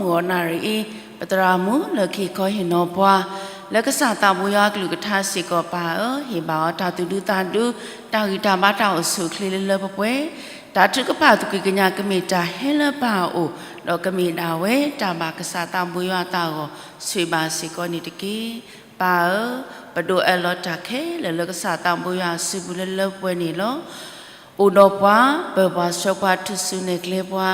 မုၢ်ဂီၤနၣ်ရံၣ်အံၤ ပသရၣ်မုၣ်လၢခံခီဟ့ၣ်နီၤပှၤ လၢကစၢ်သးဘိယွၤအကလုၢ်ကထါစ့ၢ်ကီးပၢ်ဧၢ, ဟ့ၣ်ဘၣ်အီၤတၢ်သူၣ်ဒူသးဒူ, တၢ်ဂံၢ်တၢ်ဘါတၢ်အိၣ်ဆူၣ်အိၣ်ချ့လၢလၢပှဲၤပှဲၤ, တၢ်ထုကဖၣ်သူၣ်ကံၢ်ကညးကမ့ၢ်တၢ်ဟဲလၢပၢ်အအိၣ်, ဒီးကမ့ၢ်ဒၣ်ဝဲတၢ်ဘၣ်ကစၢ်သးဘိယွၤအသးအဂီၢ် ဆိၣ်ဂ့ၤဘၣ်စ့ၢ်ကီးန့ၣ်တက့ၢ်. ပၢ်ဧၢ, ပဒိးအၢၣ်လီၤတၢ်ခဲလၢာ်လၢကစၢ်သးဘိယွၤအစုပူၤလၢလၢပှဲၤပှဲၤန့ၣ်လီၤ. အိၣ်ဒီးပှၤ, ပၢၤပှၤဆှၢပှၤ ထုးစုနဲၣ်ကျဲပှၤ,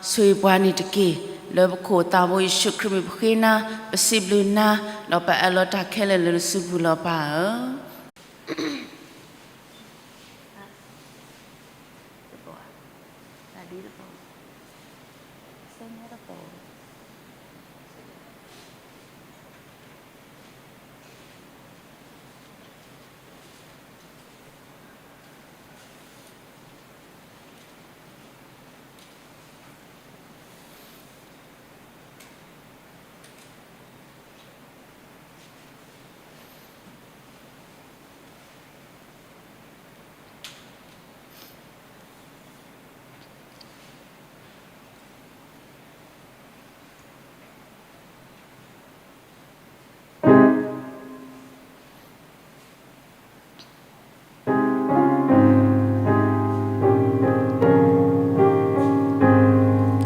ဆိၣ်ဂ့ၤပှၤန့ၣ်တက့ၢ်. လၢပခိၣ်သးဘိယ့ၣ်ၡူးခရံာ်မံၤပဃ့နၤ, ပစံးဘျုးနၤ, ဒီးပအၢၣ်လီၤတၢ်ခဲလၢာ်လၢနစုပူၤလီၤပၢ်ဧၢ.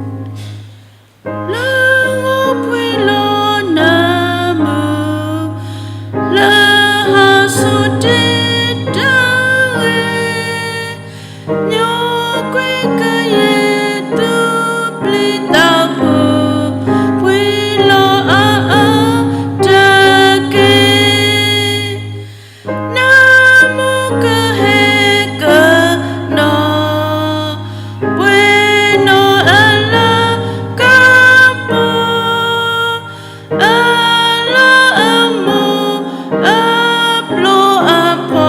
လၢဂီၤပှ့ၤလီၤနၢမူ လၢဟးဆူၣ်တ့ၢ်တၢ်ဂ့ၤ, ညီကွ့ကယဲၢ်သူပျံၤသးဖှိၣ် ပှ့ၤလီၤအါအါတက့ၢ်. နၢမူကဟဲကနီၤ ပှဲၤနီၢ်အလၤကပီၤ, အလၤအမူအပျီအဖီ,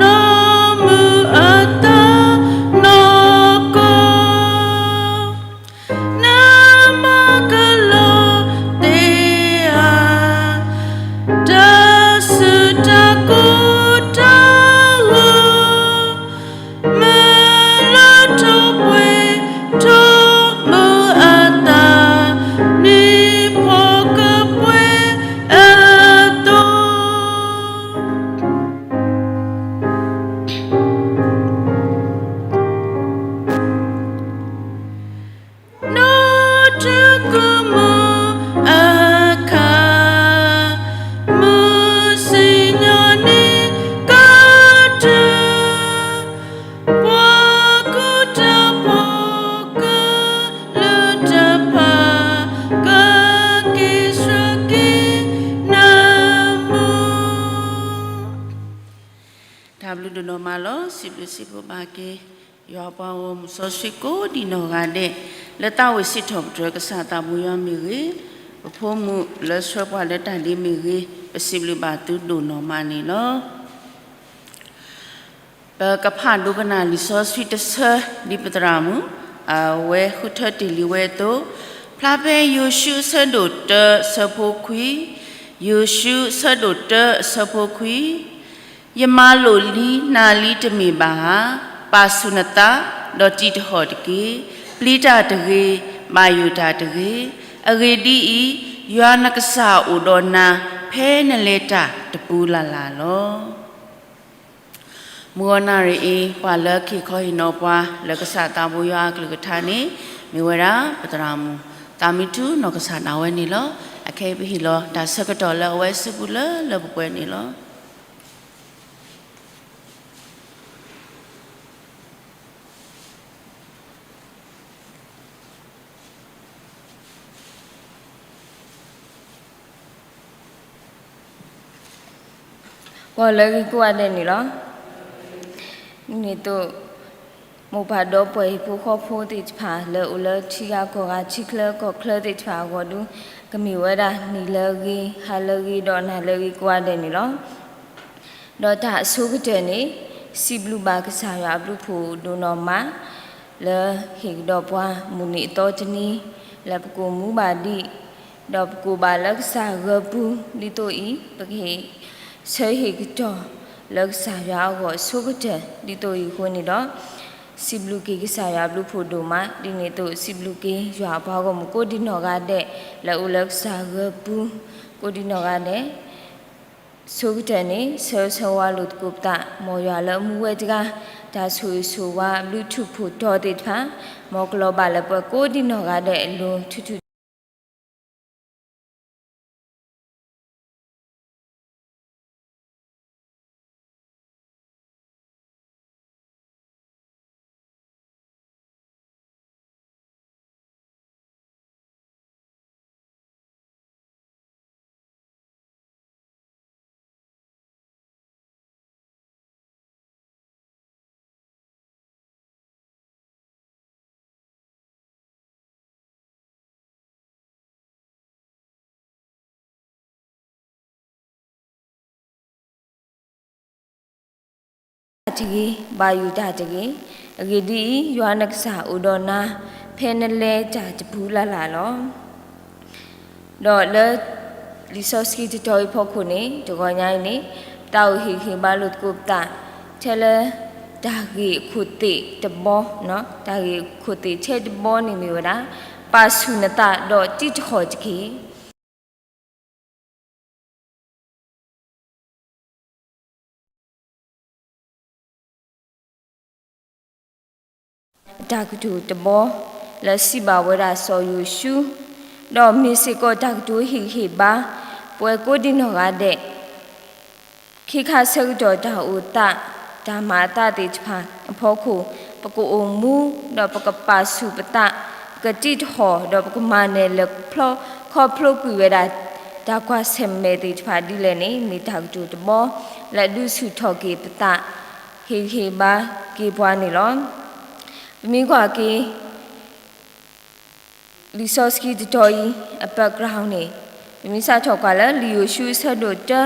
နီၢ်မုၢ်အသးနီၢ်ကီၢ် နမၤကလီၤသ့ဧါ, တၢ်စုတၢ်ကိၢ်တၢ်ဂီၤ, မ့ၢ်လၢထီၣ်ပှဲၤထီၣ်မုၢ်အသး, နံၣ်ဖီကပှဲၤအသိး နီၢ်ထူၣ်ကမူအခါ, မုၢ်စံၣ်ညီၣ်နံၤကတၢၢ်, ပှၤကူၣ်တၢ်ဖိကလုာ်တဖၣ် ကက့ၤဆှၢက့ၤနၢမူ တၢ်ဘျုးဒိၣ်နီၢ်မးလီၤ. စံးဘျုးစံးဖှိၣ်ဘၣ်က့ၤ ယွၤပှၤဂီၢ်မုၢ်စီဆှံကိးဒံးနီၢ်ဂၤဒဲး, လၢသးဝံၣ်စံးထီၣ်ပတြၢၤကစၢ်သးဘိယွၤမ့ၢ်ဂ့ၤ, ပဖိမုၣ်လၢဆှၢပှၤလၢတၢ်ဒ့မ့ၢ်ဂ့ၤ, ပစံးဘျုးဘၣ်သုဒိၣ်နီၢ်မးန့ၣ်လီၤ. ပကဖးဒိကနၣ်လံာ်စီဆှံတဆၢ ဒ်ပသရၣ်မုၣ် အဝဲဃုထၢတ့ၢ်လံဝဲအသိး, ဖျါဖဲယိၤၡူအဆၢဒိၣ်တၢအဆၢဖိခွံ, ယိၤၡူအဆၢဒိၣ်တၢအဆၢဖိခွံ, ယမၤလိာ်လံနၤလံတမ့ၢ်ဘၣ်ဧါ, ပာ်ဆူၣ်နသး, ဒီးတံးတဟီၣ်တက့ၢ်. ပျံၤတၢ်တဂ့ၤ, ဘၣ်ယိၣ်တၢ်တဂ့ၤ. အဂ့ၢ်ဒ်အံၤ, ယွၤနကစၢ်အိၣ်ဒီးနၤ ဖဲနလဲၤတၢ်တပူၤလၢ်လၢ်လီၤ. မုၢ်ဂီၤနၣ်ရံၣ်အံၤ ပှၤလၢခံခီဟ့ၣ်နီၤပှၤ လၢကစၢ်သးဘိယွၤအကလုၢ်ကထါန့ၣ် မ့ၢ်ဝဲဒၣ် ပသရၣ်မုၣ် သးမံထူနီၢ်ကစၢ်ဒၣ်ဝဲန့ၣ်လီၤ. အခဲအံၤပဟ့ၣ်လီၤတၢ်ဆၢကတီၢ်လၢအဝဲစုပူၤလၢလၢပှဲၤပှဲၤန့ၣ်လီၤ. ဂီၤလၢအဂ့ၤကိးဂၤဒဲးန့ၣ်လီၤ. မုၢ်နံၤအသိး မိၢ်ပၢ်ဒီပုၢ်ဝဲၢ်ဟံၣ်ဖိဃီဖိသ့ၣ်တဖၣ် လၢအိၣ်လၢထံဂၤကီၢ်ဂၤထံချၢကီၢ်ချၢသ့ၣ်တဖၣ်အဂီၢ်ဒု ကမ့ၢ်ဝဲဒၣ်နံၤလၢအဂ့ၤ ဟါလၢအဂ့ၤ ဒီးနၤလၢအဂ့ၤကိးဂၤဒဲးန့ၣ်လီၤ. ဒီးတၢ်အဆိကတၢၢ်န့ၣ် စံးဘျုးဘၣ်ကစၢ်ယွၤအဘျုးဖှိၣ်ဒိၣ်နီၢ်မး လၢဟ့ၣ်ကဒီးပှၤမုၢ်နံၤအသီတနံၤ လၢပကအိၣ်မူဘၣ်ဒံး ဒီးပကအိၣ်ဘၣ်လၢကစၢ်ဂၢၢ်ပူၤဒ်သိးအံၤ ပကဟ့ၣ်ဆၢဟ့ၣ်ကတီၢ်လၢကစၢ်ယွၤအဂီၢ်အဆိကတၢၢ်ဒ်သိးအံၤအဃိန့ၣ်ဒီး စံးဘျုးက့ၤကစၢ်ယွၤဘျုးဖှိၣ်ဒိၣ်မး, ဒ်န့ၣ်အသိး စံးဘျုးက့ၤယွၤအပှၤဂီၢ်မုၢ်ကိးဒံနီၢ်ဂၤဒဲး လၢအအိၣ်လၢကစၢ်ဂၢၢ်ပူၤ ကိးဒံနီၢ်ဂၤဒဲး, ဆိကတၢၢ်န့ၣ် ဆၢဂ့ၤဆၢဝါလိာ်သကိးပသး မ်ယွၤလၢအမူဝဲတဂၤ, တၢ်ဆိၣ်ဂ့ၤဆိၣ်ဝါ ဘျုးထူၣ်ဖှိၣ်တီၤသ့ၣ်တဖၣ် မ်ကလီၤဘၣ်လၢပှၤကိးဒံနီၢ်ဂၤဒဲးအလိၤ ထူထူ တၢ်တဂ့ၤ, ဘၣ်ယိၣ်တၢ်တဂ့ၤ, အဂ့ၢ်ဒ်အံၤ, ယွၤနကစၢ်အိၣ်ဒီးနၤ ဖဲနလဲၤတၢ်တပူၤလၢ်လၢ်လီၤ. ဒီးလၢ လံာ်စီဆှံတတီၤအံၤအဖီခိၣ်န့ၣ် တဂီၤညါအံၤန့ၣ် ပသးအိၣ်ဟ့ၣ်ဂံၢ်ဟ့ၣ်ဘါလိာ်သကိးပသး ထဲလၢ တၢ်ဂ့ၢ်အခိၣ်သ့ၣ်တဘီ, တၢ်ဂ့ၢ်အခိၣ်သ့ၣ်ထဲတဘီန့ၣ်မ့ၢ်ဝဲဒၣ် ပာ်ဆူၣ်နသးဒီးတံၢ်တဃီၣ်တက့ၢ်. အတၢ်ကတိၤတဘီ လၢစံးဘၣ်ဝဲဒၣ်စီၤယိၤၡူ, ဒီးမ့ၢ်စ့ၢ်ကီးတၢ်ကတိၤဟ့ၣ်ဂံၢ်ဟ့ၣ်ဘါ ပဝဲကိးဒံနီၢ်ဂၤဒဲး, ခ့ခါဆၢကတီၢ်တၢ်အိၣ်သး တၢ်မၤအသးသ့ၣ်တဖၣ်အဖီခိၣ် ပကအိၣ်မူ ဒီးပကပာ်ဆူၣ်ပသး, ပကတံၢ်တဃီၣ် ဒီးပကမၤနၢၤလဲၤခီဖျိကွံာ်ဝဲဒၣ် တၢ်ကွၢ်ဆၢၣ်မဲာ်သ့ၣ်တဖၣ်ဒ်လဲၣ်န့ၣ် မ့ၢ်တၢ်ကတိၤတဘီ လၢဒုးဆူၣ်ထီၣ်က့ၤပသး ဟ့ၣ်ဂံၢ်ဟ့ၣ်ဘါက့ၤပှၤန့ၣ်လီၤ. ပမ့ၢ်ကွၢ်က့ၤ လံာ်စီဆှံတတီၤအံၤ အ background န့ၣ် ပမ့ၢ်စးထီၣ်ကွၢ်လၢ လံာ်ယိၤၡူအဆၢဒိၣ်တၢ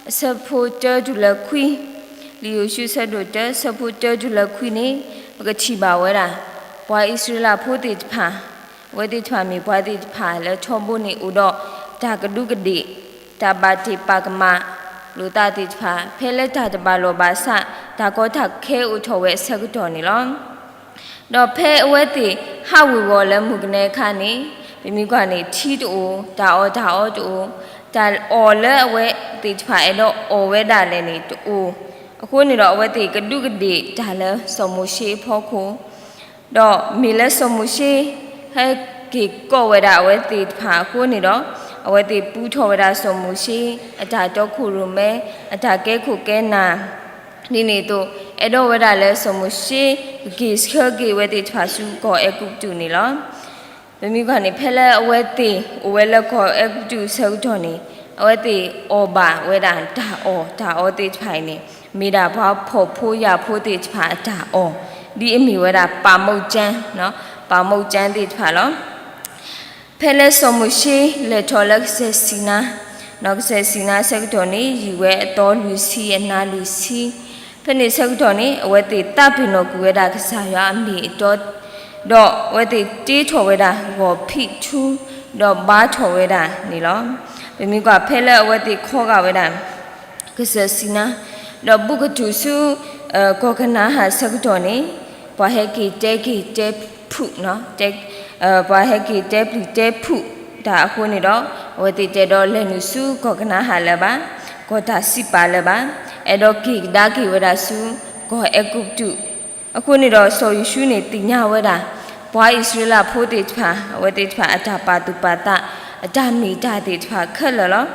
အဆၢဖိတၢတုၤလၢခွံ, လံာ်ယိၤၡူအဆၢဒိၣ်တၢ အဆၢဖိတၢတုၤလၢခွံန့ၣ် ပကထံၣ်ဘၣ်ဝဲဒၣ် ပှၤအံၣ်စရ့လးဖိသ့ၣ်တဖၣ် အဝဲသ့ၣ်တဖၣ်မ့ၢ်ပှၤသ့ၣ်တဖၣ်လၢထီဘိန့ၣ်အိၣ်ဒီး တၢ်ကဒူးကဒ့ၣ်, တၢ်ဘၣ်တ့ၢ်ပာ်ကမၣ်လိာ်သးသ့ၣ်တဖၣ် ဖဲလၢတၢ်တဘၣ်လီၢ်ဘၣ်စး တၢ်ကီတၢ်ခဲအိၣ်ထီၣ်ဝဲအဆၢကတီၢ်န့ၣ်လီၤ. ဒီးဖဲအဝဲသ့ၣ်ဟးဝ့ၤဝီၤလၢမုၢ်ကနဲအခါန့ၣ် ပမ့ၢ်ကွၢ်န့ၣ် ထံတအိၣ်, တၢ်အီၣ်တၢ်အီတအိၣ်, တၢ်အီၣ်လၢအဝဲသ့ၣ်တဖၣ်အဲၣ်ဒိးအီၣ်ဝဲဒၣ်လဲာ်န့ၣ်တအိၣ်, အဃိန့ၣ်ဒီးအဝဲသ့ၣ်ကဒူးကဒ့ၣ်တၢ်လၢစီၤမိၤၡ့အဖီခိၣ် ဒီးမ့ၢ်လၢစီၤမိၤၡ့ ဟဲက့ၤကိးဝဲဒၣ်အဝဲသ့ၣ်တဖၣ်အဃိန့ၣ်ဒီး အဝဲသ့ၣ်ပူထီၣ်ဝဲဒၣ်စီၤမိၤၡ့ အတၢ်တီခိၣ်ရိၣ်မဲ အတၢ်ကဲခိၣ်ကဲနၢ် ဒ်န့ၣ်အသိး အဲၣ်ဒိးဝဲဒၣ်လၢစီၤမိၤၡ့ ကက့ၤဆှၢက့ၤအဝဲသ့ၣ်တဖၣ်ဆူကီၢ်အဲၤကူပတူးန့ၣ်လီၤ. ပမ့ၢ်ကွၢ်န့ၣ် ဖဲလၢအဝဲသ့ၣ်အိၣ်ဝဲလၢကီၢ်အဲၤကူပတူးအဆၢကတီၢ်န့ၣ် အဝဲသ့ၣ်အီၣ်ဘၣ်ဝဲဒၣ်တၢ်အီၣ်တၢ်အီသ့ၣ်တဖၣ်အံၤန့ၣ် မ့ၢ်ဒၣ်ပှၤဖှီၣ်ဖိယာ်ဖိသ့ၣ်တဖၣ်အတၢ်အီၣ် ဒ်အမ့ၢ်ဝဲဒၣ် ပာ်မုန့်ကျန်း, ပာ်မုန့်ကျန်းသ့ၣ်တဖၣ်လီၤ. ဖဲလၢစီၤမိၤၡ့လဲၤထီၣ်လၢကစၢၢ်စံၤနါ, ကစၢၢ်စံၤနါဆၢကတီၢ်န့ၣ် ယံာ်ဝဲအသီလွံၢ်ဆံအနါလွံၢ်ဆံ, ဖဲန့ၣ်ဆၢကတီၢ်န့ၣ် အဝဲသ့ၣ်သးပ့ၤနီၣ်ကွံာ်ဝဲဒၣ်ကစၢ်ယွၤအမ့ၢ်အတီ ဒီးအဝဲသ့ၣ်တ့ထီၣ်ဝဲဒၣ်ဂီၤဖံးထူ ဒီးဘါထီၣ်ဝဲဒၣ်န့ၣ်လီၤ. ပမ့ၢ်ကွၢ်ဖဲလၢအဝဲသ့ၣ်ခီဂာ်ဝဲဒၣ် ကစၢၢ်စံၤနါ, ဒီးဘူးကတုၤဆူ ကီၢ်ကနၤအၣ်ဆၢကတီၢ်န့ၣ် ပှၤဟဲက့ၤတဲက့ၤတဲဖုၣ်, ပှၤဟဲက့ၤတဲပျံၤတဲဖုၣ်တၢ်အဃိန့ၣ်ဒီး အဝဲသ့ၣ်တအဲၣ်ဒိးလဲၤနုာ်ဆူကီၢ်ကနၤအၣ်လၢၤဘၣ်, ကီၢ်တၢ်စံးပာ်လၢၤဘၣ်, အဲၣ်ဒိးက့ၤကဒါက့ၤဝဲဒၣ်ဆူ ကီၢ်အဲၤကူပတူး အဃိန့ၣ်ဒီးစီၤယိၤၡူန့ၣ်သ့ၣ်ညါဝဲဒၣ် ပှၤအံၣ်စရ့လးဖိသ့ၣ်တဖၣ် အဝဲသ့ၣ်တဖၣ်အတၢ်ပာ်သူၣ်ပာ်သး အတၢ်မ့ၢ်တၢ်သ့ၣ်တဖၣ်ခဲလၢာ်လီၤ.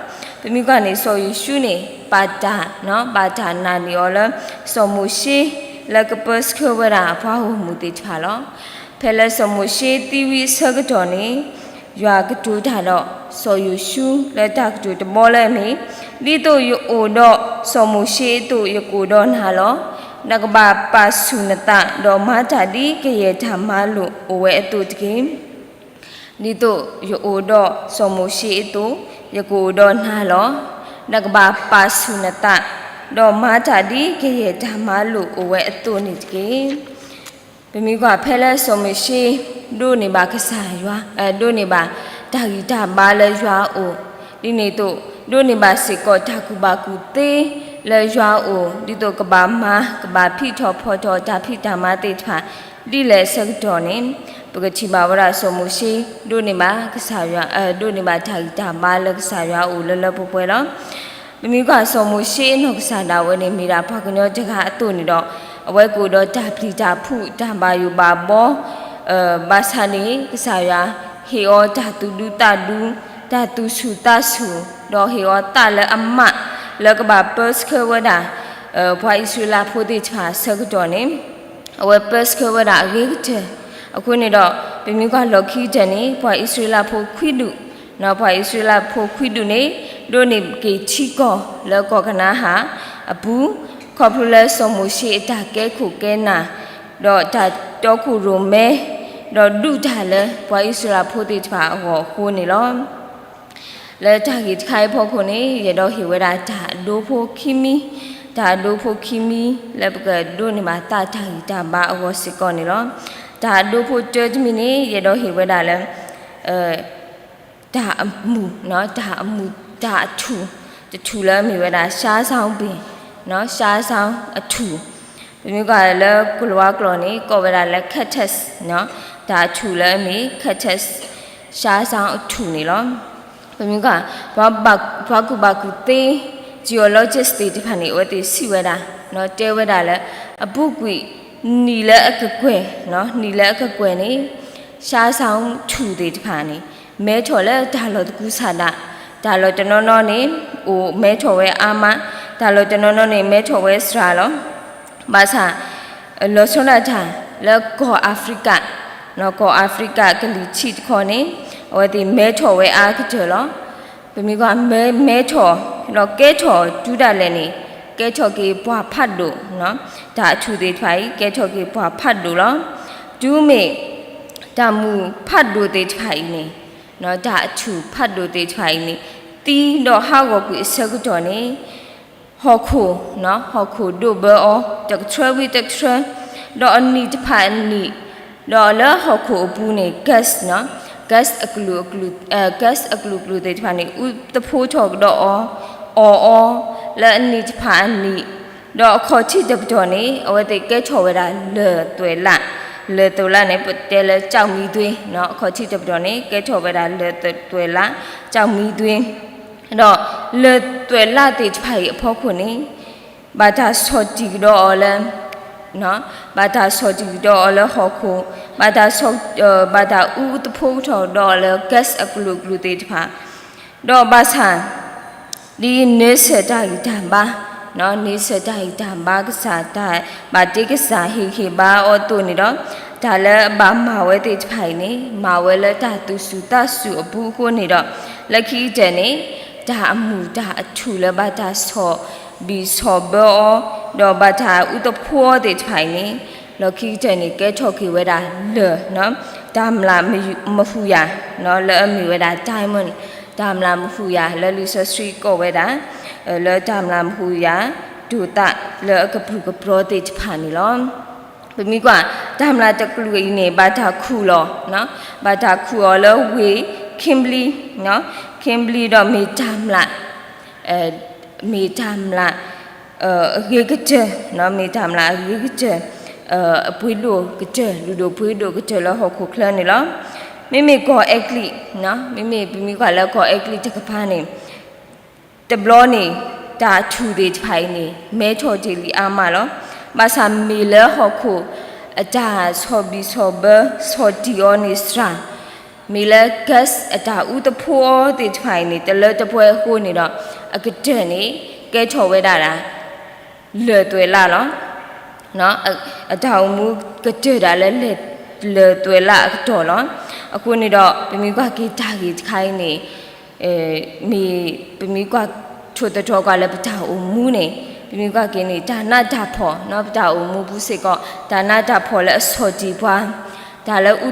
ပမ့ၢ်ကွၢ်န့ၣ် စီၤယိၤၡူန့ၣ် ပာ်တၢ်, ဘၣ်တၢ်နာ်န့ၢ်အီၤလၢ စီၤမိၤၡ့ လၢကပၢဆှၢဝဲဒၣ်အပှၤဂီၢ်မုၢ်သ့ၣ်တဖၣ်လီၤ. ဖဲလၢစီၤမိၤၡ့သံဝံၤအဆၢကတီၢ်န့ၣ် ယွၤကတိၤတၢ်ဒီးစီၤယိၤၡူလၢတၢ်ကတိၤတဘီလၢအမ့ၢ်, ဒ်သိးယအိၣ်ဒီးစီၤမိၤၡ့အသိး ယကအိၣ်ဒီးနၤလီၤ. နကဘၣ်ပာ်ဆူၣ်နသး ဒီးမၤတၢ်ဒ်ကယဲၢ်တၢ်မၤလိာ်အိၣ်ဝဲအသိးတက့ၢ်. ဒ်သိးယအိၣ်ဒီးစီၤမိၤၡ့အသိး ယကအိၣ်ဒီးနၤလီၤ. နကဘၣ်ပာ်ဆူၣ်နသး ဒီးမၤတၢ်ဒ်ကယဲၢ်တၢ်မၤလိာ်အိၣ်ဝဲအသိးန့ၣ်တက့ၢ်. ပမ့ၢ်ကွၢ်ဖဲလၢစီၤမိၤၡ့ ဒိးန့ၢ်ဘၣ်ကစၢ်ယွၤ, ဒိးန့ၢ်ဘၣ်တၢ်ဂံၢ်တၢ်ဘါလၢယွၤအအိၣ်, ဒ်န့ၣ်အသိး ဒိးန့ၢ်ဘၣ်စ့ၢ်ကီးတၢ်ကူၣ်ဘၣ်ကူၣ်သ့ လၢယွၤအိၣ် ဒ်သိးကဘၣ်မၤ ကဘၣ်ဖံးထီၣ်ဖီထီၣ်တၢ်ဖံးတၢ်မၤသ့ၣ်တဖၣ် ဒ်လဲၣ်အဆၢကတီၢ်န့ၣ် ပကထံၣ်ဘၣ်ဝဲဒၣ်စီၤမိၤၡ့ ဒိးန့ၢ်ဘၣ်ကစၢ်ယွၤ ဒိးန့ၢ်ဘၣ်တၢ်ဂံၢ်တၢ်ဘါလၢကစၢ်ယွၤအအိၣ်လၢလၢပှဲၤပှဲၤလီၤ. ပမ့ၢ်ကွၢ်စီၤမိၤၡ့အနီၢ်ကစၢ်ဒၣ်ဝဲန့ၣ် မ့ၢ်ဒၣ်ပှၤကညီတဂၤအသိးန့ၣ်ဒီး အဝဲကအိၣ်ဒီးတၢ်ပျံၤတၢ်ဖုး တၢ်ဘၣ်ယိၣ်ဘၣ်ဘီ ဘၣ်ဆၣ်န့ၣ် ကစၢ်ယွၤဟ့ၣ်အီၤတၢ်သူၣ်ဒူသးဒူ တၢ်သူၣ်ဆူၣ်သးဆူၣ် ဒီးဟ့ၣ်အီၤသးလၢအမး လၢကဘၣ်ပၢဆှၢဝဲဒၣ် ပှၤအံၣ်စရ့လးဖိသ့ၣ်တဖၣ်အဆၢကတီၢ်န့ၣ် အဝဲပၢဆှၢဝဲဒၣ်အဂ့ၤကတၢၢ်. အဃိန့ၣ်ဒီး ပမ့ၢ်ကွၢ်လီၢ်ခံကတၢၢ်န့ၣ် ပှၤအံၣ်စရ့လးဖိခွံဒူၣ် ပှၤအံၣ်စရ့လးဖိခွံဒူၣ်န့ၣ် ဒိးန့ၢ်က့ၤထံကီၢ်လၢကီၢ်ကနၤအၣ်အပူၤ ခီဖျိလၢစီၤမိၤၡ့အတၢ်ကဲခိၣ်ကဲနၢ် ဒီးတၢ်တီခိၣ်ရိၣ်မဲ ဒီးဒုးတၢ်လၢပှၤအံၣ်စရ့လးဖိသ့ၣ်တဖၣ်အဂီၢ်အဃိန့ၣ်လီၤ. လၢတၢ်ဂ့ၢ်တခါအံၤအဖီခိၣ်န့ၣ် ယအဲၣ်ဒိးဟ့ၣ်ဝဲဒၣ်တၢ်အဒိဖိခံမံၤ, တၢ်အဒိဖိခံမံၤလၢပကဒိးန့ၢ်ဘၣ်သးတၢ်ဂံၢ်တၢ်ဘါအဂီၢ်စ့ၢ်ကီးန့ၣ်လီၤ. တၢ်အဒိဖိတၢတမံၤန့ၣ် ယအဲၣ်ဒိးဟ့ၣ်ဝဲဒၣ်လၢ တၢ်အမူၢ်, တၢ်အမူၢ် တၢ်အထူၣ်, တထူၣ်လၢအမ့ၢ်ဝဲဒၣ် ရှါစောင်းပင်, ရှါစောင်းအထူၣ်, ပမ့ၢ်ကွၢ်လၢကလၤဝါကျိာ်န့ၣ် ကိးဝဲဒၣ်လၢ cactus, တၢ်အထူၣ်လၢအမ့ၢ် cactus, ရှါစောင်းအထူၣ်န့ၣ်လီၤ. ပမ့ၢ်ကွၢ် ပှၤကူၣ်ဘၣ်ကူၣ်သ့ geologist သ့ၣ်တဖၣ်န့ၣ် အဝဲသ့ၣ်စံးဝဲဒၣ်, တဲဝဲဒၣ်လၢ အပူၤကွံာ် နံၣ်လၢအကကွဲၢ်, နံၣ်လၢအကကွဲၢ်န့ၣ် ရှါစောင်းထူၣ်သ့ၣ်တဖၣ်န့ၣ် မဲထီၣ်လၢတၢ်လီၢ်သကူစၢ်ဒၣ်, တၢ်လီၢ်တနီၤနီၤန့ၣ် အိၣ်မဲထီၣ်ဝဲအါမး, တၢ်လီၢ်တနီၤနီၤန့ၣ် မဲထီၣ်ဝဲစှၤလီၤ. ဘၣ်ဆၣ် လီၤဆီဒၣ်တၢ်လၢကီၢ်အၤဖရံကၤ, ကီၢ်အၤဖရံကၤကလံၤထံးတခီန့ၣ် အဝဲသ့ၣ်မဲထီၣ်ဝဲအါကတၢၢ်လီၤ. ပမ့ၢ်ကွၢ် မဲထီၣ် ဒီးကဲထီၣ်တုၤဒၣ်လဲာ်န့ၣ် ကဲထီၣ်က့ၤပှၢ်ဖးဒိၣ်, တၢ်အထူၣ်သ့ၣ်တဖၣ်အံၤ ကဲထီၣ်က့ၤပှၢ်ဖးဒိၣ်လီၤ. တုၤမ့ၢ် တၢ်မုၢ်ဖးဒိၣ်သ့ၣ်တဖၣ်အံၤန့ၣ်, တၢ်အထူၣ်ဖးဒိၣ်သ့ၣ်တဖၣ်အံၤန့ၣ် သံဒီးဟးဂီၤကွံာ်အဆၢကတီၢ်န့ၣ် ဟီၣ်ခိၣ်, ဟီၣ်ခိၣ်ဒိးဘၢအီၤ တကထြၢဝံၤတကထြၢ, ဒီးအနံၣ်တဖၣ်အနံၣ်, ဒီးလၢဟီၣ်ခိၣ်အပူၤန့ၣ် gas, gas အကလုာ်ကလုာ်သ့ၣ်တဖၣ်န့ၣ် အူသဖှိထီၣ်ကဒီးအီၤ, အီၣ်အီၤ, လၢအနံၣ်တဖၣ်အနံၣ်, ဒီးအခီၣ်ထံးတပတီၢ်န့ၣ် အဝဲသ့ၣ်ကဲထီၣ်ဝဲဒၣ်လၢၢ်သွဲၣ်လး, လၢၢ်သွဲၣ်လးန့ၣ် ပတဲလၢ ကျောက်မီးသွေး, အခီၣ်ထံးတပတီၢ်န့ၣ် ကဲထီၣ်ဝဲဒၣ်လၢၢ်သွဲၣ်လး, ကျောက်မီးသွေး, ဒီးလၢၢ်သွဲၣ်လးသ့ၣ်တဖၣ်အံၤအဖီခိၣ်န့ၣ် ဘၣ်တၢ်ဆီၣ်တံၢ်ကဒီးအီၤလၢ ဘၣ်တၢ်ဆီၣ်တံၢ်ကဒီးအီၤလၢဟီၣ်ခိၣ်, ဘၣ်တၢ်, ဘၣ်တၢ်အူသဖှိထီၣ်ကဒီးအီၤလၢ gas အကလုာ်ကလုာ်သ့ၣ်တဖၣ်, ဒီးဘၣ်ဆၣ် ဒ်န့ဆၢၣ်တၢ်ဂံၢ်တၢ်ဘါ, န့ဆၢၣ်တၢ်ဂံၢ်တၢ်ဘါကစၢ်, တၢ်ဘၣ်တ့ကစၢ်ဟ့ၣ်ဂံၢ်ဟ့ၣ်ဘါအီၤအသိးန့ၣ်ဒီး တၢ်လၢအဘၣ်မၤဝဲသ့ၣ်တဖၣ်အံၤန့ၣ် မၤဝဲလၢတၢ်သူၣ်စူၤသးစူၤအပူၤအဃိန့ၣ်ဒီး လၢခံကတၢၢ်န့ၣ် တၢ်အမုၢ်တၢ်အထူၣ်လၢဘၣ်တၢ်ဆီၣ်ဘံၣ်ဆီၣ်ဘၢအီၤ ဒီးဘၣ်တၢ်အူသဖှိအီၤသ့ၣ်တဖၣ်အံၤန့ၣ် လီၢ်ခံကတၢၢ်န့ၣ် ကဲထီၣ်က့ၤဝဲဒၣ်လၢၢ်, တၢ်မျၢ်မဟူးယၢ်, လၢအမ့ၢ်ဝဲဒၣ် diamond, တၢ်မျၢ်မဟူးယၢ်လၢလံာ်စီဆှံကိးဝဲဒၣ် လၢတၢ်မျၢ်မဟူးယၢ် ဒိၣ်သးလၢအကပြုၢ်ကပြီသ့ၣ်တဖၣ်န့ၣ်လီၤ. ပမ့ၢ်ကွၢ် တၢ်မျၢ်တကလုာ်အံၤန့ၣ် ဘၣ်တၢ်ခူၣ်လီၤ, ဘၣ်တၢ်ခူၣ်အီၤလၢဝ့ၢ် Kimberley, Kimberley ဒီးမ့ၢ်တၢ်မျၢ် မ့ၢ်တၢ်မျၢ်အဂ့ၤကတၢၢ်, မ့ၢ်တၢ်မျၢ်အဂ့ၤကတၢၢ်, အပှ့ၤဒိၣ်ကတၢၢ်, လုၢ်ဒိၣ်ပှ့ၤဒိၣ်ကတၢၢ်လၢဟီၣ်ခိၣ်ချၢန့ၣ်လီၤ. မ့မ့ၢ်ကီၢ်အဲကလံး, မ့မ့ၢ်ပမ့ၢ်ကွၢ်လၢကီၢ်အဲကလံးတကပၤန့ၣ် တဘျီန့ၣ် တၢ်အထူၣ်သ့ၣ်တဖၣ်အံၤန့ၣ် မဲထီၣ်တ့ၢ်လံအါမးလီၤ. ဘၣ်ဆၣ်မ့ၢ်လၢဟီၣ်ခိၣ်အတၢ်ဆီၣ်ဘံၣ်ဆီၣ်ဘၢ ဆီၣ်တံၢ်အီၤန့ၣ်စှၤ, မ့ၢ်လၢ gas အတၢ်အူသဖှိအီၤသ့ၣ်တဖၣ်အံၤန့ၣ် တလၢတပှဲၤအဃိန့ၣ်ဒီး အကတၢၢ်န့ၣ် ကဲထီၣ်ဝဲဒၣ်ဒၣ် လၢၢ်သွဲၣ်လးလီၤ. အတၢ်အိၣ်မူကတၢၢ်ဒၣ်လၢ လၢၢ်သွဲၣ်လးအကတီၢ်လီၤ. အဃိန့ၣ်ဒီး ပမ့ၢ်ကွၢ်က့ၤတၢ်ဂ့ၢ်တခါအံၤန့ၣ် မ့ၢ်ပမ့ၢ်ကွၢ်ထိၣ်သတြီၤကွၢ်လၢပတၢ်အိၣ်မူန့ၣ် ပမ့ၢ်ကွၢ်က့ၤန့ၣ် တၢ်နးတၢ်ဖှီၣ် ပတၢ်အိၣ်မူပူၤစ့ၢ်ကီး တၢ်နးတၢ်ဖှီၣ်လၢအဆီၣ်တံၢ်ပှၤ တၢ်လၢအူ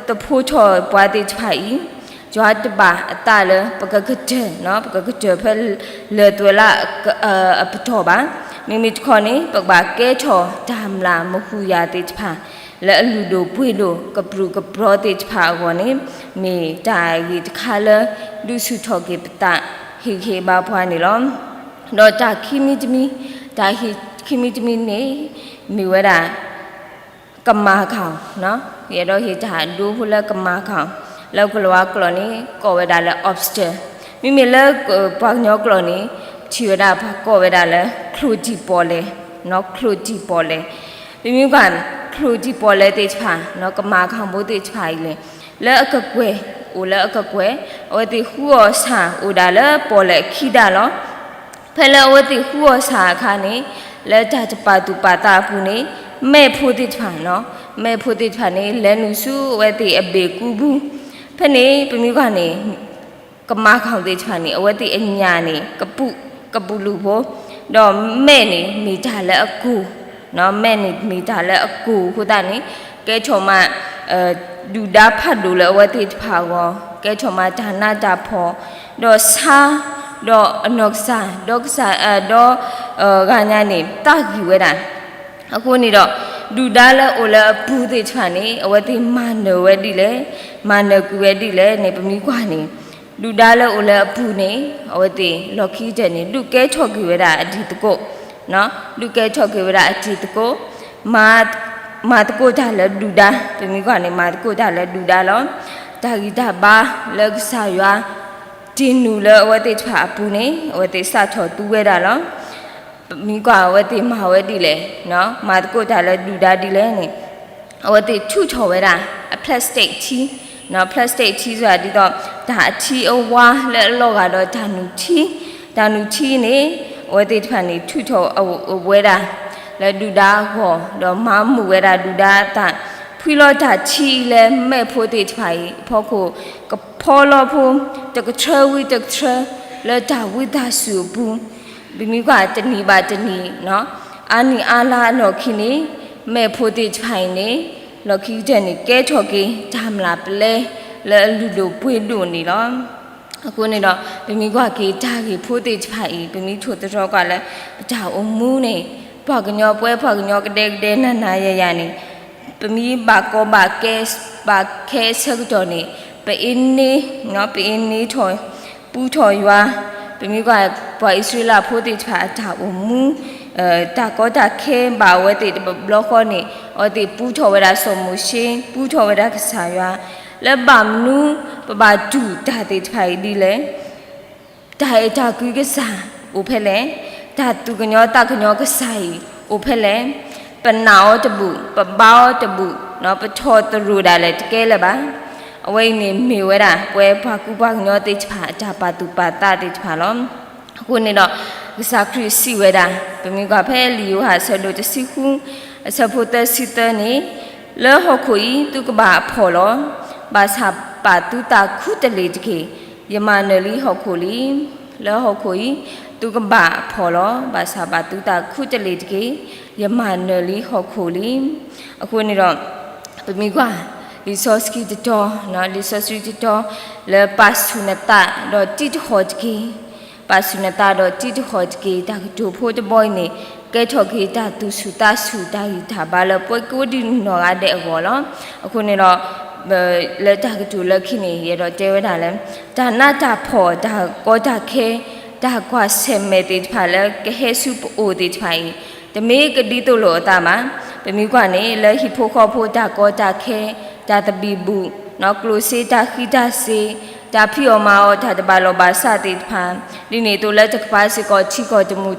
သဖှိထီၣ်ပှၤသ့ၣ်တဖၣ်အံၤ ယွၤတဘၣ်အသးလၢ ပကကတၢၢ် ပကကတၢၢ်ဖဲလၢၢ်သွဲၣ်လးအပတီၢ်ဘၣ်. မ့မ့ၢ်တခီန့ၣ် ပကဘၣ်ကဲထီၣ်တၢ်မျၢ်မဟူးယၢ်သ့ၣ်တဖၣ် လၢအလုၢ်ဒိၣ်ပှ့ၤဒိၣ် ကပြုၢ်ကပြီသ့ၣ်တဖၣ်အဂီၢ်န့ၣ် မ့ၢ်တၢ်ဂ့ၢ်တခါလၢ ဒုးဆူၣ်ထီၣ်က့ၤပသး ဟ့ၣ်ဂံၢ်ဟ့ၣ်ဘါပှၤန့ၣ်လီၤ. ဒီးတၢ်ခံမံၤတမံၤ, တၢ်ခံမံၤတမံၤန့ၣ် မ့ၢ်ဝဲဒၣ် ကမၤခီၣ်, ယအဲၣ်ဒိးဟ့ၣ်တၢ်အဒိဖိလၢကမၤခီၣ်, လၢကလၤဝါကျိာ်န့ၣ် ကိးဝဲဒၣ်လၢ obstacle, မ့မ့ၢ်လၢပှၤကညီကျိာ်န့ၣ် ထံၣ်ဝဲဒၣ်ပှၤကိးဝဲဒၣ်လၢ ချိၣ်တံၢ်ပီၣ်လဲၣ်, ချိၣ်တံၢ်ပီၣ်လဲၣ်, ပမ့ၢ်ကွၢ် ချိၣ်တံၢ်ပီၣ်လဲၣ်သ့ၣ်တဖၣ်, ကမၤခီၣ်ဖိသ့ၣ်တဖၣ်အံၤန့ၣ် လၢအကကွဲၢ်, အိၣ်လၢအကကွဲၢ်, အဝဲသ့ၣ်ဃုအီၣ်ဆၣ်အိၣ်ဒၣ်လၢပီၣ်လဲၣ်အခံဒၣ်လီၤ. ဖဲလၢအဝဲသ့ၣ်ဃုအီၣ်ဆၣ်အခါန့ၣ် လၢတၢ်တပာ်သူၣ်ပာ်သးအပူၤန့ၣ် မဲးဖိသ့ၣ်တဖၣ်, မဲးဖိသ့ၣ်တဖၣ်န့ၣ် လဲၤနုာ်ဆူအဝဲသ့ၣ်အဘ့ၣ်ကူပူၤ, ဖဲန့ၣ်ပမ့ၢ်ကွၢ်န့ၣ် ကမၤခီၣ်သ့ၣ်တဖၣ်န့ၣ် အဝဲသ့ၣ်အညၣ်န့ၣ် ကပူၤ, ကပူၤလူၤဖိ, ဒီးမဲးန့ၣ်မ့ၢ်တၢ်လၢအကိၢ်, မဲးန့ၣ်မ့ၢ်တၢ်လၢအကိၢ်အဃိသတးန့ၣ် ကဲထီၣ်မး ဒုၣ်ဒါဖးဒိၣ်လၢအဝဲသ့ၣ်တဖၣ်အဂီၢ်, ကဲထီၣ်မးတၢ်နးတၢ်ဖှီၣ်, ဒီးဆါ, ဒီးအနီၢ်ကစၢ်, ဒီးကစၢ်, ဒီးဂၤညါန့ၣ် သးဂံၢ်ဝဲဒၣ်. အဃိန့ၣ်ဒီး ဒုၣ်ဒါလၢအိၣ်လၢအပူၤသ့ၣ်တဖၣ်န့ၣ် အဝဲသ့ၣ်မၤနၢၤဝဲဒ်လဲၣ်, မၤနၢၤကွံာ်ဝဲဒ်လဲၣ်န့ၣ် ပမ့ၢ်ကွၢ်န့ၣ် ဒုၣ်ဒါလၢအိၣ်လၢအပူၤန့ၣ် အဝဲသ့ၣ်လီၢ်ခံကတၢၢ်န့ၣ် ဒုးကဲထီၣ်က့ၤဝဲဒၣ်အတံၤသကိး, ဒုးကဲထီၣ်က့ၤဝဲဒၣ်အတံၤသကိး, မၤသကိးတၢ်လၢဒုၣ်ဒါ, ပမ့ၢ်ကွၢ်န့ၣ် မၤသကိးတၢ်လၢဒုၣ်ဒါလီၤ. တၢ်ဂံၢ်တၢ်ဘါလၢကစၢ်ယွၤ တ့ၢ်နုာ်လၢအဝဲသ့ၣ်တဖၣ်အပူၤန့ၣ် အဝဲသ့ၣ်စးထီၣ်သူဝဲဒၣ်လီၤ. ပမ့ၢ်ကွၢ်အဝဲသ့ၣ်မၤဝဲဒ်လဲၣ်, မၤသကိးတၢ်လၢဒုၣ်ဒါဒ်လဲၣ်န့ၣ် အဝဲသ့ၣ်ထုးထီၣ်ဝဲဒၣ် အ plastic ထံ, plastic ထံစ့ၢ်ကီး ဒ်သိးတၢ်အထံအဝါလၢအလီၤဂာ်ဒီးတၢ်နုၢ်ထံ, တၢ်နုၢ်ထံန့ၣ် အဝဲသ့ၣ်တဖၣ်န့ၣ် ထုးထီၣ်ဝဲဒၣ် လၢဒုၣ်ဒါအဂီၢ် ဒီးမၤမုာ်ဝဲဒၣ်ဒုၣ်ဒါအသး, ဖှံလီၤတၢ်ထံလၢမဲးဖိသ့ၣ်တဖၣ်အံၤအဖီခိၣ် ကဖီလီၤဖိ တကထြၢဝံၤတကထြၢ လၢတၢ်ဝံသးစူၤအပူၤ, ပမ့ၢ်ကွၢ်တနံၤဘၣ်တနံၤ အါနံၣ်အါလါအလီၢ်ခံန့ၣ် မဲးဖိသ့ၣ်တဖၣ်အံၤန့ၣ် လီၢ်ခံကတၢၢ်န့ၣ် ကဲထီၣ်က့ၤတၢ်မျၢ်ပလဲ လၢအလုၢ်ဒိၣ်ပှ့ၤဒိၣ်န့ၣ်လီၤ. အဃိန့ၣ်ဒီး ပမ့ၢ်ကွၢ်က့ၤတၢ်ဂ့ၢ်ဖိသ့ၣ်တဖၣ်အံၤ ပမ့ၢ်ထိၣ်သတြီၤကွၢ်လၢ ပတၢ်အိၣ်မူန့ၣ် ပှၤကညီပှဲၤ ပှၤကညီကဒဲကဒဲနၤနၤယၤယၤန့ၣ် ပမ့ၢ်ဘၣ်ကီဘၣ်ခဲ ဘၣ်ခဲအဆၢကတီၢ်န့ၣ် ပအ့န့ ပအ့န့ထီၣ် ပူထီၣ်ယွၤ, ပမ့ၢ်ကွၢ် ပှၤအံၣ်စရ့လးဖိသ့ၣ်တဖၣ်အတၢ်အိၣ်မူ တၢ်ကီတၢ်ခဲဘၣ်အဝဲသ့ၣ်တဘျီဃီန့ၣ် အဝဲသ့ၣ်ပူထီၣ်ဝဲဒၣ်စီၤမိၤၡ့ ပူထီၣ်ဝဲဒၣ်ကစၢ်ယွၤ, လၢဘၣ်မနုၤ ပဘၣ်တူၢ်တၢ်သ့ၣ်တဖၣ်အံၤဒ်လဲၣ်. တၢ်အဲၣ်တၢ်ကွံကစၢ်အိၣ်ဖဲလဲၣ်, တၢ်သူၣ်ကညီသးကညီကစၢ်အံၤအိၣ်ဖဲလဲၣ်, ပနာ်အီၤတဘူၣ် ပဘါအီၤတဘူၣ် ပထီၣ်သရူးဒၣ်လဲာ်တကဲလၢၤဘၣ်. အဝဲအံၤန့ၣ်မ့ၢ်ဝဲဒၣ် ပဝဲပှၤကူပှၤကညီသ့ၣ်တဖၣ်အတၢ်ပာ်သူၣ်ပာ်သးသ့ၣ်တဖၣ်လီၤ. အဃိန့ၣ်ဒီး ကစၢ်ခရံာ်စံးဝဲဒၣ် ပမ့ၢ်ကွၢ်ဖဲလံာ်ယိၤဟၣ်အဆၢဒိၣ်တဆံဃု အဆၢဖိသၢဆံသၢန့ၣ်, လၢဟီၣ်ခိၣ်အံၤသုကဘၣ်အဖှီၣ်လီၤ. ဘၣ်ဆၣ်ပာ်သုသးခူတလ့ၢ်တက့ၢ်. ယမၤနၢၤလံဟီၣ်ခိၣ်လံ. လၢဟီၣ်ခိၣ်အံၤ သုကဘၣ်အဖှီၣ်လီၤ. ဘၣ်ဆၣ်ပာ်သုသးခူတလ့ၢ်တက့ၢ်. ယမၤနၢၤလံဟီၣ်ခိၣ်လံ. အဃိန့ၣ်ဒီး ပမ့ၢ်ကွၢ် လံာ်စီဆှံတတီၤ, လံာ်စီဆှံတတီၤ လၢပာ်ဆူၣ်နသးဒီးတံးတဃီၤတက့ၢ်. ပာ်ဆူၣ်နသးဒီးတံးတဃီၤတက့ၢ်. တၢ်ကတိၤဖိတဘီအံၤန့ၣ် ကဲထီၣ်က့ၤတၢ်သူၣ်ဆူၣ်သးဆူၣ် တၢ်ဂံၢ်တၢ်ဘါလၢပဝဲကိးဒံနီၢ်ဂၤဒဲးအဂီၢ်လီၤ. အဃိန့ၣ်ဒီး လၢတၢ်ကတိၤလၢခံန့ၣ် ယအဲၣ်ဒိးတဲဝဲဒၣ်လၢ တၢ်နးတၢ်ဖှီၣ် တၢ်ကီတၢ်ခဲ တၢ်ကွၢ်ဆၢၣ်မဲာ်သ့ၣ်တဖၣ်လၢကဟဲဆူပအိၣ်သ့ၣ်တဖၣ်အံၤ တမ့ၢ်ကဒ်သိးလိာ်အသးဘၣ်. ပမ့ၢ်ကွၢ်န့ၣ် လၢဟံၣ်ဖိဃီဖိတၢ်ကီတၢ်ခဲ တၢ်သဘံၣ်ဘုၣ် ကျိၣ်စ့တၢ်ဃံးတၢ်စ့ၤ တၢ်ဖံးအီၣ်မၤအီၣ် တၢ်တဘၣ်လီၢ်ဘၣ်စးသ့ၣ်တဖၣ် ဒ်န့ၣ်အသိးလၢတကပၤစ့ၢ်ကီးထံကီၢ်တမုာ်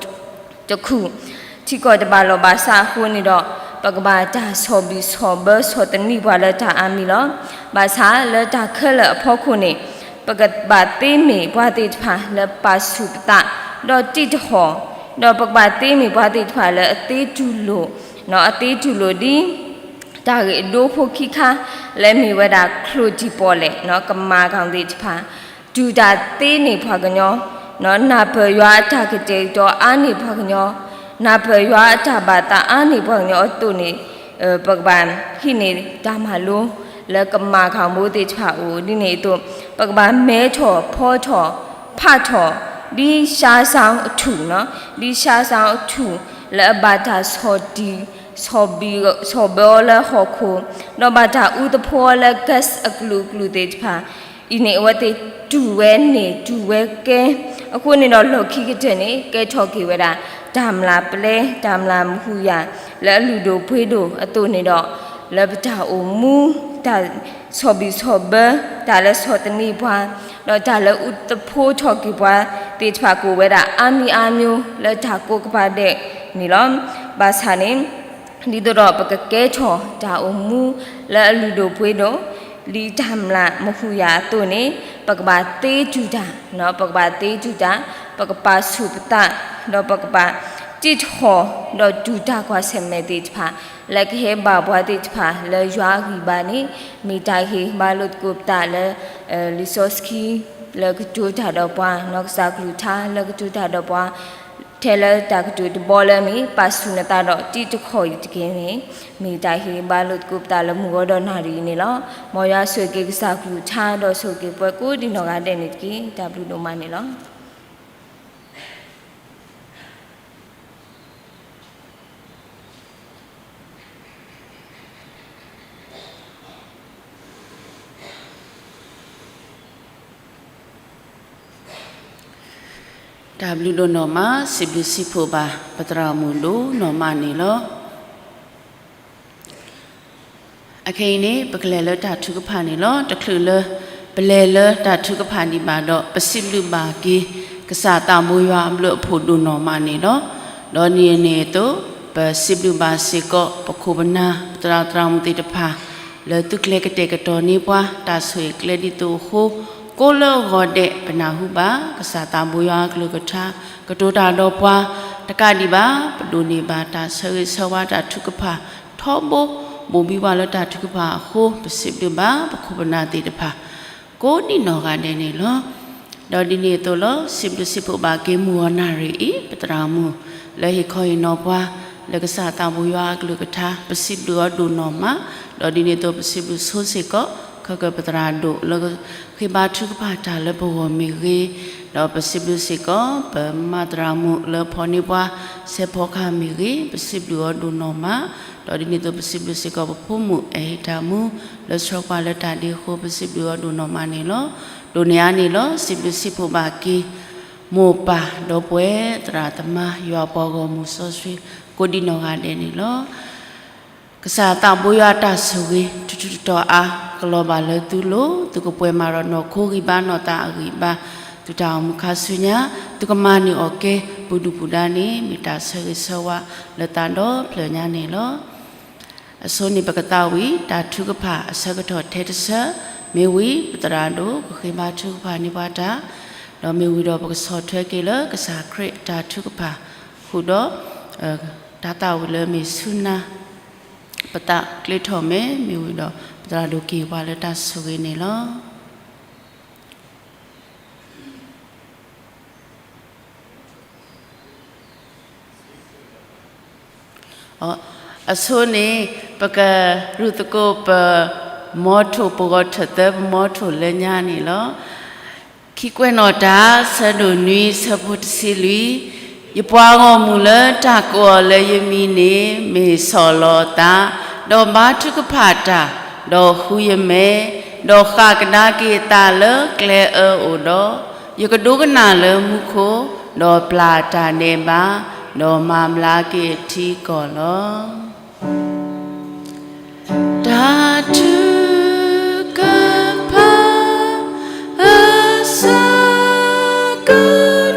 တခုၣ် ထံကီၢ်တဘၣ်လီၢ်ဘၣ်စးအဃိန့ၣ်ဒီး ပကဘၣ်တၢ်ဆီၣ်ဘံၣ်ဆီၣ်ဘၢဆီၣ်သနံးပှၤလၢတၢ်အါမံၤလီၤ. ဘၣ်ဆၣ်လၢတၢ်ခဲလၢာ်အဖီခိၣ်န့ၣ် ပကဘၣ်သ့မ့ၢ်ပှၤသ့ၣ်တဖၣ်လၢပာ်ဆူၣ်ပသး ဒီးတံးတဃီၤ, ဒီးပကဘၣ်သ့မ့ၢ်ပှၤသ့ၣ်တဖၣ်လၢအသ့တူၢ်လိာ်, အသ့တူၢ်လိာ်ဒ် တၢ်ဂ့ၢ်အဒိဖိခံခါ လၢမ့ၢ်ဝဲဒၣ်ချိၣ်တံၢ်ပီၣ်လဲၣ် ကမၤကီၢ်သ့ၣ်တဖၣ် တူၢ်တၢ်သ့န့ၢ်ပှၤကညီ, နၢ်ပၢၢ်ယွၤအတၢ်ကတဲာ်ကတီၤအါန့ၢ်ပှၤကညီ, နၢ်ပၢၢ်ယွၤအတၢ်ဘၣ်သးအါန့ၢ်ပှၤကညီအသိးန့ၣ် ပကဘၣ်ဟံးန့ၢ်တၢ်မၤလိ လၢကမၤကီၢ်ဘိသ့ၣ်တဖၣ်အအိၣ် ဒ်န့ၣ်အသိး ပကဘၣ်မဲထီၣ်ဖီထီၣ် ဖးထီၣ် ဒ်ဆါစၢ်အထူၣ်, ဒ်ဆါစၢ်အထူၣ် လၢအဘၣ်တၢ်ဆီၣ်တံၢ် ဆီၣ်ဘံၣ်ဆီၣ်ဘၢအီၤလၢဟီၣ်ခိၣ်, ဒီးဘၣ်တၢ်အူသဖှိအီၤလၢ gas အကလုာ်ကလုာ်သ့ၣ်တဖၣ် အံၤန့ၣ် အဝဲသ့ၣ်တူၢ်ဝဲန့ၢ် တူၢ်ဝဲကဲ အဃိန့ၣ်ဒီးလီၢ်ခံကတၢၢ်န့ၣ် ကဲထီၣ်က့ၤဝဲဒၣ် တၢ်မျၢ်ပျဲ တၢ်မျၢ်မဟူးယၤ လၢအလုၢ်ဒိၣ်ပှ့ၤဒိၣ်အသိးန့ၣ်ဒီး လၢပတၢ်အိၣ်မူ တၢ်ဆီၣ်ဘံၣ်ဆီၣ်ဘၢ တၢ်လၢဆီၣ်သနံးပှၤ ဒီးတၢ်လၢအုၣ်သဖှိထီၣ်က့ၤပှၤသ့ၣ်တဖၣ် ကအိၣ်ဝဲဒၣ်အါမံၤအါမံၤ လၢတၢ်ကိးကပၤဒဲးန့ၣ်လီၤ. ဘၣ်ဆၣ်န့ၣ် ဒ်သိးဒီးပကကဲထီၣ်တၢ်အိၣ်မူလၢအလုၢ်ဒိၣ်ပှ့ၤဒိၣ် ဒ်တၢ်မျၢ်မဟူးယၤအသိးန့ၣ် ပကဘၣ်သ့တူၢ်တၢ်, ပကဘၣ်သ့တူၢ်တၢ်, ပကပာ်ဆူၣ်ပသး, ဒီးပကဘၣ်တံၢ်ထီၣ်ဒီးတူၢ်တၢ်ကွၢ်ဆၢၣ်မဲာ်သ့ၣ်တဖၣ် လၢကဟဲဘၣ်ပှၤသ့ၣ်တဖၣ်လၢယွၤအဂံၢ်ဘါန့ၣ် မ့ၢ်တၢ်ဟ့ၣ်ဘါလိာ်သကိးပသးလၢ လံာ်စီဆှံ လၢကတိၤတၢ်ဒီးပှၤ, နီၢ်ကစၢ်ကလုၢ်ကထါလၢကတိၤတၢ်ဒီးပှၤ ထဲလၢတၢ်ကတိၤတဘီလၢမ့ၢ် ပာ်ဆူၣ်နသးဒီးတံၢ်တခီအံၤတက့ၢ်န့ၣ် မ့ၢ်တၢ်ဟ့ၣ်ဘါလိာ်သကိးပသးလၢမုၢ်ဂီၤဒီးနၣ်ရံၣ်အံၤန့ၣ်လီၤ. မ်ယွၤဆိၣ်ဂ့ၤက့ၤကစၢ်ကလုၢ်ကထါ ဒီးဆိၣ်ဂ့ၤက့ၤပှၤကိးဒံနီၢ်ဂၤဒဲးန့ၣ်တက့ၢ်. တၢ်ဘျုးဒိၣ်မးန့ၣ်လီၤ. တၢ်ဘျုးဒိၣ်နီၢ်မး စံးဘျုးစံးဖှိၣ်ဘၣ် ပသရၣ်မုၣ်ဒိၣ်နီၢ်မးန့ၣ်လီၤ. အခဲအံၤန့ၣ် ပကလဲၤလၢတၢ်ထုကဖၣ်န့ၣ်လီၤ. တချုးလၢ ပလဲၤလၢတၢ်ထုကဖၣ်ဒံးဘၣ်ဒီး ပစံးဘျုးဘၣ်က့ၤ ကစၢ်သးဘိယွၤအဘျုးအဖှိၣ်ဒိၣ်နီၢ်မးန့ၣ်လီၤ. ဒီးဒ်န့ၣ်အသိး ပစံးဘျုးဘၣ်စ့ၢ်ကီး ပခိၣ်ပနၢ် ပသရၣ်သရၣ်မုၣ်သ့ၣ်တဖၣ် လၢသုကျဲကတဲာ်ကတီၤန့ၢ်ပှၤ တၢ်ဆိၣ်ဂ့ၤကျဲဒ်သိးအဃိ ကိးလၢအဂီၢ်ဒဲး ပနၢ်ဟူဘၣ် ကစၢ်သးဘိယွၤအကလုၢ်ကထါ ကတိၤတၢ်ဒီးပှၤ တကးဒံးဘၣ် ပဒိးန့ၢ်ဘၣ်တၢ်ဆၢဂ့ၤဆၢဝါတၢ်ထုကဖၣ်ထီဘိ ဘိးဘံပှၤလၢတၢ်ထုကဖၣ်အဃိ ပစံးဘျုးဘၣ် ပခိၣ်ပနၢ်သ့ၣ်တဖၣ် ကိးဒံနီၢ်ဂၤဒဲးန့ၣ်လီၤ. ဒီးဒ်န့ၣ်အသိးလီၤ စံးဘျုးစံးဖှိၣ်ဘၣ်က့ၤမုၢ်ဂီၤနၣ်ရံၣ်အံၤ ပသရၣ်မုၣ် လၢဟ့ၣ်ခီဟ့ၣ်နီၤပှၤ လၢကစၢ်သးဘိယွၤအကလုၢ်ကထါ ပစံးဘျုးအီၤဒိၣ်နီၢ်မး, ဒီးဒ်န့ၣ်အသိးပစံးဘျုးဆိစ့ၢ်ကီး ခဲကၢ်ပသရၣ်ဒိၣ်လၢ ဃ့ဘါထုကဖၣ်တၢ်လၢပဂီၢ်မ့ၢ်ဂ့ၤ, ဒီးပစံးဘျုးစ့ၢ်ကီး ပမါသရၣ်မုၣ်လၢဖီၣ်န့ၢ်ပှၤ စဲးဖီကဟၣ်မ့ၢ်ဂ့ၤ, ပစံးဘျုးအီၤဒိၣ်နီၢ်မး, ဒီးဒ်န့ၣ်အသိးပစံးဘျုးစ့ၢ်ကီးပဖိမုၣ်အဟ့ၣ်တၢ်မူ လၢဆှၢပှၤလၢတၢ်ဒ့အဃိ ပစံးဘျုးအီၤဒိၣ်နီၢ်မးန့ၣ်လီၤ. ဒိၣ်န့ၢ်အါန့ၣ်လီၤ စံးဘျုးစံးဖှိၣ်ဘၣ်က့ၤ မိၢ်ပၢ်ဒီပုၢ်ဝဲၢ်သရၣ်သမါ ယွၤပှၤဂီၢ်မုၢ်စီဆှံ ကိးဒံနီၢ်ဂၤဒဲးန့ၣ်လီၤ. ကစၢ်သးဘိယွၤအတၢ်ဆိၣ်ဂ့ၤ ထူးထူးတီၤတီၤအါ ကလီၤဘၣ်လၢသုလိၤ, သုကပှဲၤမၤဒီးနီၢ်ခိဂံၢ်ဘါ နီၢ်သးအဂံၢ်ဘါ, သုတၢ်အိၣ်မူခါဆူညါ သုကမၤန့ၢ်အီၣ်ကဲ ပူၤဒုၣ်ပူၤဒါန့ၣ် မ့ၢ်တၢ်ဆၢဂ့ၤဆၢဝါလၢသးဒီဖျၢၣ်ညါန့ၣ်လီၤ. အဆိန့ၣ်ပကသးဝံၣ် တၢ်ထုကဖၣ်အဆၢကတီၢ်ထဲတဆၢ, မ့ၢ်ဝံၤ ပသရၣ်ဒိၣ် ကဃ့ဘါထုကဖၣ်န့ၢ်ပှၤတၢ်, ဒီးမ့ၢ်ဝံၤဒီးပကဆီၣ်ထွဲက့ၤလၢကစၢ်ခရံာ်အတၢ်ထုကဖၣ်, ဃုာ်ဒီး တၢ်သးဝံၣ်လၢမ့ၢ်ဆူနၤ ပသးကျဲထီၣ်မဲာ် မ့ၢ်ဝံၤဒီး ပသရၣ်ဒိၣ်က့ၤပှၤလၢတၢ်ဆိၣ်ဂ့ၤန့ၣ်လီၤ. အဆိန့ၣ် ပကရူၢ်သကိးပမီထိၣ် ပဂီၤထၢၣ်သၢ ပမီထိၣ်လၢညါန့ၣ်လီၤ. ခံကွဲးနီၣ်တၢ် ဆၢဒိၣ်နွံ ဆၢဖိတဆံလွံၢ်, ယပှၤဂီၢ်မုၢ်လၢတၢ်ကိးအီၤလၢယမံၤန့ၣ် မ့ၢ်ဆီၣ်လီၤသး, ဒီးဘါထုကဖၣ်တၢ်, ဒီးဃုယမဲာ်, ဒီးဃၣ်ကဒါက့ၤအသးလၢကျဲအၢအိၣ်ဒီး, ယကဒိကနၣ်လၢမူခိၣ်, ဒီးပျၢ်တၢ်ဒဲးဘး, ဒီးမၤဘျါက့ၤအထံကီၢ်လီၤ. တၢ်ထုကဖၣ် အဆၢကတီၢ်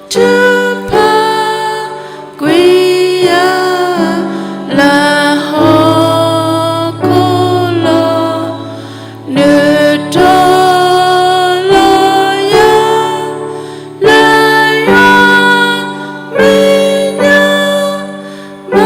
ထုကဖၣ်ကွံာ်ယၤ လၢဟီၣ်ခိၣ်လီၤ, နုာ်ထီၣ်လီၤယၤ လၢယွၤမဲာ်ညါ မၤ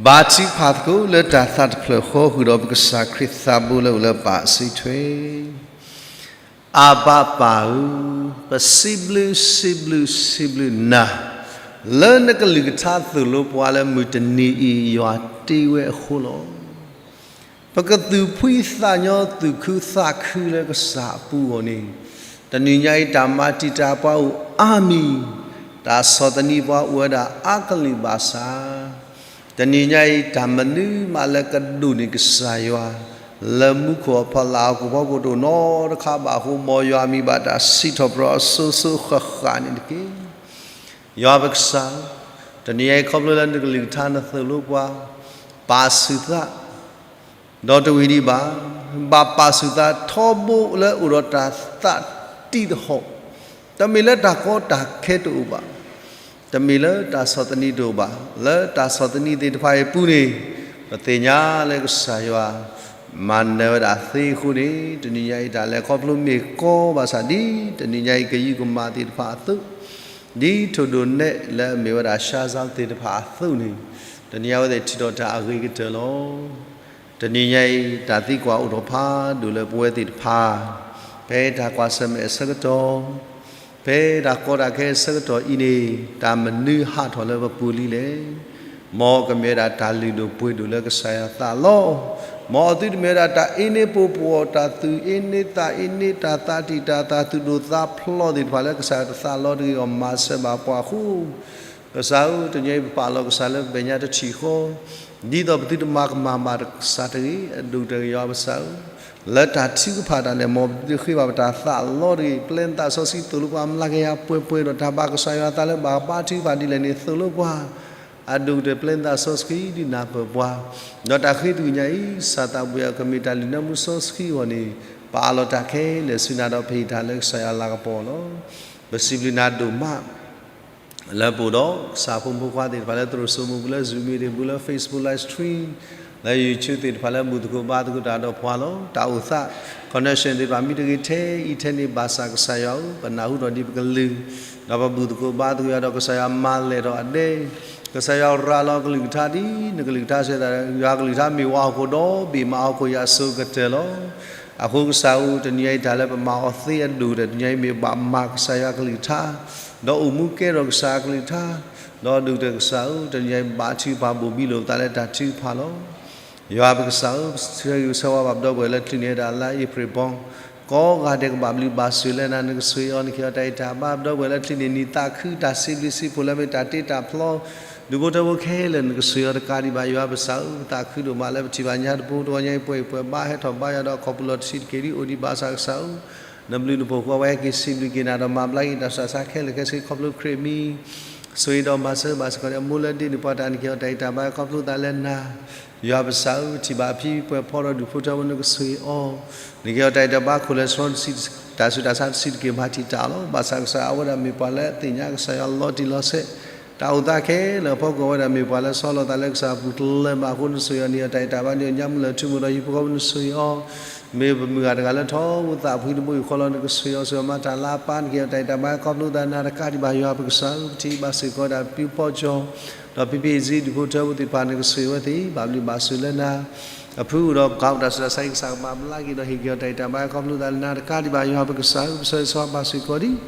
ဘါထုကဖၣ်သကိးလၢတၢ်သးတဖျၢၣ်ဃီ ဃုာ်ဒီးပကစၢ်ခရံာ်သးဘိလၢအအိၣ်လၢပၢ်အစုထွဲ, အဘၣ်ပၢ်ဧၢ, ပစံးဘျုးစံးဘျုးစံးဘျုးနၤ, လၢနကလုၢ်ကထါသိၣ်လိပှၤလၢမုၢ်တနံၤအံၤ ယွၤတ့ဝဲအဃိလီၤ. ပကသူၣ်ဖှံသးညီသူၣ်ခုသးခုလၢကစၢ်အပူၤအဂီၢ်န့ၣ်, တနံၤညါအံၤတၢ်မၤတံာ်တာ်ပှၤအိၣ်အါမံၤ, တၢ်ဆီၣ်သနံးပှၤအိၣ်ဝဲဒၣ်အါကလုာ်ဘၣ်ဆၣ်, တနံၤညါအံၤတၢ်မနုၤမးလၢကဒိၣ်န့ၢ်ကစၢ်ယွၤ, လၢမူခိၣ်အဖီလာ်ဟီၣ်ခိၣ်ဖီခိၣ်တအိၣ်နီတခါဘၣ်အဃိ, မ်ယွၤမံၤဘၣ်တၢ်စံးထီၣ်ပတြၢၤအစိၤစိၤဃၣ်ဃၣ်န့ၣ်တက့ၢ်. ယွၤပကစၢ်, တနံၤညါအံၤခီဖျိလၢနကလုၢ်ကထါနသိၣ်လိပှၤ, ပာ်ဆူၣ်သး ဒီးတဝံၤဒံးဘၣ်, ဘၣ်ပာ်ဆူၣ်သးထီဘိလၢအိၣ်ဒီးတၢ်သးတံၢ်တဟီၣ်, တမ့ၢ်လၢတၢ်ကီတၢ်ခဲတအိၣ်ဘၣ်, တမ့ၢ်လၢတၢ်ဆီၣ်သနံးတအိၣ်ဘၣ်, လၢတၢ်ဆီၣ်သနံးသ့ၣ်တဖၣ်အံၤအပူၤန့ၣ်, ပသ့ၣ်ညါလၢကစၢ်ယွၤ မၤနၢၤဝဲဒၣ်သ့အဃိန့ၣ်, တနံၤညါအံၤတၢ်လဲၤခီဖျိမ့ၢ်ကီဘၣ်ဆၣ်ဒ်, တနံၤညါအံၤကယုၢ်ကမၤသ့ၣ်တဖၣ်အသိး, ဒ်ထိၣ်ဒိၣ်နဲၣ်လၢအမ့ၢ်ဝဲဒၣ် ရှါစၢ် သ့ၣ်တဖၣ်အသိးန့ၣ်, တနံၤညါအဝဲသ့ၣ်ထံၣ်ဒီးတၢ်အဂ့ၤကတၢၢ်လီၤ. တနံၤညါအံၤ တၢ်သံကွၢ်အိၣ်ထီၣ်ဖးဒိၣ်လၢပဝဲသ့ၣ်တဖၣ်, ဖဲတၢ်ကွၢ်ဆၢၣ်မဲာ်အဆၢကတီၢ်, ဖဲတၢ်ကီတၢ်ခဲအဆၢကတီၢ်အံၤန့ၣ်, တၢ်မနုၤဟးထီၣ်လၢပပူၤလံလဲၣ်. မ်ကမ့ၢ်ဝဲဒၣ်တၢ်လုၢ်ဒိၣ်ပှ့ၤဒိၣ်လၢကစၢ်ယွၤသးလီ, မ်အသုတမ့ၢ်ဝဲဒၣ်တၢ်အ့န့ၢ်ပိာ်ပှီၢ်, တၢ်သူၣ်အ့န့ၢ်သးအ့န့ၢ်, တၢ်သးတံာ်တာ်, တၢ်သူၣ်ဒိၣ်သးဖျိးသ့ၣ်တဖၣ်လၢကစၢ်ယွၤတသးလီတဂ့ၤအဂီၢ် မၤစၢၤဘၣ်ပှၤအဃိ, ကစၢ်ဧၢ, တနံၤအံၤပပာ်လီၤကစၢ်လၢပမဲာ်ညါတထံၣ်ဃီ, ဒ်သိးပသုတမၤကမၣ်ဘၣ်ကစၢ်တဂ့ၤ, အဒိၣ်ကတၢၢ်ကယွၤပကစၢ်ဧၢ, လၢတၢ်ထုကဖၣ်တၢ်လဲၣ်, မ်ပသုတဃ့ဘၣ်ပတၢ်သးလီတဂ့ၤ. ပျဲနသးစီဆှံသိၣ်လိပှၤမျးကယၤပှဲၤပှဲၤဒီး တၢ်ဘၣ်ကစၢ်ယွၤအသးလၢဘၣ်ဘါထုကဖၣ်ဒ်လဲၣ်န့ၣ် သိၣ်လိပှၤ, အဒိၣ်ကတၢၢ်ပျဲနသးစီဆှံဒုးနၢ်ပၢၢ်ပှၤ, ဒီးတၢ်ဃ့တုၤညါအံၤ ကစၢ်သးဘိယွၤကမ့ၢ်တၢ်လုၢ်နၢမူစီဆှံအဂီၢ်န့ၣ်, ပအးလီၤတၢ်ခဲလၢာ်ဆူနၤဒီးပဟ့ၣ်တၢ်လၢကစၢ်ယွၤအလၤကပီၤလီၤ. ပစံးဘျုးနၤဒိၣ်မး လၢပအိၣ်ဒီးကစၢ်ဖိမုၣ်ဖိခွါသ့ၣ်တဖၣ်လၢသရိာ်စိမိၤပူၤလၢ Zoom meeting ပူၤလၢ Facebook live stream လၢ YouTube သ့ၣ်တဖၣ်လၢဘူၣ်သကိးဘါသကိးတၢ်ဒီးပှၤလီၤ. တၢ်အိၣ်သး connection သ့ၣ်တဖၣ်မ့ၢ်တဂ့ၤထဲအံၤထဲန့ၣ်ဘၣ်ဆၣ်ကစၢ်ယွၤဧၢ, ပနၢ်ဟူထီၣ်ဒံးပကလုၢ်, ဒီးပဘူၣ်သကိးဘါသကိးယွၤဒီးကစၢ်ယွၤမၤလဲၢ်ထီၣ်အဒဲ, ကစၢ်ယွၤရၤလီၤကလုၢ်ကထါဒ်နကလုၢ်ကထါစံးတၢ်, ယွၤကလုၢ်ကထါမ့ၢ်ဝးဟီၣ်ခိၣ်ဒီဘ့ၣ်မးဟီၣ်ခိၣ်ယၤအစိၤကတၢၢ်လီၤ. အဃိကစၢ်ဧၢ, တနံၤညါအံၤတၢ်လၢပမၤအီၤသ့အဒိၣ်ကတၢၢ် တနံၤညါအံၤမ့ၢ်ဘၣ်မၤကစၢ်ယွၤကလုၢ်ကထါ, ဒီးအိၣ်မူကဲထီၣ်ကစၢ်အကလုၢ်ကထါ, ဒီးဒိၣ်ကတၢၢ်ကစၢ်ဧၢ, တနံၤညါအံၤဘါထုကဖၣ်ဘိၣ်ဘံလိာ်ပသးလၢတၢ်ထုကဖၣ်လီၤ. ယွၤပကစၢ်ဧၢ, ဆှၢဂံၢ်ဆှၢဝါဘၣ်ပဒီပုၢ်ဝဲၢ်လၢချုးန့ၢ်ဝဲဒၣ်လါအ့ဖြ့ၣ်ဘီ, ကိးဂၤဒဲးကဘၣ်ဘျုးဘၣ်ဆိၣ်လၢနၤ, နကဆိၣ်ဂ့ၤအီၤ, နကဟ့ၣ်အီၤတၢ်အံးတၢ်ဘါ, ပဒီပုၢ်ဝဲၢ်လၢချုးန့ၢ်နံၣ်သးခုတၢ်စံးဘျုးစံးဖှိၣ်လၢမ့ၢ်တၢ်တ့တၢ်ဖျီ, ဒူၣ်ဖိထၢဖိခဲလၢာ် နကဆိၣ်ဂ့ၤအီၤတကးဒံးဘၣ်. ယွၤပကစၢ်ဧၢ, ပသးခုဒိၣ်မးလၢပထံၣ်ဘၣ်ညါတပူၤ တဂီၤညါအံၤ ပှဲၤအံၤပှဲၤဘါ ဟဲထီၣ်ဘါယွၤဒီးခီၣ်ပူၤလီၢ်တဆံးတက့ၢ်ဒ်အိၣ်ဒံးဘၣ်ဆၣ်ကစၢ်ဧၢ, နဘျုးနဖှိၣ်ဃီဝဲဟဲက့ၤစံးဘျုးက့ၤနၤဒီးမၤဘျါက့ၤ တၢ်ဆူးတၢ်ဆါခဲလၢာ်ခဲဆ့ ခီဖျိခရံာ်အမံၤ, ဆိၣ်ဂ့ၤဒီးမၤစၢၤဘၣ်စ့ၢ်ကီးန့ၣ်, အမိၢ်လၢဒ့န့ၢ်ပှၤတၢ် နကဟ့ၣ်အီၤတၢ်အံးတၢ်ဘါ ခီဖျိသးလၢနၤ. ယွၤပကစၢ်ဧၢ, ပထံၣ်ဘၣ်အဖံပှဲၤဖီဒီးဒူၣ်ဖိထၢဖိ နကဆိၣ်ဂ့ၤအီၤ, နကဟ့ၣ်အီၤတၢ်အံးတၢ်ဘါ ခိၣ်လဲၤဆှီ တၢ်ဆူးတၢ်ဆါတဆံးတက့ၢ် မၤတံာ်တာ်အီၤလီၤ. ဘၣ်ဆၣ်ကစၢ်အဝဲဒၣ်မ့ၢ်ပှၤလၢအသ့ၣ်ညါကစၢ်ယွၤလီၤတံၢ်လီၤဆဲး, တၢ်အိၣ်သးခဲလၢာ်အဖီခိၣ်အဝဲဒၣ်မ့ၢ်ပှၤလၢဆီလီၤသးလၢကစၢ်အပူၤတလၢဘၣ်အဃိ နဆိၣ်ဂ့ၤအီၤ, နဟ့ၣ်အီၤတၢ်အံးတၢ်ဘါ နညါမုၢ်လၢထူမူဒီးဟံၣ်ဖိဃီဖိ နဆိၣ်ဂ့ၤအီၤ, မ့ၢ်ပမုၢ်ဂၤတဂၤလၢထီၣ်ဝဲသးဖှံတဘိယူၢ်ဃီလီၤ နကဆိၣ်ဂ့ၤအီၤ, ဆိၣ်ဂ့ၤမၤတၢ်လၢအပၢ် နကဟ့ၣ်အီၤတၢ်အံးတၢ်ဘါ ခီဖျိသးနၤတကးဒံးဘၣ် ယွၤပကစၢ်ဧၢ, ပထံၣ်ဘၣ်စ့ၢ်ကီးဒၣ်ပၢ်ပီကၠီ ဒီးဖံဖံအ့ၣ်စ့ ဒူၣ်ဖိထၢဖိသ့ၣ်တဖၣ် နကဆိၣ်ဂ့ၤအဝဲသ့ၣ် ဘၣ်ဘျုးဘၣ်ဆိၣ်လၢနၤ, အဖုအိၣ်ဒီးကးတၢ်ဆူးတၢ်ဆါအံၤ ကစၢ်ကဘၣ်ဘျါက့ၤဒီးဟ့ၣ်က့ၤအီၤတၢ်အံးတၢ်ဘါ ခီဖျိသးလၢနၤတကးဒံးဘၣ် ယွၤပကစၢ်ဧၢ, ပဆၢဂ့ၤဆၢဝါဘၣ်စ့ၢ်ကီးဒံး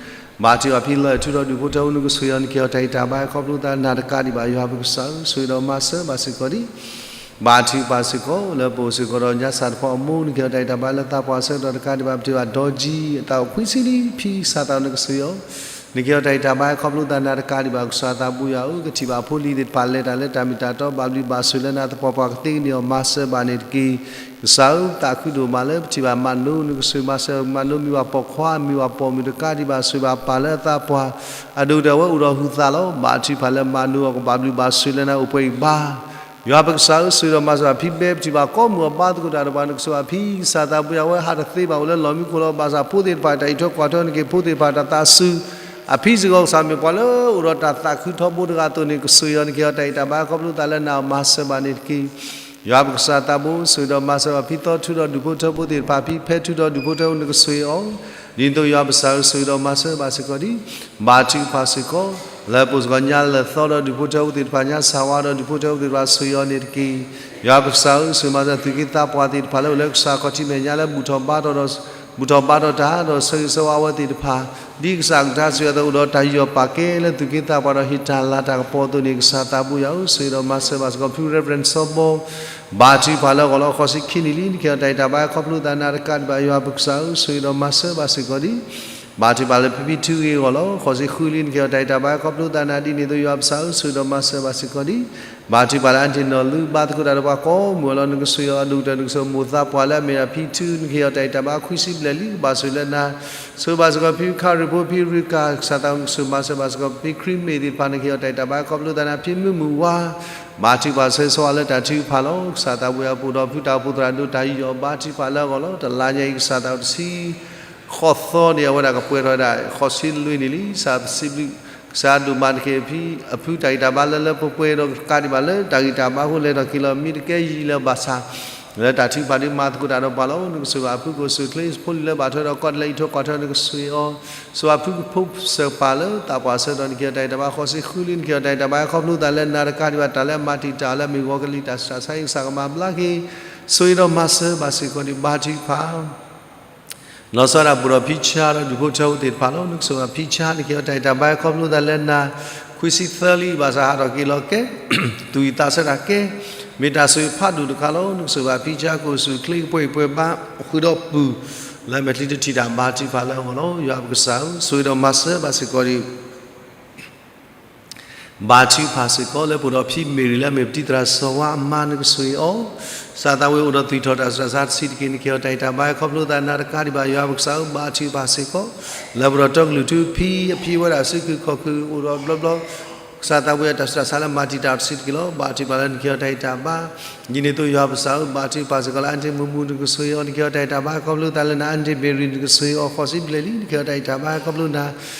ဘၣ်ထုကဖၣ်ဖံလၢထူဒီးဒူၣ်ဖိထၢဖိ နကဆိၣ်ဂ့ၤအီၤ နကဟ့ၣ်အီၤတၢ်အံးတၢ်ဘါ ခီဖျိသးနၤတကးဒံးဘၣ် ယွၤပကစၢ်ဧၢ, ဆိၣ်ဂ့ၤဒီးမၤစၢၤဘၣ်စ့ၢ်ကီးဒံး ဘါထုကဖၣ်စ့ၢ်ကီး လၢပအိၣ်စ့ၢ်ကီးဒီးညါစၢ်တဖီအမိၢ် နကဟ့ၣ်အီၤတၢ်အံးတၢ်ဘါလၢသးပှၢ်ဆၢကတီၢ်တကးဒံးဘၣ် ပထံၣ်ဘၣ်ဒီကံ အသးအိၣ်ခွံဆံလံ ဖံစၢ်သး နကဆိၣ်ဂ့ၤအီၤ, နကဟ့ၣ်အီၤတၢ်အံးတၢ်ဘါ ခီဖျိသးနၤတကးဒံးဘၣ် ကစၢ်သးဘိယွၤဧၢ, ကထံၣ်ဘၣ်ဖိလံၤသ့ၣ်တဖၣ်လဲၤတၢ်လၢတၢ်မ့ၢ်တၢ်တီ ဘၣ်ဘျုးဘၣ်ဆိၣ်လၢနၤ သပှၢ်ပှၢ်ကသ့ကန့ၢ်အီၤ မၤစၢၤဘၣ်န့ၣ်တက့ၢ်. ကစၢ်ဧၢ, သးခုဒိၣ်မးလၢပထံၣ်ဘၣ်မၤနိ နကဆိၣ်ဂ့ၤမၤစၢၤမၤနိ မ့ၢ်ဘၣ်ပိာ်ခွါ မ့ၢ်ဘၣ်ပိာ်မုၣ်တကးဒံးဘၣ် ဆိၣ်ဂ့ၤဘၣ်ပၢ်လၢအသးပှၢ် အဒိၣ်ကတၢၢ်ဝဲအိၣ်ဒီးဟုသးလီၤ. ဘါထုကဖၣ်လၢမၤနိအီၤ ကဘၣ်ဘျုးဘၣ်ဆိၣ်လၢနၤအိၣ်ပှဲၤအံၤဘၣ် ယွၤပကစၢ်ဧၢ, ဆိၣ်ဂ့ၤဒီးမၤစၢၤဘၣ်ဖံဘဲ ပထံၣ်ဘၣ်ကိးမုၢ်အဘါသကိးတၢ်ဒီးပှၤ နကဆိၣ်ဂ့ၤဘၣ်ဖံစၢ်သးဘိယွၤ အဝဲဟးတသ့ဘၣ် အိၣ်လၢလီၢ်မံခိၣ်လီၤ. ဘၣ်ဆၣ်ဖိသ့ၣ်တဖၣ်တၢ်အံးထွဲကွၢ်ထွဲ နကဟ့ၣ်ဖိသ့ၣ်တဖၣ်တၢ်သးစူၤ အဖံစ့ၢ်ကီးကစၢ်မ့ၢ်ပှၤလၢအိၣ်ဒီးတၢ်သးခုထီဘိတဂၤအသိးန့ၣ် ကဆိၣ်ဂ့ၤအီၤ နကဟ့ၣ်အီၤတၢ်အံးတၢ်ဘါ ခီဖျိသးလၢနၤအီၤ မၤစၢၤဘၣ်န့ၣ်တက့ၢ်. ယွၤပကစၢ်သးဘိ ဆိၣ်ဂ့ၤဒီးမၤစၢၤဘၣ်ဖံသီထူဒီးဒူၣ်ဖိထၢဖိသ့ၣ်တဖၣ် ဖံဖဲထူဒီးဒူၣ်ဖိထၢဖိ နကဆိၣ်ဂ့ၤအီၤ ဒ်သိးယွၤပကစၢ်ဧၢ ဆိၣ်ဂ့ၤဒီးမၤစၢၤဘၣ်စ့ၢ်ကီးဒံး ဘါထုကဖၣ်စ့ၢ်ကီး လၢပအိၣ်စ့ၢ်ကီးညါလၢသီဒီးဒူၣ်ဖိထၢဖိသ့ၣ်တဖၣ် ညါစၢ်ဝါဒီးဒူၣ်ဖိထၢဖိသ့ၣ်တဖၣ် ဆိၣ်ဂ့ၤအီၤန့ၣ်တက့ၢ်. ယွၤပကစၢ်ဧၢ, ဆိၣ်ဂ့ၤမၤစၢၤသုးက့သးပှၢ်သ့ၣ်တဖၣ်လၢအိၣ်လၢကစၢ်ခီၣ်ထံးမဲာ်ညါလၢ ဘူၣ်ထီၣ်ဘါထီၣ်ဒီး ဘူၣ်ထီၣ်ဘါထီၣ်တၢ်ဒီးဆၢဂ့ၤဆၢဝါအဝဲသ့ၣ်တဖၣ်, ဒ်ကစၢ်အကလုၢ်ကထါစံးအသိး အိၣ်ဒီးတၢ်ယူးယီၣ်ပာ်ကဲလၢသုးက့သးပှၢ်ဒီးဟ့ၣ်တၢ်လၤတၢ်ကပီၤအသိးန့ၣ် ကစၢ်သးဘိယွၤဧၢ, ဆိၣ်ဂ့ၤဒီးမၤစၢၤဘၣ်စ့ၢ်ကီးဖု Reverend စီၤဘီ ဘါထုကဖၣ်လၢအဂီၢ်လီၤ. ဃိးဆံခံနံၣ်လံ နကဟ့ၣ်အီၤတၢ်အံးတၢ်ဘါခီဖျိသးနၤတကးဒံးဘၣ် ယွၤပကစၢ်ဧၢ, ဆိၣ်ဂ့ၤဒီးမၤစၢၤဘၣ်စ့ၢ်ကီးဒံး ဘါထုကဖၣ်လၢဖံဖံထုဂ့ၤအဂီၢ်လီၤ. ဃိးဆံဃုလံ နကဟ့ၣ်အီၤတၢ်အံးတၢ်ဘါခီဖျိသးနၤဒ်န့ၣ်အသိး ယွၤပကစၢ်ဧၢ, ဆိၣ်ဂ့ၤဒီးမၤစၢၤဘၣ်စ့ၢ်ကီးဒံး ဘါထုကဖၣ်လၢ Aunty နီၢ်လူ ဘါသကိးတၢ်ဒီးပှၤကိးမုၢ်အလီၢ် နကဆိၣ်ဂ့ၤအီၤ ဒိၣ်ကတၢၢ် နကဆိၣ်ဂ့ၤမိၢ်သးပှၢ်လၢအမ့ၢ်ဒၣ်ဖံထု နကဟ့ၣ်အီၤတၢ်အံးတၢ်ဘါ ခွံဆံဘျဲၣ်လံ ကဘၣ်ဆိၣ်ဂ့ၤလၢနၤ, ဆိၣ်ဂ့ၤဘၣ်စ့ၢ်ကီးဖံခရံာ်ဖိ ဖံရူကၤ ကစၢ်သးနကဆိၣ်ဂ့ၤမၤစၢၤဘၣ်စ့ၢ်ကီး ဖံခရံာ်မ့ၢ်သ့ၣ်တဖၣ် နကဟ့ၣ်အီၤတၢ်အံးတၢ်ဘါခီဖျိသးနၤ ဖံမုၢ်မုၢ်ဝါ ဘါထုကဖၣ်ဆိၣ်ဂ့ၤဆိၣ်ဝါလၢတၢ်ထုကဖၣ်လီၤ. ကစၢ်သးဘိယွၤ ပအိၣ်ဒီးဖုတၢ်အိၣ်ဖှိၣ်သရၣ်ဒိၣ်တၢ်ယူးယီၣ် ဘါထုကဖၣ်လၢအဂီၢ်လီၤ. တလါညါအံၤ ကစၢ်သးအိၣ်တဆံ ဃိးသီန့ၣ် အဝဲဒၣ်ကပှဲၤထီၣ်ဝဲဒၣ် ဃိးဆံလွံၢ်နံၣ်လံ. ကစၢ်ပစံးဘျုး ကစၢ်ဒိၣ်မး နကဟ့ၣ်အဖံ အဖုတၢ်ဂံၢ်တၢ်ဘါလၢလၢပှဲၤပှဲၤဒီးတကးဒံးဘၣ်လၢတၢ်ဂံၢ်တၢ်ဘါအဃိ လဲၤထီၣ်က့ၤလီၤ မ့ၢ်တကဲယံာ်လၢၤဘၣ်ဆၣ် လၢတၢ်ထုကဖၣ်ဒုးမၤသကိးတၢ်ဒီးပှၤလီၤ. နကဆိၣ်ဂ့ၤဘၣ်အဖုကိး ဆိၣ်ဂ့ၤချ့ ဖိလံၤလၢဘၣ်ထွဲဒီးကီၢ်ဒ်လဲၣ် အံးထွဲကွၢ်ထွဲ နကဆိၣ်ဂ့ၤအီၤ, ဆိၣ်ဂ့ၤဘၣ်ဖုကဖိစၢၤပၢ်လၢသးပှၢ်အဆၢကတီၢ် နကဟ့ၣ်အီၤတၢ်အံးတၢ်ဘါ ဃိးဆံဃုလံ နကဟ့ၣ်အီၤတၢ်အံးတၢ်ဘါ ခီဖျိသးလၢနၤတကးဒံးဘၣ် တၢ်လၢအမၤတံာ်တာ်အီၤလၢအမ့ၢ်ဂီၤကလံၤ တၢ်ဆူးတၢ်ဆါအံၤ ကစၢ်ကမၤဘျါက့ၤ ဆိၣ်ဂ့ၤဒီးမၤစၢၤဘၣ်စ့ၢ်ကီးဒံး ဘါထုကဖၣ် လီၤဆီဒၣ်တၢ် ပအိၣ်ဒီးဖံဆါဒီးဒူၣ်ဖိထၢဖိသ့ၣ်တဖၣ်လီၤ. နကဆိၣ်ဂ့ၤဘၣ်ဖံဆါ နကဟ့ၣ်အီၤတၢ်အံးတၢ်ဘါ ခီဖျိသးလၢနၤ ခွံဆံသၢလံ ဘၣ်ဆၣ်ဟးထီၣ်က့ၤလီၤကဲ သူၣ်အံၤသးဆၢတၢ်ကဲ မ့ၢ်တၢ်ဆိၣ်ဂ့ၤဖးဒိၣ်တခါလီၤ. နကဆိၣ်ဂ့ၤဘၣ်ဖံဆါ ကအိၣ်ဆူၣ်ချ့ ကပှဲၤအံၤပှဲၤဘါ ဃုာ်ဒီးပုၢ် လၢမဲာ်ချံတထံၣ်တၢ် ဘါထုကဖၣ်လၢအဂီၢ်လီၤ. ယွၤပကစၢ်ဧၢ, ဆိၣ်ဂ့ၤဒီးမၤစၢၤဘၣ်စ့ၢ်ကီးဒံး ဘါထုကဖၣ်စ့ၢ်ကီး လၢပအိၣ်ဒီးဖံမ့ၢ်ရံၤ လၢအမ့ၢ်ပတံၤသရၣ်စီၤဝါအမါ နကဆိၣ်ဂ့ၤအီၤ, ကစၢ်သးဝဲအိၣ်ဒီးသွံၣ်ထီၣ်တၢ်ဆူးတၢ်ဆါတဆံးတက့ၢ် နကဟ့ၣ်အီၤတၢ်အံးတၢ်ဘါ ခီဖျိသးနၤတကးဒံးဘၣ် ယွၤပကစၢ်ဧၢ, ဘါထုကဖၣ်စ့ၢ်ကီး လၢပအိၣ်ဒီးတီကလုာ်ထူဖံ အဖံဝဲဒၣ်စုကဝဲၤခီၣ်ကဝဲၤ အိၣ်ဒီးဘျီဘျီ ကစၢ်သးဝဲတၢ်ဆူးတၢ်ဆါလၢမၤတံာ်တာ်တဆံးတက့ၢ်လီၤ. ဘါထုကဖၣ်လၢနကဟ့ၣ်အီၤတၢ်အံးတၢ်ဘါ ဒ်န့ၣ်အသိး ယွၤပကစၢ်ဧၢ, ဘါထုကဖၣ်စ့ၢ်ကီးလၢ Aunty မူမူ နကဆိၣ်ဂ့ၤအီၤ နကဟ့ၣ်အီၤတၢ်အံးတၢ်ဘါ ခီဖျိသးလၢနၤ Aunty မ့ၢ်ရံၤ နကဆိၣ်ဂ့ၤအီၤ ဃိးဆံဘျဲၣ်လံ နကဟ့ၣ်အီၤတၢ်အံးတၢ်ဘါ ခီဖျိနၤ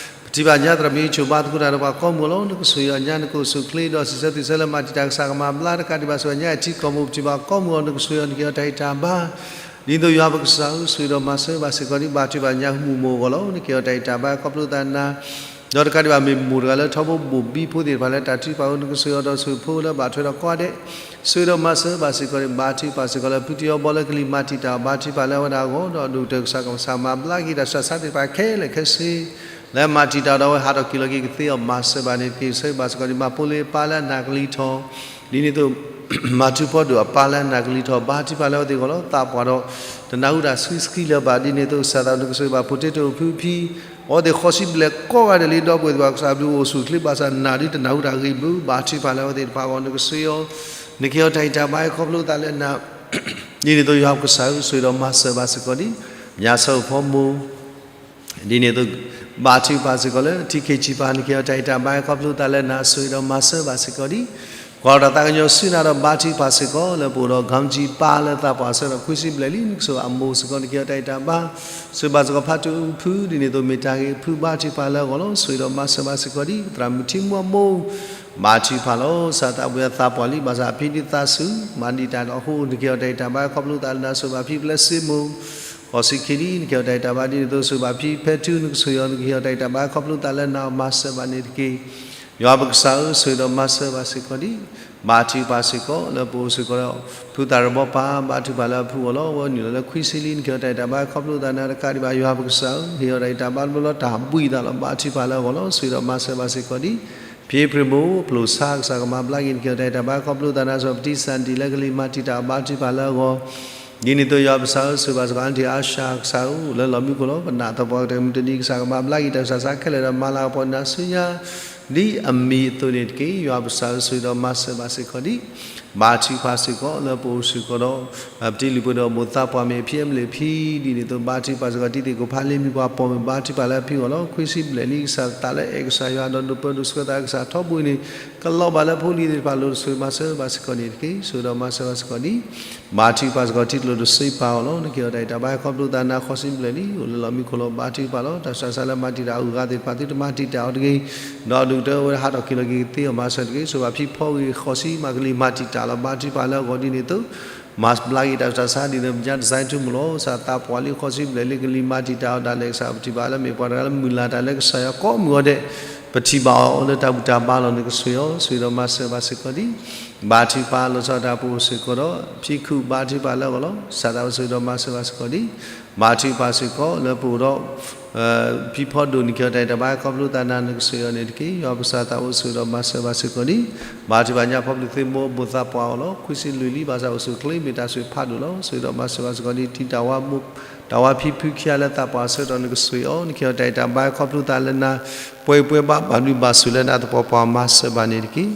ပထံၣ်ဘၣ်ညါသရၣ်မုၣ်ဆိၣ်ဘါသကိးတၢ်ဒီးပှၤကိးမုၢ်အလီၢ် နကဆိၣ်ဂ့ၤအီၤညါ နကအိၣ်ဆူၣ်ချ့ဒီး စံးဆၢသွံၣ်ဆၢလၢမၤတံာ်တာ် ကစၢ်ကမၤဘျါတကးဒံးဘၣ် ဆိၣ်ဂ့ၤညါအထံကီၢ်မူ ပထံၣ်ဘၣ်ကိးမုၢ်အီၤ နကဆိၣ်ဂ့ၤအီၤ နကဟ့ၣ်အီၤတၢ်အံးတၢ်ဘါ ဒ်သိးယွၤပကစၢ်ဧၢ ဆိၣ်ဂ့ၤဒီးမၤစၢၤဘၣ်စ့ၢ်ကီးဒံး ဘါထုကဖၣ်ညါ ဟူမူးမိၢ်အဂီၢ်လီၤ နကဟ့ၣ်အီၤတၢ်အံးတၢ်ဘါ ခီဖျိသးနၤ ဒီးတကးဒံးဘၣ် မ့ၢ်မိၢ်တဂၤလၢထီဘိဘိၣ်ဘံဖိသ့ၣ်တဖၣ်လၢတၢ်ထုကဖၣ်အဃိ နကဆိၣ်ဂ့ၤအီၤဒီးဆိၣ်ဂ့ၤဖိလၢဘၣ်ထွဲဒီးကိးဂၤဒဲး ဆိၣ်ဂ့ၤဒီးမၤစၢၤဘၣ်စ့ၢ်ကီးန့ၣ် ဘါထုကဖၣ်စ့ၢ်ကီးလၢဖုတံၢ်အီဘီလၢကလံၤမၤတံာ်တာ်အီၤ ဘါထုကဖၣ်လၢအဝဲဒၣ်အဂီၢ် ဒီးဒိၣ်ကတၢၢ်ကစၢ်ကမၤဘျါက့ၤတၢ်ဆူးတၢ်ဆါသ့ၣ်တဖၣ်ခဲလၢာ်ခဲဆ့ လၢမၤတံာ်တာ်ဒီးအဝဲဟးထီၣ်က့ၤလီၤက့ၤကသ့အီၤ မၤစၢၤဘၣ်န့ၣ်တက့ၢ် ဆိၣ်ဂ့ၤဘၣ်စ့ၢ်ကီးန့ၣ် မၤဖိလ့အပၢ်လၢအနာ်ကလံၤထီၣ် ဒ်န့ၣ်အသိး မၤထူဖီဒိၣ်အပၢ်လၢအနာ်ကလံၤထီၣ် ဘါထုကဖၣ်လၢအဝဲသ့ၣ်အဂီၢ်လီၤ သးပှၢ်ဒီး တနၢ်ဟူတၢ်ဆှံဆှံလၢၤဘၣ် ဒ်န့ၣ်အသိး ကစၢ်သးနကဆိၣ်ဂ့ၤဘၣ် ဖိတ့တိၢ်ဖုဖံ အဝဲသ့ၣ်ဃိးဆံဘျဲၣ်ကိးဂၤဒဲးလံ ဒီပုၢ်ဝဲၢ်သ့ၣ်တဖၣ် ကစၢ်ဘျုးအိၣ်ဆူၣ်ချ့ဘၣ်ဆၣ် နာ်ဒ်တနၢ်ဟူတၢ်ဂ့ၢ်ဘၣ် ဘါထုကဖၣ်လၢအဝဲသ့ၣ်တဖၣ်အဂီၢ် နကဆိၣ်ဂ့ၤအီၤ နကဟ့ၣ်အီၤတၢ်အံးတၢ်ဘါ ခီဖျိသးလၢနၤ ဒ်န့ၣ်အသိး ယွၤပကစၢ်ဧၢ ဆိၣ်ဂ့ၤဒီးမၤစၢၤဘၣ်စ့ၢ်ကီးဒံး ညါဆၢဖိမိၢ် ဒ်န့ၣ်အသိး ဘါထုကဖၣ်စ့ၢ်ကီးလၢ ထံခ့ဆံးပၢ် နကဟ့ၣ်အီၤတၢ်အံးတၢ်ဘါ ခီဖျိသးလၢနၤ ဆိၣ်ဂ့ၤဒီးမၤစၢၤဘၣ်စ့ၢ်ကီးဒံး ကွၢ်တၢ်သးကညီၤဆူနၤဒီး ဘါထုကဖၣ်စ့ၢ်ကီး လၢပအိၣ်ဒီး ခါမကၠံပၢ်လၢသးပှၢ်အဆၢဒီးခွံဆံဘျဲၣ်လံ နကဆိၣ်ဂ့ၤအမိၢ်စ့ၢ်ကီး နကဟ့ၣ်အီၤတၢ်အံးတၢ်ဘါ ဆိၣ်ဂ့ၤဘၣ်စ့ၢ်ကီးဖါတူဖု ဒ်န့ၣ်အသိးမ့ၢ်တၢ်ဂ့ၤဖု ဘါထုကဖၣ်လၢအဂီၢ်လီၤ ဆိၣ်ဂ့ၤဒီးမၤစၢၤဘၣ်စ့ၢ်ကီးဒံး သရၣ်မုၣ်ထံမူအမိၢ် ဘါထုကဖၣ်လီၤ ကစၢ်သးပှၢ်သးပှၢ်လံ ဘၣ်ဆၣ်အဖံဒ်သးဆူၣ် မၤတံာ်တာ်အဃိ နကဟ့ၣ်အီၤတၢ်အံးတၢ်ဘါ ခီဖျိသးလၢနၤ ဆိၣ်ဂ့ၤဘၣ်ဖံပျဲစ့မိၢ် ဃိးဆံခံနံၣ် နကဟ့ၣ်အီၤတၢ်အံးတၢ်ဘါ ဒ်န့ၣ်အသိး ဆိၣ်ဂ့ၤဘၣ်ဖံဖဲထူ နကဆိၣ်ဂ့ၤအီၤ နကဟ့ၣ်အီၤတၢ်အံးတၢ်ဘါ ခီဖျိသးလၢနၤ မၤစၢၤဘၣ်န့ၣ်တက့ၢ် ယွၤပကစၢ်ဧၢ ဆိၣ်ဂ့ၤဒီးမၤစၢၤဘၣ်စ့ၢ်ကီးဒံး ဘါထုကဖၣ်စ့ၢ်ကီး လၢပအိၣ်စ့ၢ်ကီးဒီး ဖုသၣ်ရၤဘီပၢ် ဘါထုကဖၣ်လၢအဖုအဂီၢ်လီၤ အဝဲနုာ်လီၤလၢခွံဆံလံ နကဟ့ၣ်အီၤတၢ်အံးတၢ်ဘါ ခီဖျိသးနၤတကးဒံးဘၣ် ယွၤပကစၢ်ဧၢ ဟ့ၣ်အီၤတၢ်အံးတၢ်ဘါတဘျီလီၤ တၢ်ဘှံးသးလီၤ ဘါထုကဖၣ်လၢအဂီၢ်လီၤ ဆိၣ်ဂ့ၤဒီးမၤစၢၤဘၣ်စ့ၢ်ကီးဒံး ဖံပြ့မိၢ် ဖျိၣ်ဆါ ကစၢ်ကမၤဘျါက့ၤ နကဟ့ၣ်အီၤတၢ်အံးတၢ်ဘါ ခီဖျိသးနၤ စီၤပတံစၣ်ဒံၣ်လၢကလံၤမၤတံာ်တာ်အီၤ ဘါထုကဖၣ်လၢအဂီၢ် ဒ်န့ၣ်အသိး ယွၤပကစၢ်ဧၢ ဆိၣ်ဂ့ၤဘၣ်စ့ၢ်ကီး အၣ်တံၣ်အါၡါ ကစၢ်ဧၢ လၢလီၢ်မံခိၣ်လီၤ ပနာ်သပှၢ်ကတၢၢ်မုၢ်တနံၤ ကစၢ်ကမၤဘျါက့ၤတၢ်ဆူးတၢ်ဆါခဲလၢာ်ဒီး မၤလၤကပီၤနၤဆူညါ ဒ်အမံၤအသိးန့ၣ်တက့ၢ်. ယွၤပကစၢ်ဧၢ ဆိၣ်ဂ့ၤဒီးမၤစၢၤဘၣ်စ့ၢ်ကီးဒံး ဘါထုကဖၣ်စ့ၢ်ကီး လၢပအိၣ်စ့ၢ်ကီးဒီး ပတံၤလုၢ်ပှ့ၤဒီးမိၢ်သးပှၢ်မ့ၢ်ဖံအမလ့ၢ်ဖံ ဒ်န့ၣ်အသိး ဘါထုကဖၣ်စ့ၢ်ကီး တံၤသကိးဖးလ့မံၤပှၤပိာ်မုၣ် ဘါထုကဖၣ်လၢအဖံအဂီၢ်လီၤ. ခွံဆံဘျဲၣ်လံ ကစၢ်သးလၢအဲၣ်ကစၢ်ယွၤ ဒီးဒိးပၢဒိးဆှၢသးကစၢ်ထီဘိအံၤန့ၣ် ကလီၤဘၣ်လၢဖိလံၤသ့ၣ်တဖၣ်လိၤ ဆိၣ်ဂ့ၤမၤစၢၤဘၣ်စ့ၢ်ကီးန့ၣ်တက့ၢ်. ဆိၣ်ဂ့ၤဒီးမၤစၢၤဘၣ်စ့ၢ်ကီးဒံး ဘါထုကဖၣ်စ့ၢ်ကီး တံၤသကိးတစ့ပၢ်အဂီၢ်လီၤ. နကဟ့ၣ်အီၤတၢ်အံးတၢ်ဘါ ခီဖျိသးနၤ ဃိးဆံဘျဲၣ်လံ အိၣ်လၢလီၢ်မံခိၣ်လီၤ. ဘါထုကဖၣ်လီၤ. တၢ်ဆူးတၢ်ဆါလၢမၤတံာ်တာ်အဂုၤအဂၤသ့ၣ်တဖၣ် သုတမၤတံာ်တာ်အီၤတဂ့ၤ. ဒီးဒိၣ်ကတၢၢ်ဝဲဟးထီၣ်က့ၤလီၤက့ၤကသ့အီၤမၤစၢၤတဂ့ၤ. ဆိၣ်ဂ့ၤဘၣ်ဖံဖီဂ့ၤ ဃိးဆံ မၤကလံၤမၤတံာ်တာ်လီၤ. ဘါထုကဖၣ်လၢအဂီၢ်ဒ်န့ၣ်အသိး မၤဘျါက့ၤတၢ်ဆူးတၢ်ဆါဒ်န့ၣ် ပညါတစဲးထူမူလီၤ. ကစၢ်သးပှၢ်လံ ဃိးဆံဘျဲၣ်လံ ကလံၤမၤတံာ်တာ်အီၤဒၣ်လဲာ် ကစၢ်ပထံၣ်ဘၣ်လၢမ့ၢ်ပှၤတဂၤလၢမုၢ်လၢ်တၢ်လၢကစၢ်ယွၤကိးမုၢ်ဂီၤဒဲး ပထံၣ်ဘၣ်အီၤလၢတၢ်ဘူၣ်တၢ်ဘါလီၤ နကဆိၣ်ဂ့ၤအီၤ ဆိၣ်ဂ့ၤဒီးမၤစၢၤဘၣ်စ့ၢ်ကီးဒံး, ဘါထုကဖၣ်လီၤဆီဒၣ်တၢ် ပအိၣ်စ့ၢ်ကီးဒီး ဖံခုၣ် ဘါထုကဖၣ်လၢအဂီၢ်လီၤ. ကစၢ်သးဘိယွၤဆိၣ်ဂ့ၤဒီးမၤစၢၤဘၣ်စ့ၢ်ကီးဒံး, ဘါထုကဖၣ်စ့ၢ်ကီးလၢပအိၣ်ဒီး ဖံဖီဒိၣ် နကဟ့ၣ်အီၤတၢ်အဲၣ်တၢ်ဘါ ခီဖျိသးနၤ နကဆိၣ်ဂ့ၤအီၤန့ၣ်တက့ၢ်. ယွၤပကစၢ်သးဘိယွၤဆိၣ်ဂ့ၤဒီးမၤစၢၤဘၣ်စ့ၢ်ကီးဒံး, ဘါထုကဖၣ်ညါ ဖီဘျုးသ့ၣ်မိၢ်ဘိၣ်သးပှၢ်အီၤလီၤ. ခွံဆံလွံၢ်လံ ဘၣ်ဆၣ်အိၣ်ဆူၣ်အိၣ်ချ့ မ့ၢ်တၢ်ဆိၣ်ဂ့ၤဖးဒိၣ်လီၤ. ဆိၣ်ဂ့ၤဒီးမၤစၢၤဘၣ်စ့ၢ်ကီးဒံး တံၤတၢ်ဝါမိၢ် တၢ်ဝါဖံဖုခံဂၤလၢသးပှၢ်အဆၢကတီၢ် နကဆိၣ်ဂ့ၤအီၤ နကဟ့ၣ်အီၤတၢ်အဲၣ်တၢ်ဘါ ခီဖျိသးလၢနၤ ပှဲၤအံၤပှဲၤဘၣ် ဘၣ်ဘျုးဘၣ်ဆိၣ်လၢနၤ သပှၢ်ပှၢ် မၤစၢၤဘၣ်န့ၣ်တက့ၢ်.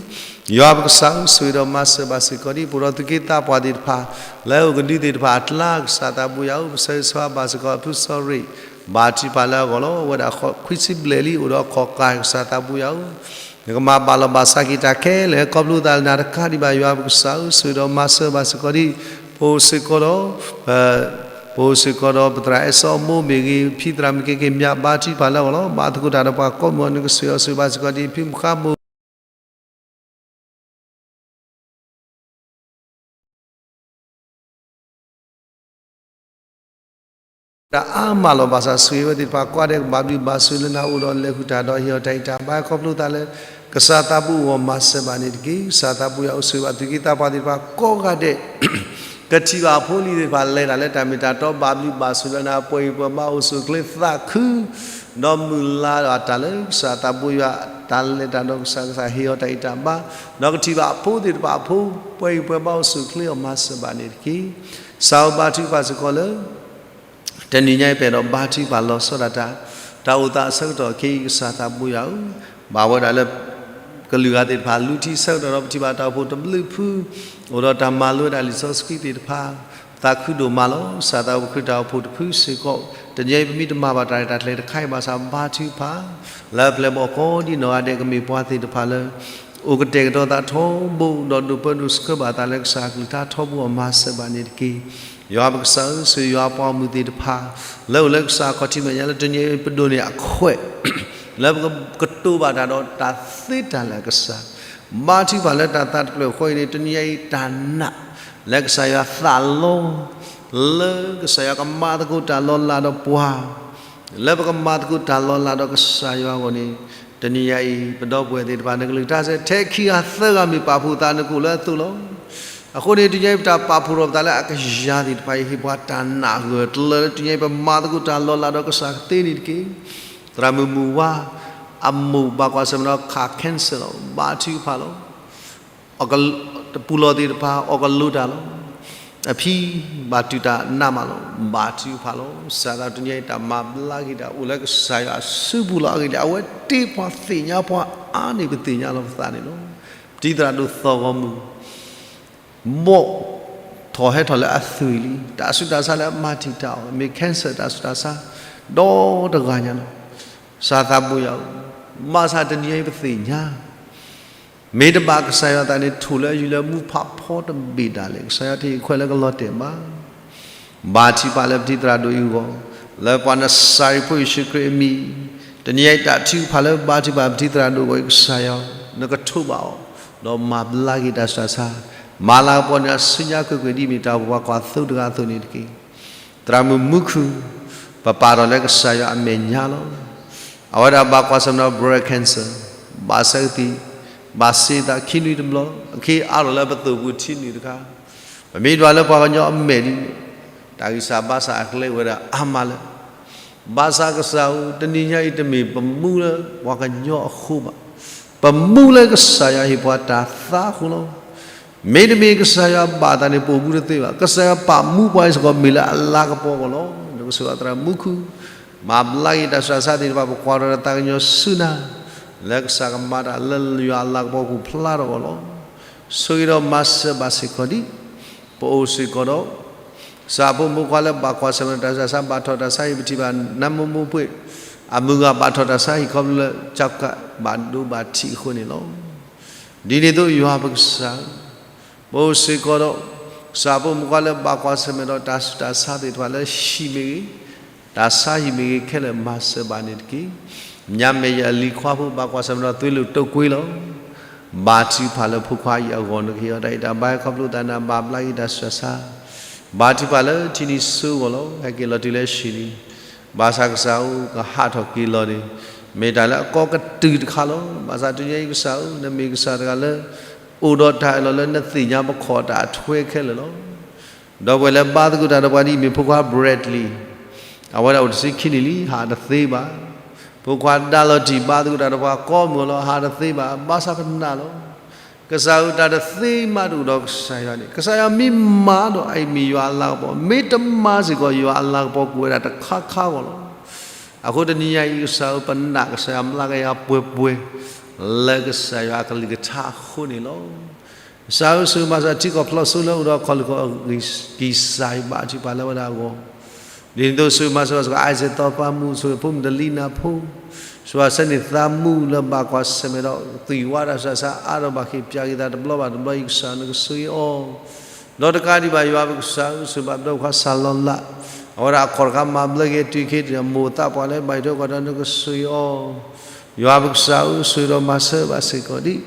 ယွၤပကစၢ်ဧၢ ဆိၣ်ဂ့ၤဒီးမၤစၢၤဘၣ်စ့ၢ်ကီးဒံး ပအိၣ်ဒီးသူၣ်က့သးပှၢ်သ့ၣ်တဖၣ် လၢအအိၣ်ကဒုသ့ၣ်တဖၣ်အကျါ ကစၢ်သးဘိယွၤဧၢ ပဆၢဂ့ၤဆၢဝါဘၣ်စ့ၢ်ကီး ဖုစီၤရ့ၣ် ဘါထုကဖၣ်လၢအဂီၢ်လီၤ. အဝဲဒၣ်ဃိး ခွံဆံဘျဲၣ်လံ အိၣ်ဒီးခီၣ်ကၢ် ကစၢ်သးဘိယွၤဧၢ နကမၤဘၣ်လီၤဘၣ်စးက့ၤတၢ်ခဲလၢာ် ခီဖျိသးလၢနၤတကးဒံးဘၣ် ယွၤပကစၢ်ဧၢ ဆိၣ်ဂ့ၤဒီးမၤစၢၤဘၣ်စ့ၢ်ကီးဒံး ပအိၣ်စ့ၢ်ကီးဒီး ပ ပအိၣ်စ့ၢ်ကီးဒီး ပသရၣ်အဲၣ်စီအမိၢ်မ့ၢ်ဂ့ၤ ဖံသရၣ်မုၣ်က့ၤက့ၤမၠး ဘါထုကဖၣ်လၢအဂီၢ်လီၤ. ဘါသကိးတၢ်ဒီးပှၤကိးမုၢ်အီၤ နကဆိၣ်ဂ့ၤအီၤဆိၣ်ဂ့ၤဘၣ်စ့ၢ်ကီးဒံး ဖံမုၣ်ဃါမိၢ် တၢ်အါမးလီၤ. ဘၣ်ဆၣ်ဆိၣ်ဂ့ၤဝဲသ့ၣ်တဖၣ် ကွၢ်ဒဲးကဘၣ်ဘျုးဘၣ်ဆိၣ်လၢနၤ အိၣ်ဒီးလဲၤဃုာ်တၢ်ဒီးဟ့ၣ်အီၤတၢ်အံၣ်တၢ်ဘါ ခီဖျိသးလၢ ကစၢ်သးဘိအဂီၢ် မၤစၢၤဘၣ်န့ၣ်တက့ၢ်. ကစၢ်သးဘိယွၤ အိၣ်ဆိၣ်ဂ့ၤဘၣ်သူၣ်က့သးပှၢ်သ့ၣ်တဖၣ်ကိးဂၤဒဲး ကထံၣ်ဘၣ်အဖိအလံၤသ့ၣ်တဖၣ် လဲၤတၢ်လၢတၢ်မ့ၢ်တၢ်တီ ဘၣ်ဘျုးဘၣ်ဆိၣ်လၢနၤ ပှဲၤအံၤပှဲၤဘၣ် အိၣ်ဆူၣ်အိၣ်ချ့သးခု ဒီးမုၢ်လၢ်အတၢ်လၢ ကစၢ်သးဘိယွၤ တၢ်လဲၤတၢ်ဒီးကစၢ် ကစၢ်ဟ့ၣ်အီၤတၢ်အံၣ်တၢ်ဘါ ဒီးကထံၣ်ဘၣ်အဖိသ့ၣ်တဖၣ်အဖိ ပှဲၤအံၤပှဲၤဘၣ် အိၣ်ဆူၣ်အိၣ်ချ့အီၤ မၤစၢၤဘၣ်န့ၣ်တက့ၢ်. ကစၢ်ဧၢ ဘါထုကဖၣ်စ့ၢ်ကီးလၢ တနံၤညါအံၤ ပအဲၣ်ဒိးဘါထုကဖၣ်လီၤဆီဒၣ်တၢ် တၢ်အိၣ်သးအဆၢကတီၢ်အခံ ကစၢ်သးဘိယွၤဧၢ, ဘၣ်ဝဲဒၣ်လၢ ကလုာ်ဂၤသ့ၣ်တဖၣ် လူထံဆၢကတီၢ်ဒီး ပထံၣ်ဘၣ်တၢ်အိၣ်ဖှိၣ်တဘျုးဖု အိၣ်ဒီးတၢ်မၤလိဝဲဒၣ်လံာ်စီဆှံသ့ၣ်တဖၣ် သးခုဒိၣ်မးလီၤ. ကစၢ်သးအိၣ်ပဃုတၢ်အိၣ်ဖှိၣ်တဖုစ့ၢ်ကီး တနံၤအံၤ ပမ့ၢ်တမၤဘၣ်တၢ်ရဲၣ်တၢ်ကျဲၤတခါအံၤဘၣ်ဆၣ် ဘါထုကဖၣ် လၢအပျဲၢ်ဘီၣ်ကိးဒံနီၢ်ဂၤဒဲး ကမ့ၢ်ပှၤသ့ၣ်တဖၣ်လၢ အိၣ်ကတဲာ်ကတီၤသးထီဘိ ဒီးဒိးပၢဒိးဆှၢဘၣ်သးလၢကစၢ်အကလုၢ်ကထါထီဘိအီၤ မၤစၢၤဘၣ်န့ၣ်တက့ၢ်. ယွၤပကစၢ်ဧၢ, ဆိၣ်ဂ့ၤယွၤပှၤဂီၢ်မုၢ်သ့ၣ်တဖၣ် လၢအိၣ်လၢကစၢ်အခီၣ်ထံးမဲာ်ညါလၢ တနံၤအံၤပဒိးန့ၢ်အခွဲး လၢပကကတိၤဘၣ်တၢ်ဒီးတၢ်သ့တၢ်လၢာ်အကစၢ်, ဘါထုကဖၣ်လၢတၢ်သးတဖျၢၣ်ဃီအံၤန့ၣ် တနံၤအံၤတၢ်နာ် လၢကစၢ်ယွၤသးလီ လၢကစၢ်ယွၤကမၤသကိးတၢ်လီၤလးဒီးပှၤ လၢပကမၤသကိးတၢ်လီၤလးဒီးကစၢ်ယွၤအဂီၢ်န့ၣ် တနံၤညါအံၤ ပဒီပုၢ်ဝဲၢ်သ့ၣ်တဖၣ် နကလုၢ်ကထါစဲ ထဲခံဂၤသၢဂၤမ့ၢ်ပာ်ဖှိၣ်သး နကအိၣ်လၢအသိးလီၤ. အဃိန့ၣ် တနံၤအံၤ ပတၢ်ပာ်ဖှိၣ်ထီၣ်ပသးလၢအကယၤသ့ၣ်တဖၣ်အံၤ ဟ့ၣ်ပှၤတၢ်နာ်ဂၢၢ်ကျၢၤလၢ တနံၤအံၤ ပမၤသကိးတၢ်လီၤလးဒီးကစၢ်ကသ့န့ၣ်တက့ၢ်. သရၣ်မုၣ်မုၢ်ဝါ အမိၢ်ဘၣ်ကွၢ်ဆၢၣ်မဲာ်ဒီးခး cancer လီၤ. ဘါထုကဖၣ်လီၤ. တပူၤလီၢ်သ့ၣ်တဖၣ် အီၣ်ကလိတၢ်လီၤ. အဖံဘၣ်တူၢ်တၢ်နးမးလီၤ. ဘါထုကဖၣ်လီၤ. စၢ်သးတနံၤအံၤ တၢ်မၤဘျါက့ၤတၢ်အိၣ်လၢကစၢ်ယွၤအစုပူၤလီၤ. အဂ့ၢ်ဒ်အံၤ အဝဲတ့ပှၤသ့ၣ်ညါပှၤအါန့ၢ်ပသ့ၣ်ညါလီၤပသးန့ၣ်လီၤ. ပတံၤသရၣ်ဒိၣ်သီၣ်ဂီၤမုၢ် ဘီၣ်ထီၣ်ဟဲထီၣ်လၢအသွံၣ်လံ. တၢ်ဆူးတၢ်ဆါလၢအမၤတံာ်တာ်အီၤ မ့ၢ် cancer တၢ်ဆူးတၢ်ဆါ ဒီတဂၤညါလီၤ. ကစၢ်သးဘိယွၤဧၢ, ဘၣ်ဆၣ်တနံၤအံၤပသ့ၣ်ညါ မ့ၢ်တဘၣ်ကစၢ်ယွၤအသးန့ၣ် ထိၣ်လၢအယူၤလၢမူဖးဖီတဘ့ၣ်ဒၣ်လဲာ် ကစၢ်ယွၤတဟ့ၣ်ခွဲးလၢကလီၤတဲာ်ဘၣ်. ဘါထုကဖၣ်လၢပတံၤသရၣ်ဒိၣ်အံၤအဂီၢ် လၢပှၤနစၤရ့းဖိယ့ၣ်ၡူးခရံာ်အမံၤ တနံၤအံၤ တၢ်ထုကဖၣ်လၢဘါထုကဖၣ်ပတံၤသရၣ်ဒိၣ်အဂီၢ်အံၤ ကစၢ်ယွၤ နကထိးဘၣ်အီၤ ဒီးမၤဘျါက့ၤတၢ်ဆူးတၢ်ဆါ မၤလၤကပီၤန့ၢ်အီၤဆူညါကွ့ၢ်ကွ့ၢ် ဒ်အမ့ၢ်တၢ်အိၣ်ဖှိၣ်ပှၤကွၢ်သိတဂၤအသိးန့ၣ်တက့ၢ်. သရၣ်မုၣ်မူခိၣ် ပပာ်ထီၣ်လၢကစၢ်ယွၤအမဲာ်ညါလီၤ. အဝဲဒၣ်ဘၣ်ကွၢ်ဆၢၣ်မဲာ်ဒီး breast cancer ဘၣ်ဆၢကသံၣ် ဘၣ်စ့သးခံနွံတဘျီ အခ့အါထီၣ်လၢပသိၣ်ပူၤထံနွံတခါ ပမ့ၢ်ဒွးလၢပှၤကညီအမဲာ်ဒ်န့ၣ် တၢ်ဂံၢ်စၢ်ဘါစၢ်အကျဲအိၣ်ဝဲဒၣ်အါမးလၢ ဘၣ်ဆၣ်ကစၢ်ဧၢ တနံၤညါအံၤတမ့ၢ်ပမူလၢပှၤကညီအဃိဘၣ်. ပမူလၢကစၢ်ယွၤဟ့ၣ်ပှၤတၢ်သါအဃိလီၤ. မ့တမ့ၢ်ကစၢ်ယွၤဘၣ်သးန့ၣ် ပအိၣ်ဘူးတသ့ဘၣ်. ကစၢ်ယွၤပာ်မူပှၤအံၤစ့ၢ်ကီးမ့ၢ်လၢအလၤကပီၤအဂီၢ်လီၤ. နကဆိၣ်ဂ့ၤသရၣ်မူခိၣ် မၤဘျါက့ၤတၢ်ဆူးတၢ်ဆါသ့ၣ်တဖၣ် ပကွၢ်ထီၣ်ဒီးသးကညီၤဆူနၤ လၢကစၢ်ကမၤတၢ်လၢယွၤအလၤကပီၤပူၤဖျါထီၣ်အဂီၢ်လီၤ. ဆိၣ်ဂ့ၤဒီးမၤစၢၤဘၣ်စ့ၢ်ကီးဒံး ပအိၣ်စ့ၢ်ကီးဒီး ကစၢ်ဖိမုၣ်ဖိခွါလၢဘၣ်ကွၢ်ဆၢၣ်မဲာ်တၢ်ဆူးတၢ်ဆါ ဘၣ်ထီၣ်တၢ်ဆါဟံၣ် ပထံၣ်ဘၣ် နါမိၢ်မိၢ်ပှ့ၤ အမုၢ်ဂၤဘၣ်ထီၣ်တၢ်ဆါဟံၣ် ခီဖျိလၢကၠီကးဘၣ်ဒိဘၣ်ထံးအဃိန့ၣ်လီၤ. ဒ်န့ၣ်အသိး ယွၤပကစၢ် ပအိၣ်စ့ၢ်ကီးဒီး ကစၢ်ဖိမုၣ်ဖိခွါလၢဘၣ်ကွၢ်ဆၢၣ်မဲာ်ဒီးတၢ်ဆူးတၢ်ဆါသ့ၣ်တဖၣ်လၢဟံၣ်မ့ၢ်ဂ့ၤ တၢ်ဆါဟံၣ်မ့ၢ်ဂ့ၤခဲလၢာ် မၤစၢၤဘၣ်န့ၣ်တက့ၢ်. ညါမဲာ်ယံာ်အလံၤခွါဖိ ဘၣ်ကွၢ်ဆၢၣ်မဲာ်ဒီးသွ့လိာ်တိာ်ကွ့လီၤ. ဘါထုကဖၣ်လၢဖိခွါအံၤအဂီၢ် နကဟ့ၣ်အီၤတၢ်အံၣ်တၢ်ဘါ ခီဖျိသးနၤ ဘၣ်ဘျါက့ၤတၢ်ဆူးတၢ်ဆါ ဘါထုကဖၣ်လၢထံနံၤဆူအဂီၢ်လီၤ. ဟဲက့ၤလီၤတုၤလၢဟံၣ်လံ ဘၣ်ဆၣ်ကစၢ်ဧၢ ကဟးထီၣ်က့ၤလီၤန့ၣ် မ့ၢ်တၢ်လၢအကီကတုာ်တခါလီၤ. ဘၣ်ဆၣ်တနံၤအံၤကစၢ်ဧၢ, နမ့ၢ်ကစၢ်တဂၤလၢ အိၣ်ဒီးတၢ်အၢၣ်လီၤလၢနသ့ၣ်ညါပခီၣ်တၢ်အထွဲခဲလၢာ်လီၤ. ဒီပုၢ်ဝဲၢ်လၢဘါသကိးတၢ်ဒီးပှၤဒ်အမ့ၢ်ဖိခွါ Bradley, အဝဲဒၣ်အိၣ်တဆံခံနံၣ်လံ ဟးတသ့ဘၣ်. ဖိခွါ Dorothy ဘါသကိးတၢ်ဒီးပှၤကိးမုၢ်လီၤ ဟးတသ့ဘၣ်. ဘၣ်ဆၣ်ပနာ်လီၤ. ကစၢ်ဧၢ တၢ်တသ့မးတအိၣ်ဒီးကစၢ်ယွၤန့ၣ်, ကစၢ်ယွၤမ့ၢ်မၤဒီးအအံၤမ့ၢ်ယွၤအလၤကပီၤ, မ့ၢ်တမၤစ့ၢ်ကီးယွၤအလၤကပီၤကအိၣ်ဝဲဒၣ်တခါခါဂီၢ်လီၤ. အဃိတနံၤညါအံၤ ကစၢ်ဧၢ ပနာ်ကစၢ်ယွၤမျးကယၤပှဲၤပှဲၤ လၢကစၢ်ယွၤအကလုၢ်ကထါအဃိန့ၣ်လီၤ. ကစၢ်ဧၢ ဆိၣ်ဂ့ၤမၤစၢၤထံကီၢ်ဖျိးစိလၢအိၣ်ဒီးခီၣ်လ့ၢ်ကီၢ်ဂံၢ်စၢ် ဘါထုကဖၣ်လၢဝဲဒၣ်အဂီၢ်, ဒ်န့ၣ်အသိး ဆိၣ်ဂ့ၤမၤစၢၤဘၣ်စ့ၢ်ကီး Isaac သီပၤမုၣ် ဆိၣ်ဂ့ၤဖိမုၣ်တလံနၢ်ဖိ, ဆိၣ်ဂ့ၤဆၢန့ၢ်သးမုၢ်လၢဘၣ်ကွၢ်ဆၢၣ်မဲာ်ဒီး သွံၣ်ဝါတၢ်ဆူးတၢ်ဆါအါဒီးဘၣ်ဃ့ၢ် ပျၢ်က့ၤသးတဘျီဘၣ်တဘျီအံၤ ကစၢ်နကဆိၣ်ဂ့ၤအီၤ ဒီးတကးဒံးဘၣ် ယွၤပကစၢ်ဧၢ ဆိၣ်ဂ့ၤဘၣ်ပဒီပုၢ်ခွါစၢ်လီၤလး, အဝဲဒၣ်အခီၣ်တခါမၤဘျၢက့ၤတုၤခဲအံၤ အမိၢ်အသးပှၢ်လၢဘၣ်ဟံၣ်ထိၣ်ကီၢ်ဒီး နကဆိၣ်ဂ့ၤအီၤ, ယွၤပကစၢ်ဧၢ ဆိၣ်ဂ့ၤဒီးမၤစၢၤဘၣ်စ့ၢ်ကီးဒံး,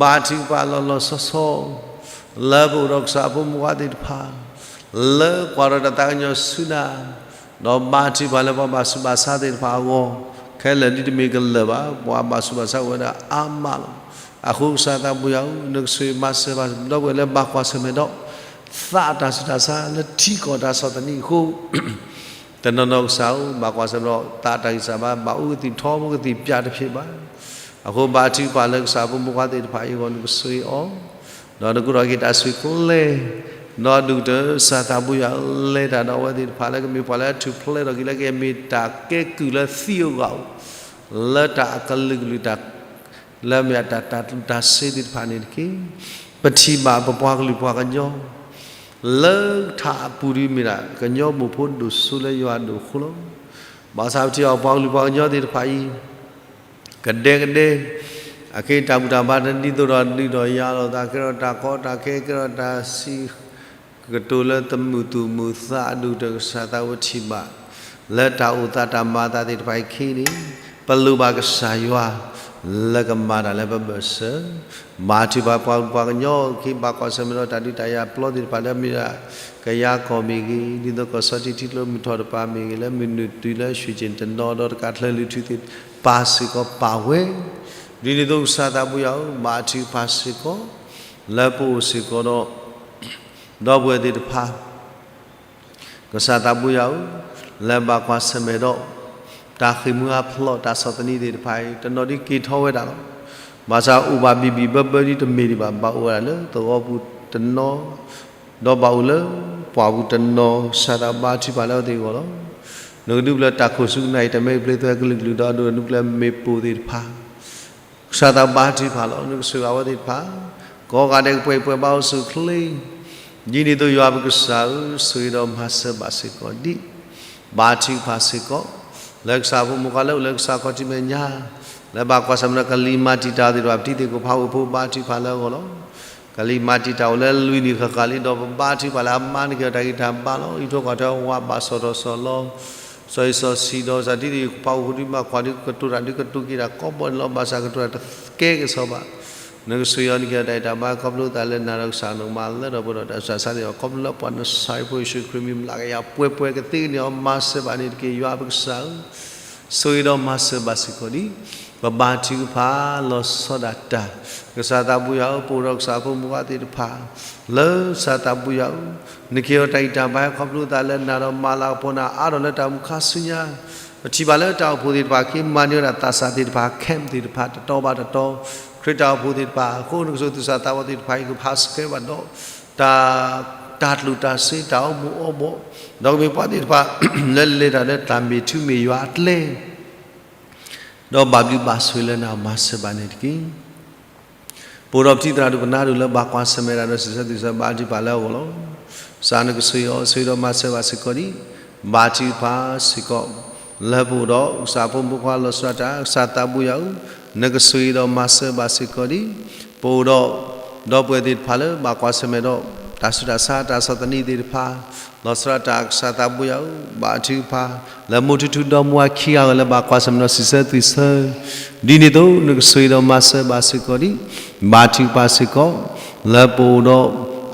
ဘါထုကဖၣ်လီၤလီၤဆီဆီ လၢပအိၣ်ဒီးကစၢ်အဖိမုၣ်ဖိခွါသ့ၣ်တဖၣ် လၢကွၢ်ထီၣ်တၢ်သးကညီၤဆူနၤ, ဒီးဘါထုကဖၣ်လၢပှၤဘၣ်ဆူးဘၣ်ဆါသ့ၣ်တဖၣ်အဂီၢ်, ခဲလၢာ်ဒ်တမ့ၢ်ကလၢာ်ဘၣ် ပှၤဘၣ်ဆူးဘၣ်ဆါအိၣ်ဝဲဒၣ်အါမးလီၤ. အဃိကစၢ်သးဘိယွၤဧၢ နကဆိၣ်ဂ့ၤမၤစၢၤဘၣ် ဒီပုၢ်ဝဲၢ်လၢဘၣ်ကွၢ်ဆၢၣ်မဲာ်ဒီး သးတၢ်ဆူးတၢ်ဆါလၢထံကီၢ်တၢ်ဆီၣ်သနံးအဃိ တနီၤနီၤကစၢ်ဧၢ ဘၣ်ကွၢ်ဆၢၣ်မဲာ်ဒီး သးတၢ်ဂံၢ်စၢ်ဘါ ဘၣ်အူကသံၣ်ထီဘိကသံၣ်ပၠးတဖျၢၣ်ဘၣ်. အဃိဘါထုကဖၣ်လၢကစၢ်အဖိမုၣ်ဖိခွါသ့ၣ်တဖၣ်အံၤအဂီၢ် နကဆိၣ်ဂ့ၤအီၤ, ဒီးနကအိၣ်ဒီးက့ၤတၢ်ဆူၣ်ချ့, ဒီးဒုၣ်ကတၢၢ် ကစၢ်သးဘိယွၤဧၢ လဲၤတၢ်ဒီးအဝဲသ့ၣ်တဖၣ်လၢကမ့ၢ်ပှၤလၢအထူၣ်ဖျဲးထီၣ်က့ၤလၢကမ့ၢ်တၢ်ကဲကုၢ်လၢသံအဂီၢ် လၢတၢ်အကလုာ်ကလုာ်တၢ် လၢမ့ၢ်အတၢ်တၤသူၣ်တၤစ့သ့ၣ်တဖၣ်န့ၣ်တက့ၢ်. ပထံၣ်ဘၣ်ပပှၤကလုာ်ပှၤကညီ လၢထးအပူၤဒ်မ့ၢ်ဒၣ် ကညီမိၢ်ဖိဒိၣ်စိလၢယွၤဒိၣ်အဃိလီၤ. ဘၣ်ဆၣ်ပထံၣ်ဘၣ်ပှၤကလုာ်ပှၤကညီသ့ၣ်တဖၣ်အံၤ ကဒဲကဒဲ အက့တၢ်ဘူၣ်တၢ်ဘါတဒ်သိးဒီးဒုးဒီးယၤလိာ်သး ကဲထီၣ်တၢ်ကီတၢ်ခဲ ကဲထီၣ်တၢ်စံး ကတိၤလၢသမုာ်သူၣ်မုာ်သး ဒုၣ်ကတၢၢ် ကစၢ်သးဝဲထံၣ်ဘၣ် လၢတၢ်အိၣ်သးတၢ်မၤအသးသ့ၣ်တဖၣ်အံၤအခံန့ၣ် ပလိၣ်ဘၣ်ကစၢ်ယွၤ လၢကမၤတၢ်လၢပဘၢၣ်စၢၤ, ဘါထုကဖၣ်ပှၤကလုာ်ပှၤကညီအခံ ဘၣ်ကွၢ်ဆၢၣ်မဲာ်ဒီးတၢ်ဒုးတၢ်ယၤပျီသ့ၣ်တဖၣ်လၢမ့ၢ်ဒၣ် ကယၤကီၢ်မ့ၢ်ဂ့ၤ, ဒ်သိးကီၢ်ဆီထံးထံကျိမုၢ်ထီၣ်တပၤမ့ၢ်ဂ့ၤ, လၢမုၢ်နုာ်တုၤလၢ ရွှေကျင် တနီၤ ဒီးတကးချၢလုၢ်ထူသ့ၣ်တဖၣ်စ့ၢ်ကီးပာ်ဝဲ, ဒ်န့ၣ်အသိးကစၢ်သးဘိယွၤဧၢ ဘါထုကဖၣ်စ့ၢ်ကီး လၢပအိၣ်စ့ၢ်ကီးဒီး ဒီပုၢ်ဝဲၢ်သ့ၣ်တဖၣ် ကစၢ်သးဘိယွၤဧၢ, လၢဘၣ်ကွၢ်ဆၢၣ်မဲာ်ဒီး တၢ်ဃ့ၢ်မှံဟးဖျိးတၢ်ဆီၣ်သနံးသ့ၣ်တဖၣ်အံၤ တနီၤဒ်က့ၤထီၣ်ဝဲဒၣ်လီၤ. ဘၣ်ဆၣ်အိၣ်ဘၣ်ဘံၣ်ဘံၣ်ဘၢဘၢဒ်တမ့ၢ်ဒံးဘၣ် ဘၣ်အိၣ်ဝဲဒၣ်လၢသဝီပူၤတနီၤ, ဒီးဘၣ်အိၣ်လၢပှၢ်ပူၤတနီၤ ကစၢ်သးဘါထုကဖၣ်လၢအဝဲသ့ၣ်အဂီၢ်လီၤ. နကဒုးပျၢၤတၢ်ခိၣ်ဆူကနၣ်အံၤ တၢ်မဲအံၤပျ့သွဲကလုာ်ကလုာ် ဒီးဒုးနုာ်ပျၢၤမ့ၣ်ပိၢ်သ့ၣ်တဖၣ် ကစၢ်သးဘါထုကဖၣ်လီၤ. နကဆိၣ်ဂ့ၤအဝဲသ့ၣ်တဖၣ် ကိးဂၤဒဲးကပှဲၤပှဲၤဘါအိၣ်ဆူၣ်ချ့, ဒ်န့ၣ်အသိးယွၤပကစၢ်ဧၢ ဆိၣ်ဂ့ၤဒီးမၤစၢၤဘၣ်စ့ၢ်ကီးဒံး, ဘါထုကဖၣ်စ့ၢ်ကီး လၢကစၢ်ဖိမုၣ်ဖိခွါလၢအိၣ်လၢကစၢ်ခီၣ်ထံးမဲာ်ညါ, လၢဘၣ်ကွၢ်ဆၢၣ်မဲာ်ဒီးကလံၤမၤတံာ်တာ်သ့ၣ်တဖၣ် ပတံၤသကိးဖးဝဲဖိဘါထုကဖၣ်လၢအဂီၢ်လီၤ. ကလံၤမၤတံာ်တာ်အိၣ်လၢလွံၢ်နံၣ်ဃၣ်ဃၣ်လံ ဒီးပဘါထုကဖၣ်လၢအမၤနက့ၤအတၢ်ဂံၢ်တၢ်ဘါလီၤ. ဟံၣ်ထိၣ်ဃီၣ်ထိၣ်ဝးဘၣ်စီၣ်ထီၣ်စီၣ်လီၤ စီၤအံၤစီၤဆံးဒီး စးဒ်သိးယကပာ်အိၣ်ဃုာ်ဒ်မၤခွါဒ်ကတိၤတၢ်ဒ်ကတိၤက့ၤတၢ်ကိးဘီန့ၣ်လီၤ. ဘၣ်ဆၣ်ကတိၤတၢ်တကဲကစီၣ်ဘၣ်. နကဆိၣ်ဂ့ၤအီၤနက့ၤအတၢ်ဂံၢ်တၢ်ဘါ ခီဖျိသးလၢနၤဒီးကစၢ်နကမၤလၢထီၣ်ပှဲၤထီၣ်တၢ်ဆူးတၢ်ဆါန့ၣ်လီၤ. ခီဖျိလၢပှၤနဆါဟံၣ်ဖိယ့ၣ်ၡူးခရံာ်မံၤမျးကယၤပှဲၤပှဲၤကသ့န့ၢ်အီၤ မၤစၢၤဘၣ်န့ၣ်တက့ၢ်. ယွၤပကစၢ်ဧၢ ဆိၣ်ဂ့ၤဒီးမၤစၢၤဘၣ်စ့ၢ်ကီးဒံး, ပဘါထုကဖၣ်လီၤဆီဒၣ်တၢ်, ကစၢ်သးဘိယွၤဧၢ ပအိၣ်ဒီးကစၢ်ဖိမုၣ်ဖိခွါသ့ၣ်တဖၣ် လၢကစၢ်သးဘိယွၤဧၢ, နက့ၤအီၤတၢ်ဂံၢ်တၢ်ဘါ ခီဖျိသးလၢနၤဒီးမၤလၤကပီၤနၤအါထီၣ်လၢတၢ်အိၣ်မူခါဆူညါ, ပထံၣ်ဘၣ်လၢတၢ်အိၣ်ဖှိၣ်သ့ၣ်တဖၣ် က့ၤမၤန့ၢ်ဝဲဒၣ်သးစၢ်သ့ၣ်တဖၣ် camp သ့ၣ်တဖၣ် တတီၤဘၣ်တတီၤ, ခရံာ်တၢ်အိၣ်ဖှိၣ်သ့ၣ်တဖၣ်အဃိ နကဆိၣ်ဂ့ၤသူၣ်စၢ်သးဘီသ့ၣ်တဖၣ်အံၤ ကဖးဆှဲဘၣ်ဒီး တၢ် တၢ်ကျိၣ်တၢ်စ့ တၢ်အိၣ်မူအိၣ်ဘှီၣ်, ဒီးကမ့ၢ်ပှၤသ့ၣ်တဖၣ် လၢလဲၤတၢ်လၢတၢ်မ့ၢ်ထူမ့ၢ်ယွၤအကျဲ ဒီးဘၣ်ဘျုးဘၣ်ဆိၣ်ဂ့ၤလၢနၤ မၤစၢၤဘၣ်န့ၣ်တက့ၢ်. ပအိၣ်ဒီးပတံၤသရၣ်ဒိၣ်ပနၢ်ဒိၣ်လၢဘၣ်ကွၢ်ဆၢၣ်မဲာ်တၢ်ဒီးစံးဆၢသုးဆၢဘါထုကဖၣ်လၢအဂီၢ်လီၤ. ကစၢ်နကဆိၣ်ဂ့ၤအီၤ ဆိၣ်ဂ့ၤဒီးမၤစၢၤဘၣ်စ့ၢ်ကီးဒံး, ဘါထုကဖၣ်စ့ၢ်ကီး လၢပအိၣ်ဒီးကစၢ်ဖိမုၣ်ဖိခွါလီၤဆီဒၣ်တၢ် ကစၢ်သးဘိယွၤဧၢ, နကဆိၣ်ဂ့ၤဒီးမၤစၢၤဘၣ်စ့ၢ်ကီးဒံး, ပအိၣ်ဒီး ဒီပုၢ်ဝဲၢ်သ့ၣ်တဖၣ်လၢဘၣ်ကွၢ်ဆၢၣ်မဲာ်ဒီး တၢ်ဆူးတၢ်ဆါတၢ်ဆီၣ်သနံးသ့ၣ်တဖၣ် လီၤဆီဒၣ်တၢ်ကစၢ်သးဘိယွၤဧၢ, ဘါထုကဖၣ် လၢမိၢ်ထူထူဒီမါဝၤခံဂၤဂၤလၢဘၣ်ကွၢ်ဆၢၣ်မဲာ်ဒီးစံးဆၢသုးဆၢ, ဒ်န့ၣ်အသိး နကဆိၣ်ဂ့ၤဒီးမၤစၢၤဘၣ်စ့ၢ်ကီးဒံး, ဘါထုကဖၣ်စ့ၢ်ကီး လၢပအိၣ်ဒီး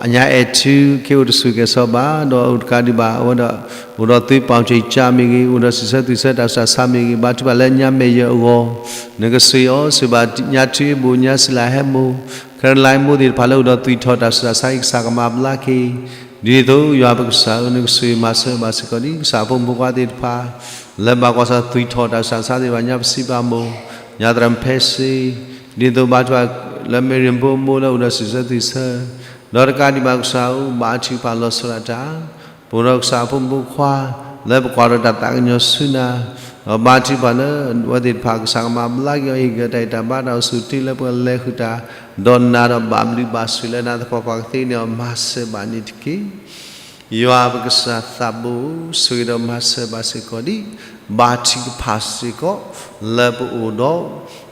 အညါအဲၣ်ထူ က့ၤအိၣ်တဆူၣ်ကဲၤဆီဘၣ် ဒီးအိၣ်တကးဒံးဘၣ် အဝဲဒၣ် အိၣ်ဒီးသုပာ်စ့ၢ်ကၢ်မ့ၢ်ဂ့ၤ, အိၣ်ဒီးစံးဆၢသံဆၢတၢ်ဆူးတၢ်ဆါမ့ၢ်ဂ့ၤ, ဘါထုကဖၣ်လၢညါမဲာ်ယၢၤအဂီၢ် နကဆိၣ်အီၤ ဆိၣ်ဘၣ်ညါထူအ့ဘိၣ် ညါစံလၤဟဲမိၢ် ခဲလၢာ်မိၢ်သ့ၣ်တဖၣ်လၢအိၣ်ဒီးသွံၣ်ထီၣ်တၢ်ဆူးတၢ်ဆါအံၤ ကစၢ်ကမၤဘျါက့ၤ ဒ်န့ၣ်အသိး ယွၤပကစၢ်ဧၢ နကဆိၣ်ဂ့ၤမၤစၢၤဘၣ်စ့ၢ်ကီးဒံး ကစၢ်ဖိမုၣ်ဖိခွါသ့ၣ်တဖၣ် လၢဘၣ်ကွၢ်ဆၢၣ်သွံၣ်ထီၣ်တၢ်ဆူးတၢ်ဆါသ့ၣ်တဖၣ် ညါပစံးဘၣ်မိၢ် ညါသရၣ်ဖဲစ့ ဒ်န့ၣ်အသိးဘါထုကဖၣ်လၢမ့ၢ်ရ့ၣ်ဖိအမိၢ်လၢအိၣ်ဒီးစံးဆၢသံဆၢ ဒီးတကးဒံးဘၣ်ကစၢ်ဧၢ ဘါထုကဖၣ်လီၤဆီဒၣ်တၢ် ပအိၣ်ဒီးကစၢ်ဖိမုၣ်ဖိခွါ လၢပကွၢ်ဒီးတၢ်သးကညီၤဆူနၤ ဒီးဘါထုကဖၣ်လၢအဝဲသ့ၣ်တဖၣ် ကစၢ်ကမၤဘျါက့ၤအီၤ ဟ့ၣ်က့ၤတၢ်ဂံၢ်တၢ်ဘါတၢ်အိၣ်ဆူၣ်အိၣ်ချ့လၢပကလဲၤဃုာ်တၢ် ဒီးနၤဒီးဘၣ်ဘျုးဘၣ်ဆိၣ်လၢနၤသပှၢ်ပှၢ်ကသ့န့ၣ်အီၤ မၤစၢၤဘၣ်န့ၣ်တက့ၢ်. ယွၤပကစၢ်သးဘိ ဆိၣ်ဂ့ၤဒီးမၤစၢၤဘၣ်စ့ၢ်ကီးဒံး ဘါထုကဖၣ်စ့ၢ်ကီး လၢပအိၣ်ဒီး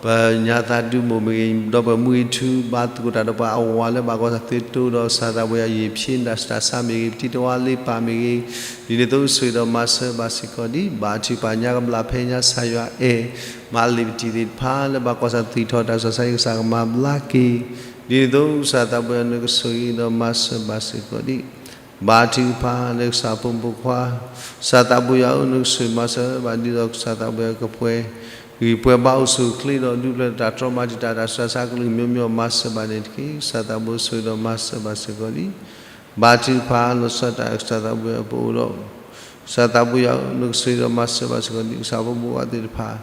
ပညါသးဒူမိၢ်မ့ၢ်ဂ့ၤ ဒီးပမုၢ်ဂံၢ်ထူ ဘါသကိးတၢ်ဒီးပှၤအဝၤလၢဘၣ်ကွၢ်ဆၢၣ် သုတိဒီးကစၢ်သးဘိယွၤ ယံာ်ဖျ့တၢ်ဆူးတၢ်ဆါမ့ၢ်ဂ့ၤ ပတံၤတဝါလ့ပၢ်မ့ၢ်ဂ့ၤ ဒ်န့ၣ်အသိးဆိၣ်ဂ့ၤဒီးမၤစၢၤဘၣ်စ့ၢ်ကီးဒံး ဘါထုကဖၣ်ညါကဘျၣ်ဖဲညါကစၢ်ယွၤအဲၣ် မၤလံာ်ပတံၤသ့ၣ်တဖၣ်လၢဘၣ်ကွၢ်ဆၢၣ်သွံၣ်ထီၣ်တၢ်ဆူးတၢ်ဆါအံၤ ကစၢ်ကမၤဘျါက့ၤ ဒ်န့ၣ်အသိးကစၢ်သးဘိယွၤ နကဆိၣ်ဂ့ၤဒီးမၤစၢၤဘၣ်စ့ၢ်ကီးဒံး ဘါထုကဖၣ်လၢကစၢ်ဖိမုၣ်ဖိခွါ ကစၢ်သးဘိယွၤဧၢ နကဆိၣ်ဂ့ၤမၤစၢၤဘၣ်ဒ်သိးကစၢ်သးဘိယွၤကပှဲၤ ဂံၢ်ပှဲၤဘါအိၣ်ဆူၣ်အိၣ်ချ့ဒီးဒုးဖျဲးတၢ်တြီမၤတံာ်တာ်တၢ်ဆူးတၢ်ဆါကလုာ်ကမျၢၢ်မ့ၢ်အီၤ မၤစၢၤဘၣ်န့ၣ်တက့ၢ်. ကစၢ်သးဘိဆိၣ်ဂ့ၤဒီးမၤစၢၤဘၣ်စ့ၢ်ကီးဒံး ဘါထုကဖၣ်လီၤဆီဒၣ်တၢ် ကစၢ်သးဘိယွၤပအိၣ်ဒီး ကစၢ်သးဘိယွၤဧၢ နကဆိၣ်ဂ့ၤဒီးမၤစၢၤဘၣ်စ့ၢ်ကီးဒံး ကစၢ်ဖိမုၣ်ဖိခွါသ့ၣ်တဖၣ်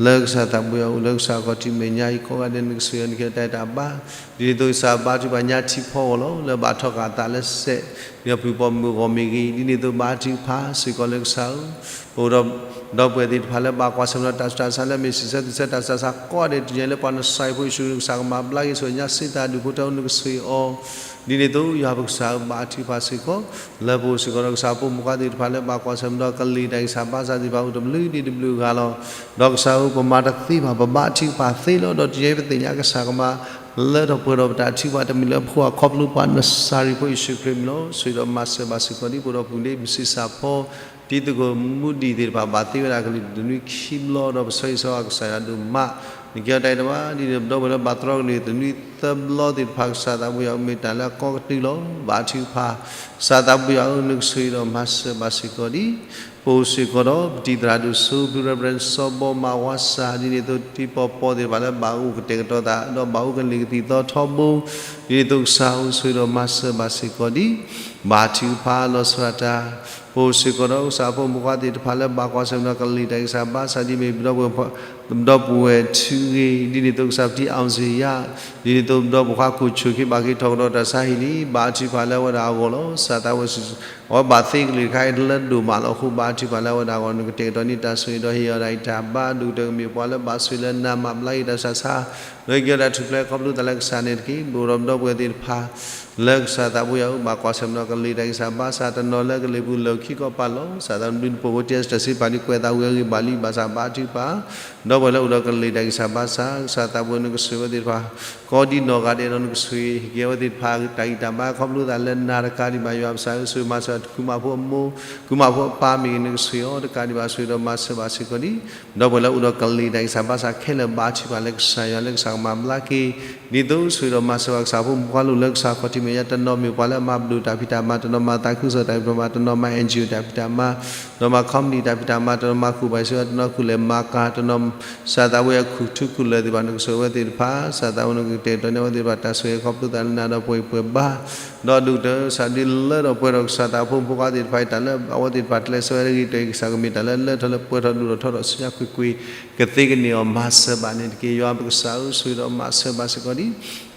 လၢကစၢ်သးဘိယွၤအိၣ်လၢကစၢ်အခီၣ်ထံးမဲာ်ညါအံၤကိးဂၤဒဲး နကဆိၣ်ဂ့ၤအီၤ နကဟ့ၣ်တၢ်အဲၣ်တၢ်ဘါ ဒ်န့ၣ်အသိးကစၢ်ဘါထုကဖၣ်ညါထံဖီအဂီၢ်လီၤ လၢဘၣ်ထီၣ်ကးအသးလၢစဲး ဒီးပုၢ်ပိာ်မုၣ်အဂီၢ်မ့ၢ်ဂ့ၤ ဒ်န့ၣ်အသိးဘါထုကဖၣ်စ့ၢ်ကီးလၢကစၢ်ဧၢ ပအိၣ်ဒီး ဒီပုၢ်ဝဲၢ်သ့ၣ်တဖၣ်လၢဘၣ်ကွၢ်ဆၢၣ်မဲာ်ဒီးတၢ်ဆူးတၢ်ဆါလၢမ့ၢ်စံးဆၢသံဆၢတၢ်ဆူးတၢ်ဆါကိးဂၤဒဲး တယဲလၢပှၤနစၢ်အံၤဖိယ့ၣ်ၡူး ကစၢ်ကမၤဘျါက့ၤဆိၣ်ဂ့ၤညါစ့တၢ်ဒူၣ်ဖိထၢ နကဆိၣ်ဂ့ၤအီၤ ဒ်န့ၣ်အသိးယွၤပကစၢ်ဧၢ ဘါထုကဖၣ်စ့ၢ်ကီး လၢပအိၣ်စ့ၢ်ကီးဒီးကစၢ်ဖိမုၣ်ဖိခွါသ့ၣ်တဖၣ်လၢဘၣ်ကွၢ်ဆၢၣ်မဲာ်ဒီးကလံၤတၢ်ဂံၢ်စၢ်ဘါစၢ်သ့ၣ်တဖၣ်အိၣ်တဘျုးဒံးတဘျုးဂၤလီၤ. ဒီးကစၢ်ဧၢ ပမၤတသ့ဘၣ် ပဘါထုကဖၣ်သ့လီၤ ဒီးတယဲပသ့ၣ်ညါကစၢ်ကမၤ လၢထီၣ်ပှဲၤထီၣ်ပတၢ်ထုကဖၣ်တမံၤလၢပဖိအခီဖျိပှၤနစၢ်အံၤဖိယ့ၣ်ၡူးခရံာ်မံၤလီၤ. ဆိၣ်ဂ့ၤဒီးမၤစၢၤဘၣ်စ့ၢ်ကီးဒ် ပအိၣ်ဒီးပုၢ်လ့ၣ်မုၢ်ဆ့ၣ်စၢ်ဖီ တံၤသကိးမူဒံးသ့ၣ်တဖၣ် ဘၣ်သ့ဝဲဒၣ်ကလုာ်တနွံခံဘျီ ဒီးပဆၢဂ့ၤဆၢဝါကစၢ်ယွၤဒိၣ်မး နကဲထီၣ်တၢ်အဲၣ်တၢ်ဘါ ဒ်န့ၣ်ဒီးပဒီပုၢ်ဝဲၢ်လၢဘၣ်တြီကလုာ်တနွံသၢဘျီသ့ၣ်တဖၣ် ကစၢ်သးဘိယွၤမ့ၢ်တၢ်လၢအကီကတုၤလီၤ. ဘါထုကဖၣ် ကစၢ်သးဘိယွၤဧၢ နကဆိၣ်ဂ့ၤဒီးမၤစၢၤဘၣ်စ့ၢ်ကီးဒ် ပအိၣ်စ့ၢ်ကီးဒီးပတံၤသရၣ်ဒိၣ်စိ ဖု Reverend စီၤဘီမးဝါစၢ် ဒ်န့ၣ်အသိးတံၤပီပီသ့ၣ်တဖၣ်လၢဘၣ်အိၣ်ကတဲာ်ကတီၤသး ဒီးဘၣ်အိၣ်ကလံၤကသံၣ်သီထီဘိ ဒ်န့ၣ်အသိးကစၢ်ဧၢ ဆိၣ်ဂ့ၤဒီးမၤစၢၤဘၣ်စ့ၢ်ကီးဒ် ဘါထုကဖၣ်လီၤဆီဒၣ်တၢ် ပအိၣ်စ့ၢ်ကီးဒီးကစၢ်ဖိမုၣ်ဖိခွါသ့ၣ်တဖၣ်လၢဘၣ်ကွၢ်ဆၢၣ်မဲာ်ဒီးကလံၤတၢ်ဂံၢ်စၢ်ဘါစၢ် ဒ်မ့ၢ်ပဒီပုၢ်ဝဲၢ်ထူဂ့ၤ ဒ်န့ၣ်အသိးကစၢ်ပတံၤအီၣ်စ့ယါ ဒ်န့ၣ်အသိးပဒီပုၢ်ဝဲၢ်ခွါခိၣ်ဆိၣ်ခံဘၣ်က့ၤထီၣ်ကဒီးတၢ်ဆါဟံၣ်လံ ဘါထုကဖၣ်လၢအဝဲဒၣ်အဂီၢ်လီၤ. ကစၢ်သးဘိယွၤ အဝဲဘၣ်သ့ကလံၤတခါအံၤလၢဒိၣ်မးလီၤအဃိ ဘါထုကဖၣ်လၢအဝဲဒၣ်အဂီၢ် နကတဲာ်ကတီၤန့ၢ်တၢ်ဆိၣ်ဂ့ၤဒီးဟ့ၣ်အီၤဒၣ်အံၤတၢ်ဘါ ဒိၣ်ကတၢၢ်ကမ့ၢ်ပှၤလၢဘၣ်ဆိၣ်ဂ့ၤလၢနၤမၤဘျါက့ၤတၢ်ဆူးတၢ်ဆါ လၢက့ၤအီၤဒၣ်ထူၣ်ဖျဲးခီဖျိသးလၢကစၢ်န့ၣ်တက့ၢ်. ပအိၣ်ဒီးပဒီပုၢ်ဝဲၢ်သ့ၣ်တဖၣ် လၢကစၢ်သးဘိယွၤအအိၣ်ဘၣ်ကွၢ်ဆၢၣ်မဲာ်ဒီးကလံၤတၢ်ဂံၢ်စၢ်ဘါစၢ် တနီၤလၢကလံၤပူၤလၢခံကီၢ်ပၤလီၤ. ကစၢ်သးဘိဒုးနဖိးဖိတံၢ်စံးပာ်ဒုးကွဲးသးဝံၤအဂ့ၢ်ဘၣ်လံ ဘၣ်ဆၣ်ဘါထုကဖၣ် ဒီပုၢ်ဝဲၢ်လၢအိၣ်ဒီးကလံၤတၢ်ဂံၢ်စၢ်ဘါစၢ် ကစၢ်သးဘိနကဆိၣ်ဂ့ၤအဝဲသ့ၣ်တဖၣ် ကိးဒံနီၢ်ဂၤဒဲးဒီးနကဆိၣ်ဂ့ၤ ဟ့ၣ်က့ၤအဝဲသ့ၣ်တဖၣ် တၢ်ဂံၢ်တၢ်ဘါခီဖျိသးလၢနၤတကးဒံးဘၣ် ယွၤပကစၢ်ဧၢ ဆိၣ်ဂ့ၤမၤစၢၤ ကုမၣ်ဖိအမိၢ် ကုမၣ်ဖိအပၢ်မ့ၢ်ဂ့ၤ နကဆိၣ်ဂ့ၤအီၤတကးဒံးဘၣ် ဆိၣ်ဂ့ၤဒီးမၤစၢၤဘၣ်စ့ၢ်ကီးဒ် ဒီပုၢ်ဝဲၢ်လၢအိၣ်ဒီးကလံၤတၢ်ဂံၢ်စၢ်ဘါစၢ်ခဲလၢာ် ဘါထုကဖၣ်လၢကစၢ်ယွၤလၢကစၢ်ကမၤဘျါက့ၤ ဒ်သိးဆိၣ်ဂ့ၤဒီးမၤစၢၤဘၣ်ကစၢ်ဖိမုၣ်ဖိခွါလၢအိၣ်လၢကစၢ်ခီၣ်ထံးမဲာ်ညါ တနီၤမ့ၢ်ပှၤလၢအမၤပဒိၣ်တၢ်ဖံးတၢ်မၤ တနီၤမၤသးခုကစီၣ်တၢ်ဖံးတၢ်မၤ တနီၤမၤ NGO တၢ်ဖံးတၢ်မၤ တနီၤမၤ company တၢ်ဖံးတၢ်မၤ တနီၤမၤဃုာ်ဘၣ်စ့ၢ် တနီၤဃုာ်လဲၤမၤကၤ တနီၤ ကစၢ်သးဘိယွၤခူၣ်ထူခူၣ်လၢာ်သ့ၣ်တဖၣ် နကဆိၣ်ဂ့ၤအဝဲသ့ၣ်တဖၣ် ကစၢ်သးဘိနကတဲာ်ကတီၤန့ၢ်အဝဲသ့ၣ်တဖၣ် တၢ်ဆိၣ်ဂ့ၤခီဖျိသးလၢနၤဒီးပှဲၤပှဲၤဘါ ဒီးဒိၣ်ကတၢၢ်ကစၢ်ဒုးလၢထီၣ်ပှဲၤထီၣ်ကစၢ်သးဖိမုၣ်ဖိခွါသ့ၣ်တဖၣ်အံၤ တၢ်လၢအဝဲသ့ၣ်တဖၣ်ကျဲးစၢးဝဲတဂ့ၤတဂ့ၤ ကစၢ်ကမ့ၢ်တၢ်လၢလၢထီၣ်လၢပှဲၤထီၣ်ဒိၣ်ထီၣ်ထီထီၣ်ဆူညါကွ့ၢ်ကွ့ၢ် ကသ့ကန့ၢ်အီၤ မၤစၢၤဘၣ်န့ၣ်တက့ၢ်. ယွၤပကစၢ်ဧၢ ဆိၣ်ဂ့ၤဒီးမၤစၢၤဘၣ်စ့ၢ်ကီးဒ်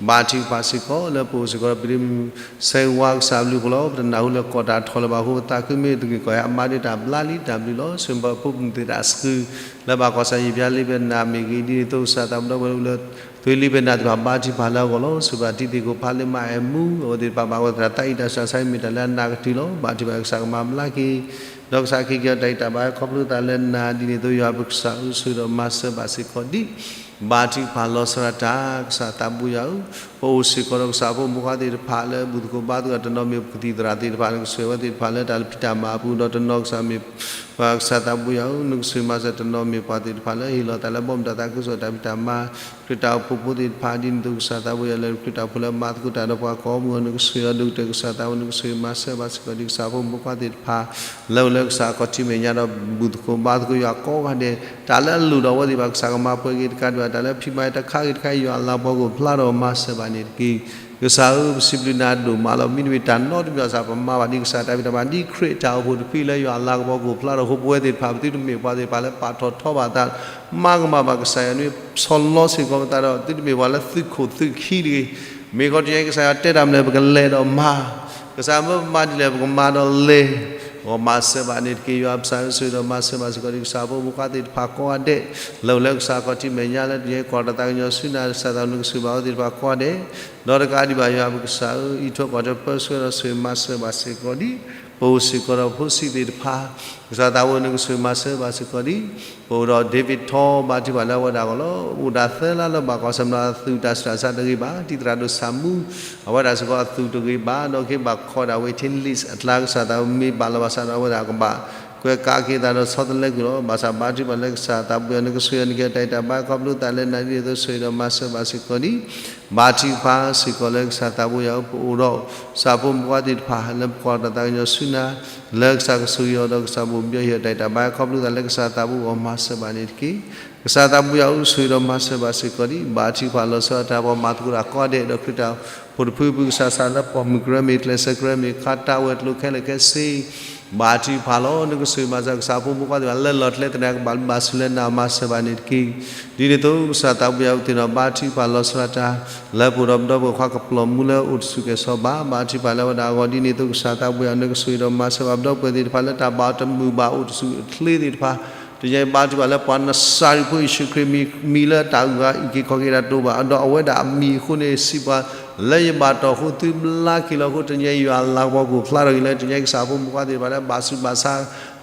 ဘါထုကဖၣ်စ့ၢ်ကီး လၢပအိၣ်စ့ၢ်ကီးဒီး ပဒုးစဲဝါကစၢ်အဘျုးအဖှိၣ်လီၤ. ပတနၢ်ဟူလၢကီၢ်တၢ်ထီၣ်လၢၤဘၣ်အဃိ ပသးခုမ့ၢ်တဂ့ၤကီၢ်အံၤ အမါဒုးတၢ်ဘျါလံ တၢ်ဘျုးလီၤ. ဆိၣ်ဂ့ၤပဖိပမုၣ်သ့ၣ်တဖၣ်အစု လၢဘၣ်ကွၢ်ဆၢၣ်ယံာ်ဖျါလံဖဲနၤမ့ၢ်ဂ့ၤ ဒ်န့ၣ်အသိးကစၢ်သးဘိဒီပုၢ်ဝဲၢ်လၢ သုလံဖဲနၤသ့ၣ်တဖၣ်ဘါထုကဖၣ်လၢအဂီၢ်လီၤ. ဆိၣ်ဂ့ၤဘၣ်တံၤသကိးဖးလ့ၢ်မါအဲၣ်မူ အဝဲသ့ၣ်တဖၣ်ဘၣ်ဝဲသရၣ်သးအံၤတၢ်ဆူးတၢ်ဆါမ့ၢ်တၢ်လၢအနးကတုၤလီၤ. ဘါထုကဖၣ်ကစၢ်ကမၤဘျါက့ၤ ဒီးကစၢ်ကဟ့ၣ်က့ၤအီၤတၢ်ဂံၢ်တၢ်ဘါခီဖျိသးလၢနၤ ဒ်န့ၣ်အသိးယွၤပကစၢ်ဧၢ ဆိၣ်ဂ့ၤဒီးမၤစၢၤဘၣ်စ့ၢ်ကီးဒ် ဘါထုကဖၣ်လီၤဆီဒၣ်တၢ် ကစၢ်သးဘိယွၤဧၢ, ပအိၣ်စ့ၢ်ကီးဒီးကစၢ်ဖိမုၣ်ဖိခွါသ့ၣ်တဖၣ်လၢဘူၣ်သကိးဘါသကိး တနီၤမ့ၢ်ပကသံၣ်သရၣ်သ့ၣ်တဖၣ် နကဆိၣ်ဂ့ၤဝဲသ့ၣ်တဖၣ်လၢတၢ်ဖံးတၢ်မၤအပူၤဒီးတနီၤကစၢ်မ့ၢ် ပှၤကစၢ်သးဘိယွၤဧၢ, နကဆိၣ်ဂ့ၤမၤစၢၤတနီၤမ့ၢ်ပှၤသ့ၣ်တဖၣ်လၢဟ့ၣ်လီၤသးလၢဘီမုၢ်တၢ်သးခုကစီၣ်တၢ်ဖံးတၢ်မၤ ခရံာ်တၢ်အိၣ်ဖှိၣ်ဖိသ့ၣ်တဖၣ် ဒ်န့ၣ်သိးကစၢ်သးဘိယွၤလၢခရံာ်တၢ်အိၣ်ဖှိၣ်လၢမၤသကိးတၢ်ဒီးပှၤကိးမုၢ် နကဆိၣ်ဂ့ၤဒီးကတၢၢ်ကစၢ်သးဘိ နကဆိၣ်ဂ့ၤမၤစၢၤဘၣ်စ့ၢ်ကီးဒ်ကစၢ်ဖိမုၣ်ဖိခွါသ့ၣ်တဖၣ် လၢအိၣ်လၢကစၢ်အခီၣ်ထံးမဲာ်ညါဒီးဘူၣ်သကိးဘါသကိးယွၤကိးဂၤဒဲး တၢ်လၢအလိၣ်ဒီးအဝဲသ့ၣ်တဖၣ် ကစၢ်ကမၤပှဲၤက့ၤတကးဒံးဘၣ် တၢ်လၢအဖံးမၤတခါဂ့ၤတခါ ယွၤအလၤကပီၤကအိၣ်ဖျါဒီးမၤစၢၤဘၣ်န့ၣ်တက့ၢ်. ကစၢ်ဧၢ ပစံးဘျုးနၤဒိၣ်မးလီၤ. မ့တမ့ၢ်တၢ်နီတမံၤဘၣ်ဆၣ် ပမၤဘၣ်ဒ်ကစၢ်တၢ်ဖံးတၢ်မၤ ဒ်ခရံာ်တၢ်အိၣ်ဖှိၣ်တဖုလၢယွၤအလၤကပီၤကအိၣ်ဖျါဒီး ဟိပဝဲသ့ၣ်တဖၣ် ပသုတမ့ၢ်ပှၤသ့ၣ်တဖၣ်လၢပာ်ထီၣ်ထီဘၣ်သး မၤကမၣ်ဘၣ်ကစၢ်ယွၤန့ၣ် ဆီၣ်လီၤစ့ၢ်ကီးပသးဒီး သုတမ့ၢ်ပှၤလၢသုးခိၣ်သုးခံတဂ့ၤ မ့ၢ်ခီတယဲကစၢ်ယွၤတဲတၢ်မနုၤ ပကလဲၤဒီးမၤ, ကစၢ်မၢပမၤဒ်လဲၣ် ပကမၤဒီးလဲၤ, ဂီၢ်မၤစၢၤဘၣ်န့ၣ်တက့ၢ်. ယွၤပစံးဆိၣ်ဂ့ၤဒီးမၤစၢၤဘၣ်စ့ၢ်ကီးဒ်ကစၢ်ဖိမုၣ်ဖိခွါသ့ၣ်တဖၣ်ကိးဂၤဒဲး လၢအိၣ်လၢကစၢ်အခီၣ်ထံးမဲာ်ညါလၢတယဲကီၢ်တၢ်သးကညီၤဆူနၤ ကစၢ်သးနကဆိၣ်ဂ့ၤဘၣ်အဝဲသ့ၣ်တဖၣ်ကိးဂၤဒဲး ဒီးတကးဒံးဘၣ် ယွၤပကစၢ်ဧၢ အံးထွဲကွၢ်ထွဲပၢဆှၢဒီးဆိၣ်ဂ့ၤမၤစၢၤဘၣ်စ့ၢ်ကီးဒ် ပအိၣ်စ့ၢ်ကီးဒီးဖိဆံးသ့ၣ်တဖၣ် ကစၢ်သးဝဲနကဆိၣ်ဂ့ၤမၤစၢၤဘၣ်စ့ၢ်ကီးဒ် ပအိၣ်ဒီး David Tall ဘါထုကဖၣ်လၢအဝဲဒၣ်အဂီၢ်လီၤ. အိၣ်ဒၣ်သၢလါလၢဘၣ်ကွၢ်ဆၢၣ်မဲာ်ဒီးအသူၣ်တၢ်ဆူးတၢ်ဆါတဂ့ၤဘၣ်. တံၤသရၣ်ဒိၣ်ဆၣ်မူ အဝဲဒၣ်စ့ၢ်ကီးအသူၣ်တဂ့ၤဘၣ် ဒီးက့ၤဘၣ်ခီဒၣ် waiting list အကျါ ကစၢ်သးဝဲမ့ၢ်ဘၣ်လီၤဘၣ်ဆၣ်ဒီးအဝဲဒၣ်ကဘၣ်ကွဲးကးက့ၤသးဒီးဆီတလဲကွံာ်လီၤ. ဘၣ်ဆၣ်ဘါထုကဖၣ်လၢကစၢ်သးဘိယွၤ နကဆိၣ်ဂ့ၤအီၤ နကဟ့ၣ်တၢ်အံးတၢ်ဘါခီဖျိသးလၢနၤဒ်သိးဆိၣ်ဂ့ၤဒီးမၤစၢၤဘၣ်စ့ၢ်ကီးဒ် ဘါထုကဖၣ်စ့ၢ်ကီးလၢကစၢ်သးဘိယွၤဧၢ ပအိၣ်ဒီးကစၢ်ဖိမုၣ်ဖိခွါသ့ၣ်တဖၣ် လၢပကွၢ်တၢ်သးကညီၤဆူနၤ လၢကစၢ်ကဆိၣ်ဂ့ၤအီၤဒီးကစၢ်ဘိၣ်ဘံယီၤဟ့ၣ်အီၤတၢ်အံးတၢ်ဘါခီဖျိသးလၢကစၢ်သးဘိအဂီၢ် မၤစၢၤဘၣ်န့ၣ်တက့ၢ်. ကစၢ်သးဘိယွၤဧၢ ဆိၣ်ဂ့ၤဒီးမၤစၢၤဘၣ်စ့ၢ်ကီးဒ် ဘါထုကဖၣ်လီၤဆီဒၣ်တၢ် ပှၤမၤသကိးတၢ်ကိးဂၤဒဲး ဒီးခရံာ်တၢ်အိၣ်ဖှိၣ်တဖု ပကစၢ်စးလၢပိာ်မုၣ်ကရၢမ့ၢ် ကျဲးစၢးကရၢမ့ၢ် ခါတၢ်ဝဲၤကျိၤခဲလၢာ်ခဲဆ့ ဘါထုကဖၣ်လီၤ. နကဆိၣ်ဂ့ၤမၤစၢၤကစၢ်ဖိမုၣ်ဖိခွါသ့ၣ်တဖၣ် လၢလီၢ်ကျဲသနၢၣ် ကဘၣ်ဘျုးဘၣ်ဆိၣ်လၢနၤ မၤစၢၤဘၣ်န့ၣ်တက့ၢ်. ဒ်န့ၣ်အသိး ကစၢ်သးဘိယွၤ ပသ့ၣ်နီၣ်ဘါထုကဖၣ်လီၤဆီဒၣ်တၢ် လၢပအိၣ်ဒီးပဒီပုၢ်ဝဲၢ်ခွါကပျီၤမူလၢအိၣ်တဆူၣ်ကဲၣ်ဆိးဘၣ် ဘါထုကဖၣ်လၢအဝဲဒၣ်အဂီၢ် ဒ်န့ၣ်အသိး ကစၢ်သးဘိယွၤ နကဆိၣ်ဂ့ၤဒီးမၤစၢၤဘၣ်ပဒီပုၢ်ဝဲၢ်သ့ၣ်တဖၣ် လၢတၢ်ဘၣ်အီၤတမုာ်ဘၣ် အိၣ်တဆူၣ်အိၣ်ချ့သ့ၣ်တဖၣ် တနံၤအံၤ ဘါထုကဖၣ်လၢပှၤနစၤရ့းဖိယ့ၣ်ၡူးခရံာ်မံၤ မံၤလၢတၢ်အုၣ်အဂၤအံးက့ၤခီၣ်က့ၤတၢ်တအိၣ်ဘၣ် ဒီးအဝဲဒၣ်အမံၤအဃိန့ၣ် စံးပှၤ လၢယဘၣ်တီၢ်အဃိသုဘျါက့ၤလီၤအဃိ တနံၤအံၤ ယွၤအလၤကပီၤကအိၣ်ဖျါထီၣ်က့ၤလၢ တနံၤအံၤ ကစၢ်ဖိမုၣ်ဖိခွါသ့ၣ်တဖၣ်လၢဘၣ်ဆူးဘၣ်ဆါ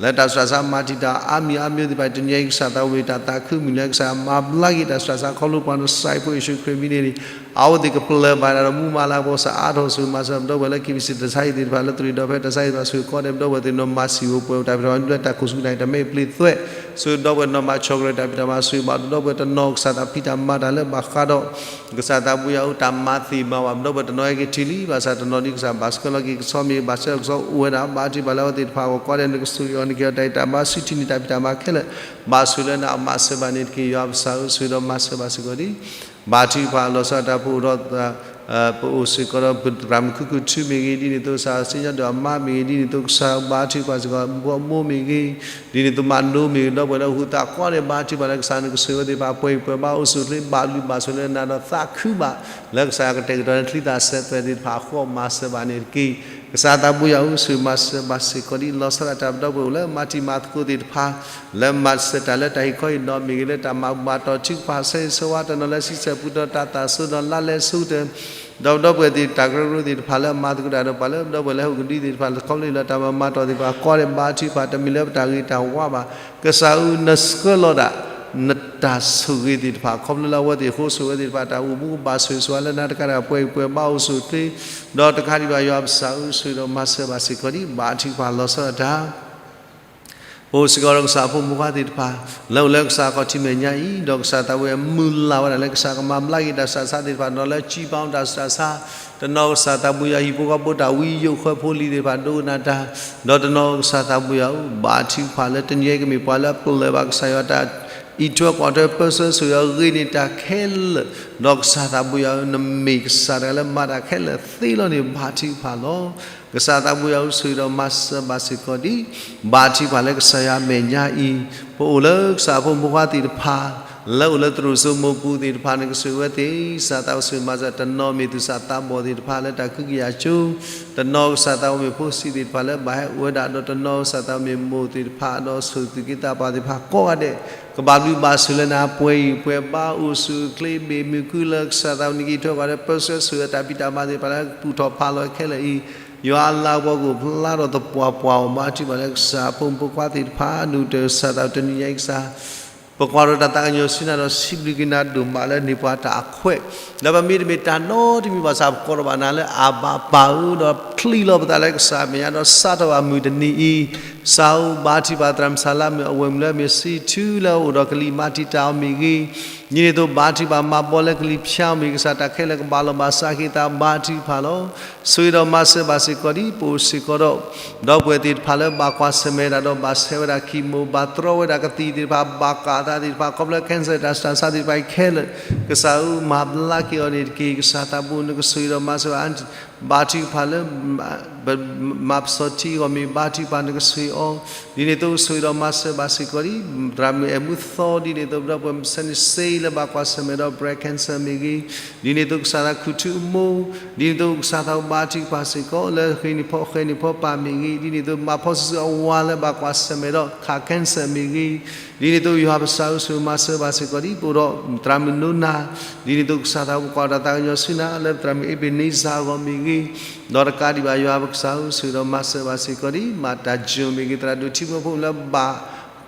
လၢတၢ်ဆူးတၢ်ဆါမၤတံာ်တာ်အါမံၤအါမံၤသ့ၣ်တဖၣ် တနံၤအံၤ ကစၢ်သးဝဲတၢ်သးခုမုၢ်လၢ ကစၢ်မၤဘျါက့ၤတၢ်ဆူးတၢ်ဆါခီဖျိပှၤနစၤရ့းဖိယ့ၣ်ၡူးခရံာ်မံၤန့ၣ် အဝဲသ့ၣ်ကပျၢၤဘၣ်ဒၣ်ဒီးမူမၤလၤကပီၤ ကစၢ်အါထီၣ်ဆိၣ်ဂ့ၤမၤစၢၤပဒီပုၢ်ဝဲၢ်လၢ က့ဘံၣ်စံၣ် တၢ်ဆါဟံၣ်သ့ၣ်တဖၣ် လၢသရံးဒီဖဲတၢ်ဆါဟံၣ်သ့ၣ်တဖၣ် ဆိၣ်ဂ့ၤကိးဂၤဒဲး ပဒီပုၢ်ဝဲၢ်သ့ၣ်နီၣ်မၤစံၣ်ဧိၤပှဲၤဧိၤ တၢ်ဖံးတၢ်မၤမံၤလၢတၢ်ခိၣ်ဆူၣ်ကနၣ်တၢ်မဲာ်ပျံၤသွဲး ဆိၣ်ဂ့ၤပဒီပုၢ်ဝဲၢ်နီၣ်မၤဆီၣ်ကရၢတၢ်ဖံးတၢ်မၤ ဆိၣ်ဂ့ၤဘၣ်ပဒီပုၢ်ဝဲၢ်တနီၤ ကစၢ်သးဖံးတၢ်မၤတၢ်လၢဘၣ်ဃးဒီး ကစၢ်သးဘိယွၤဧၢ တၢ်မၤသ့ၣ်မၤဝၤ ပဒီပုၢ်ဝဲၢ်တနီၤဟဲက့ၤထံၣ်လံ ဘၣ်ဆၣ်တနီၤဒ်ကစၢ်ဘၣ်ဆှၢလီၤက့ၤကဆီမ့ၢ်ဂ့ၤ ဘၣ်ဆှၢလီၤကဆီအိၣ်ဝဲဒၣ် ဘါထုကဖၣ်လၢအဝဲသ့ၣ်တဖၣ်အဂီၢ်ကိးဂၤဒဲး နကဆိၣ်ဂ့ၤအီၤ နကဟ့ၣ်အီၤတၢ်အံးတၢ်ဘါ ဆူထံၣ်န့ၢ်တၢ်ဖံးတၢ်မၤခဲလၢာ် ဘၣ်ဆိၣ်လၢနၤ မၤစၢၤဘၣ်န့ၣ်တက့ၢ်. ယွၤပစံးဆိၣ်ဂ့ၤဒီး မၤစၢၤဘၣ်စ့ၢ်ကီးဒ် ဘါထုကဖၣ်လီၤဆီဒၣ်တၢ် ပအိၣ်ဒီး ပအိၣ်စ့ၢ်ကီးဒီး ပသရၣ်မုၣ်ခုၣ်ခုၣ်ထူမ့ၢ်ဂ့ၤ ဒ်န့ၣ်အသိး ကစၢ်စံၣ်ညီၣ်ဒွဲၣ်အမါမ့ၢ်ဂ့ၤ ဒ်န့ၣ်အသိး ကစၢ်ဘါထုကဖၣ်စ့ၢ်ကီး ဘိၣ်မိၢ်မ့ၢ်ဂ့ၤ ဒ်န့ၣ်အသိး မၤနိမ့ၢ်ဂ့ၤ ဒီပုၢ်ဝဲၢ်လၢဟူးသါကိးဂၤဒဲး ဘါထုကဖၣ်လၢကစၢ်နကဆိၣ်ဂ့ၤအဝဲသ့ၣ်တဖၣ် ပှဲၤအံၤပှဲၤဘါ အိၣ်ဆူၣ်အိၣ်ချ့ ဘၣ်ဘျုးဘၣ်ဆိၣ်လၢနၤဒီးသးခုဘၣ် လၢကစၢ်ယွၤကတဲာ်ကတီၤန့ၢ် ချံသၣ်စဲးသွဲၣ်သ့ၣ်တဖၣ်အဃိ မၤစၢၤဘၣ်န့ၣ်တက့ၢ်. ကစၢ်သးဘိယွၤဧၢ ဆိၣ်ဂ့ၤမၤစၢၤဘၣ်စ့ၢ်ကီးဒ် လီၤဆီဒၣ်တၢ် ပဒီပုၢ်ဝဲၢ်အိၣ်လၢမၤတံၤမၤသကိးသ့ၣ်တဖၣ် လၢမၤစၢၤတၢ်လၢတၢ်ဟ့ၣ်ခီဟ့ၣ်နီၤမ့ၢ်ဂ့ၤ လၢတၢ်မၤဘူၣ်မၤတီၢ် ထုကဖၣ်ဆၢဂ့ၤဆၢဝါတနီၤ လၢဆံဆဲၣ်ပူၤဒီးတၢ်သးစူၤဒီးလါလဲစိကတၢၢ် ဒီးပဒီပုၢ်ဝဲၢ်သ့ၣ် တၢ်ကရၢကရိသ့ၣ်တဖၣ်လၢအမၤသကိးတၢ်ဒီးပှၤလၢ ပဒီပုၢ်ဝဲၢ်လၢဟူးကဒုသ့ၣ်တဖၣ် ခီဖျိလၢတၢ်မၤမၤတီၢ်သ့ၣ်တဖၣ်ကိးဂၤဒဲး ဘါထုကဖၣ် တမ့ၢ်လၢပတၢ်ဂ့ၤတၢ်ဝါဘၣ်. ကစၢ်ဧၢ နဆှၢလီၤဒၣ် နတၢ်ဆိၣ်ဂ့ၤသ့ၣ်တဖၣ် ခီဖျိလၢအဝဲသ့ၣ်အဃိ ဆိၣ်ဂ့ၤဝဲသ့ၣ်တဖၣ် တၢ်အိၣ်မူကဘၣ်ဆိၣ်ဂ့ၤဆိၣ်ဝါလၢနၤတကးဒံး ပှဲၤအံၤပှဲၤဘါ အိၣ်ဆူၣ်အိၣ်ချ့ ဒီးတကးဒံးဘၣ် ယွၤပစံးဆိၣ်ဂ့ၤဒီးမၤစၢၤဘၣ်စ့ၢ်ကီးဒ် ဘါထုကဖၣ်လီၤဆီဒၣ်တၢ် ပအိၣ်စ့ၢ်ကီးဒီးကစၢ်အဖိမုၣ်ဖိခွါသ့ၣ်တဖၣ် လၢအိၣ်လၢကစၢ်အခီၣ်ထံးမဲာ်ညါအံၤ ဒီးကစၢ်သးဝဲမုၢ်လၢ်ဝဲဒၣ်လၢကစၢ်ကမၤဘျါက့ၤတၢ်ဆူးတၢ်ဆါသ့ၣ်တဖၣ် တနီၤလၢကံပၣ်တၢ်ဆူးတၢ်ဆါ တနီၤကစၢ်သးဘိယွၤဟံၣ်ဖိဃီဖိတၢ်ဝံယိးဃၢဖိလံၤသ့ၣ်တဖၣ် ဒိကနၣ်တၢ် ဒီးတနီၤကစၢ်သးဘိယွၤဧၢ ဘါထုကဖၣ်လၢတနံၤအံၤကမ့ၢ်ပှၤလၢအပျၢၤဘၣ်ကစၢ်ယွၤတၢ် အံးထွဲကွၢ်ထွဲပၢဆှၢဆိၣ်ဂ့ၤအဂ့ၤန့ၣ်တၢ်ခဲလၢာ် ဒီးကစၢ်သးဘိယွၤဧၢ နမ့ၢ်ကစၢ်တဂၤလၢမၤတၢ်ခဲလၢာ်သ့လီၤန့ၣ် ဘါထုကဖၣ်လီၤ. ကစၢ်သးဘိယွၤဧၢ ဆိၣ်ဂ့ၤဒီးမၤစၢၤဘၣ်စ့ၢ်ကီးဒ် ဘါထုကဖၣ်လၢကစၢ်ယွၤအမဲာ်ညါအံၤ ပအိၣ်လၢကစၢ်အဖိမုၣ်ဖိခွါသ့ၣ်တဖၣ် လၢအိၣ်လၢသရိာ်စိမိၢ်ပူၤသ့ၣ်တဖၣ် နကဆိၣ်ဂ့ၤဝဲသ့ၣ် ကစၢ်သးဝဲဆိၣ်ဂ့ၤမၤစၢၤ တနီၤမ့ၢ်သူၣ်စၢ်သးဘီၣ်သ့ၣ်တဖၣ်လၢတၢ်ခုကယာ်ကၠိ တနီၤကစၢ်သးဝဲမ့ၢ်ဖိဆံးသ့ၣ်တဖၣ်လၢဘၣ်ဟဲအိၣ်ဝဲဒၣ် ဒီးတနီၤကစၢ်သးဝဲမ့ၢ်မိၢ်သ့ၣ်တဖၣ် ဒီးဆိၣ်ဂ့ၤသူၣ်က့သးပှၢ်သ့ၣ်တဖၣ်ကိးဂၤဒဲး ကဘၣ်ဘျုးဘၣ်ဆိၣ်လၢနၤ ပှဲၤအံၤပှဲၤဘါ အိၣ်ဆူၣ်အိၣ်ချ့ ဘ့ၣ်မုာ်ခုလၢကစၢ်သးဝဲနကံးထွဲကွၢ်လၢ ပၢဆှၢဆိၣ်ဂ့ၤတၢ်ဖံးတၢ်မၤသ့ၣ်တဖၣ်လၢပူၤထီၣ်ဖးလီၤခဲလၢာ်အံၤ ယွၤအလၤကပီၤကအိၣ်ဖျါထီၣ်သပှၢ်ပှၢ်အီၤ ဘါထုကဖၣ်လၢကစၢ်အဖိမုၣ်ဖိခွါသ့ၣ်တဖၣ် ဒိၣ်ကတၢၢ်ကစၢ်သးဝဲတနံၤညါအံၤကစၢ် ပကွၢ်ထီၣ်တၢ်သးကညီၤဆူနၤဒီး စံးဘျုးက့ၤနၤဒိၣ်မးလၢန့ၢ်ပှၤတၢ်အခွဲး, ဒီးပမ့တမ့ၢ်တၢ်နီတမံၤဘၣ်ဆၣ် ပကိးထီၣ်ဘၣ်နၤလၢအဘၤပၢ်ဧၢ, ဒီးချံးလီၤပသးလၢကစၢ်အမဲာ်ညါ ဒီးစးထီၣ်ဘၣ်မုၢ်တနံၤအံၤ, ကစၢ်ဧၢ ဘါထုကဖၣ်သရၣ်မုၣ်စၤလါမုၣ် အဝဲၢ်မုၣ်လၢအမ့ၢ်စံးထူလၢအအိၣ်ဒီးကလံၤမၤတံာ်တာ်အီၤမ့ၢ်ဂ့ၤ, ဒ်န့ၣ်အသိးဘါထုကဖၣ်မၤဘီလၢကလံၤဖၠါအီၤမ့ၢ်ဂ့ၤ, ကစၢ်တၢ်ခဲလၢာ်ကဘၣ်လီၤဘၣ်စးက့ၤသး ဘါထုကဖၣ်လီၤ. ဆိၣ်ဂ့ၤဒီးမၤစၢၤဘၣ်စ့ၢ်ကီးဒ်ပအိၣ်စ့ၢ်ကီးဒီး ဒီပုၢ်ဝဲၢ်သ့ၣ်တဖၣ်လၢဘၣ်ကွၢ်ဆၢၣ်မဲာ်တၢ်ဒီး ဘၣ်ဆဲးဝဲဒၣ် chemo, ဘၣ်တြီဝဲဒၣ်ကသံၣ်သ့ၣ်တဖၣ်, ဘၣ်ကၣ်အသးသ့ၣ်တဖၣ်, ခီဖျိ cancer တၢ်စၢ်သ့ၣ်တဖၣ်ခဲလၢာ်, ကစၢ်ဧၢ မၤဘျါက့ၤအီၤန့ၣ်တက့ၢ်. ကစၢ်သးဘိ နကဆိၣ်ဂ့ၤဒီးမၤစၢၤဘၣ် ဘါထုကဖၣ်လၢ မၤပစီၤထံအဂီၢ်မ့ၢ် ဘါထုကဖၣ် နကဆိၣ်ဂ့ၤအီၤ, ဒ်န့ၣ်အသိးဆိၣ်ဂ့ၤဒီးမၤစၢၤဘၣ်စ့ၢ်ကီးဒ် သရၣ်မုၣ်အဲၣ်မူသီ ဒ်န့ၣ်အသိးဒီပုၢ်ဝဲၢ် မုၢ်ဆ့ၣ်န့ၣ် စ့လၢဘၣ်ကွၢ်ဆၢၣ်မဲာ်ဒီး breast cancer မ့ၢ်ဂ့ၤ, ဒ်န့ၣ်အသိးကစၢ်သးခုၣ်ထူအမိၢ်, ဒ်န့ၣ်အသိးကစၢ်သးဘိ ဘါထုကဖၣ်စ့ၢ်ကီးလၢဃ့ၢ်န့ၢ်ဖီ ဃဲၤန့ၢ်ဖီပၢ်မ့ၢ်ဂ့ၤ, ဒ်န့ၣ်အသိးမၤဖီစုာ်စုာ်အဝၤလၢဘၣ်ကွၢ်ဆၢၣ်မဲာ်ဒီး ခး cancer မ့ၢ်ဂ့ၤ, ဒ်န့ၣ်အသိးယွၤပကစၢ်ဧၢ ဆိၣ်ဂ့ၤမၤစၢၤဘၣ်စ့ၢ်ကီးဒ် ပအိၣ်ဒီးသရၣ်မုၣ်နိနၤ, ဒ်န့ၣ်အသိးကစၢ်သးဘိ ပကွၢ်ထီၣ်တၢ်သးကညီၤဆူနၤ လၢသရၣ်မုၣ်အ့ဘ့ၣ်န့စၢ်အဂီၢ်မ့ၢ်ဂ့ၤ, ဒီးတကးဒံးဘၣ်ယွၤပကစၢ်ဧၢ ဆိၣ်ဂ့ၤဒီးမၤစၢၤဘၣ်စ့ၢ်ကီးဒ် မၤတၢ်ကၠိမ့ၢ်ဂ့ၤ, သရၣ်ဒိၣ်ထံဖိဖိလၢဘၣ်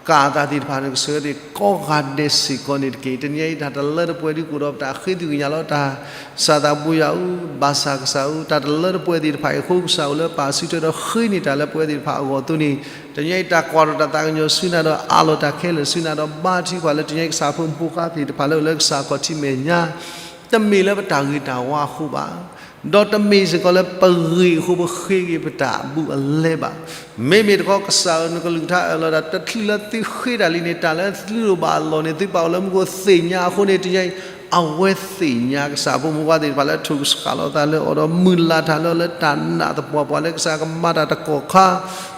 ကၣ်အသးသ့ၣ်တဖၣ် နကဆိၣ်ဂ့ၤသ့ၣ်ကိးဂၤဒဲးစ့ၢ်ကီးန့ၣ်တက့ၢ်. တနံၤအံၤတၢ်တလၢတပှဲၤဒ်ကအိၣ်ဒီးပတၢ်ဃ့သကွံာ်ညါလီၤ. တၢ်ကစၢ်သးဘိယွၤဧၢ, ဘၣ်ဆၣ်ကစၢ်ဧၢ တၢ်တလၢတပှဲၤသ့ၣ်တဖၣ်အံၤအဃိ ကစၢ်အိၣ်လၢပာ်စုထွဲဒီးဃ့န့ၢ်တၢ်လၢပဝဲသ့ၣ်တဖၣ်အဂီၢ်အသိးန့ၣ်, တနံၤအံၤတၢ်ကွၢ်ထီၣ်တၢ်သးကညီၤဆူနၤဒီး အးလီၤတၢ်ခဲလၢာ်ဆူနၤဒီး ဘါထုကဖၣ်လၢတနံၤအံၤကစၢ်ဖိမုၣ်ဖိခွါသ့ၣ်တဖၣ်လၢအိၣ်လၢကစၢ်ခီၣ်ထံးမဲာ်ညါ တမ့ၢ်လၢပတၢ်ဂ့ၤတၢ်ဝါအဃိဘၣ်, ဒီးတမ့ၢ်စ့ၢ်ကီးလၢပဂ့ၤအဃိ ပဃ့က့ၤပတၢ်အဘူးအလဲဘၣ်. မ့မ့ၢ်တခီ ကစၢ်ဧၢ နကလုၢ်ကထါအၢၣ်လီၤတၢ် တချုးလၢသုဃ့တၢ်လံန့ၣ် တၢ်လၢသုလိၣ်ဘၣ်အလီၢ်န့ၣ် သုပာ်အိၣ်လၢမူခိၣ်သ့ၣ်ညါအဃိန့ၣ် တနံၤအံၤ အဝဲသ့ၣ်ညါကစၢ်ဖိမုၣ်ဖိခွါသ့ၣ်တဖၣ်လၢထိၣ်စဃၣ်လီၤသးလၢအီၤဒီး မုၢ်လၢ်တၢ်လၢအီၤလၢတၢ်နာ်သပှၢ်ပှၢ်လၢကစၢ်ကမၤတၢ်တကီၢ်ခါ,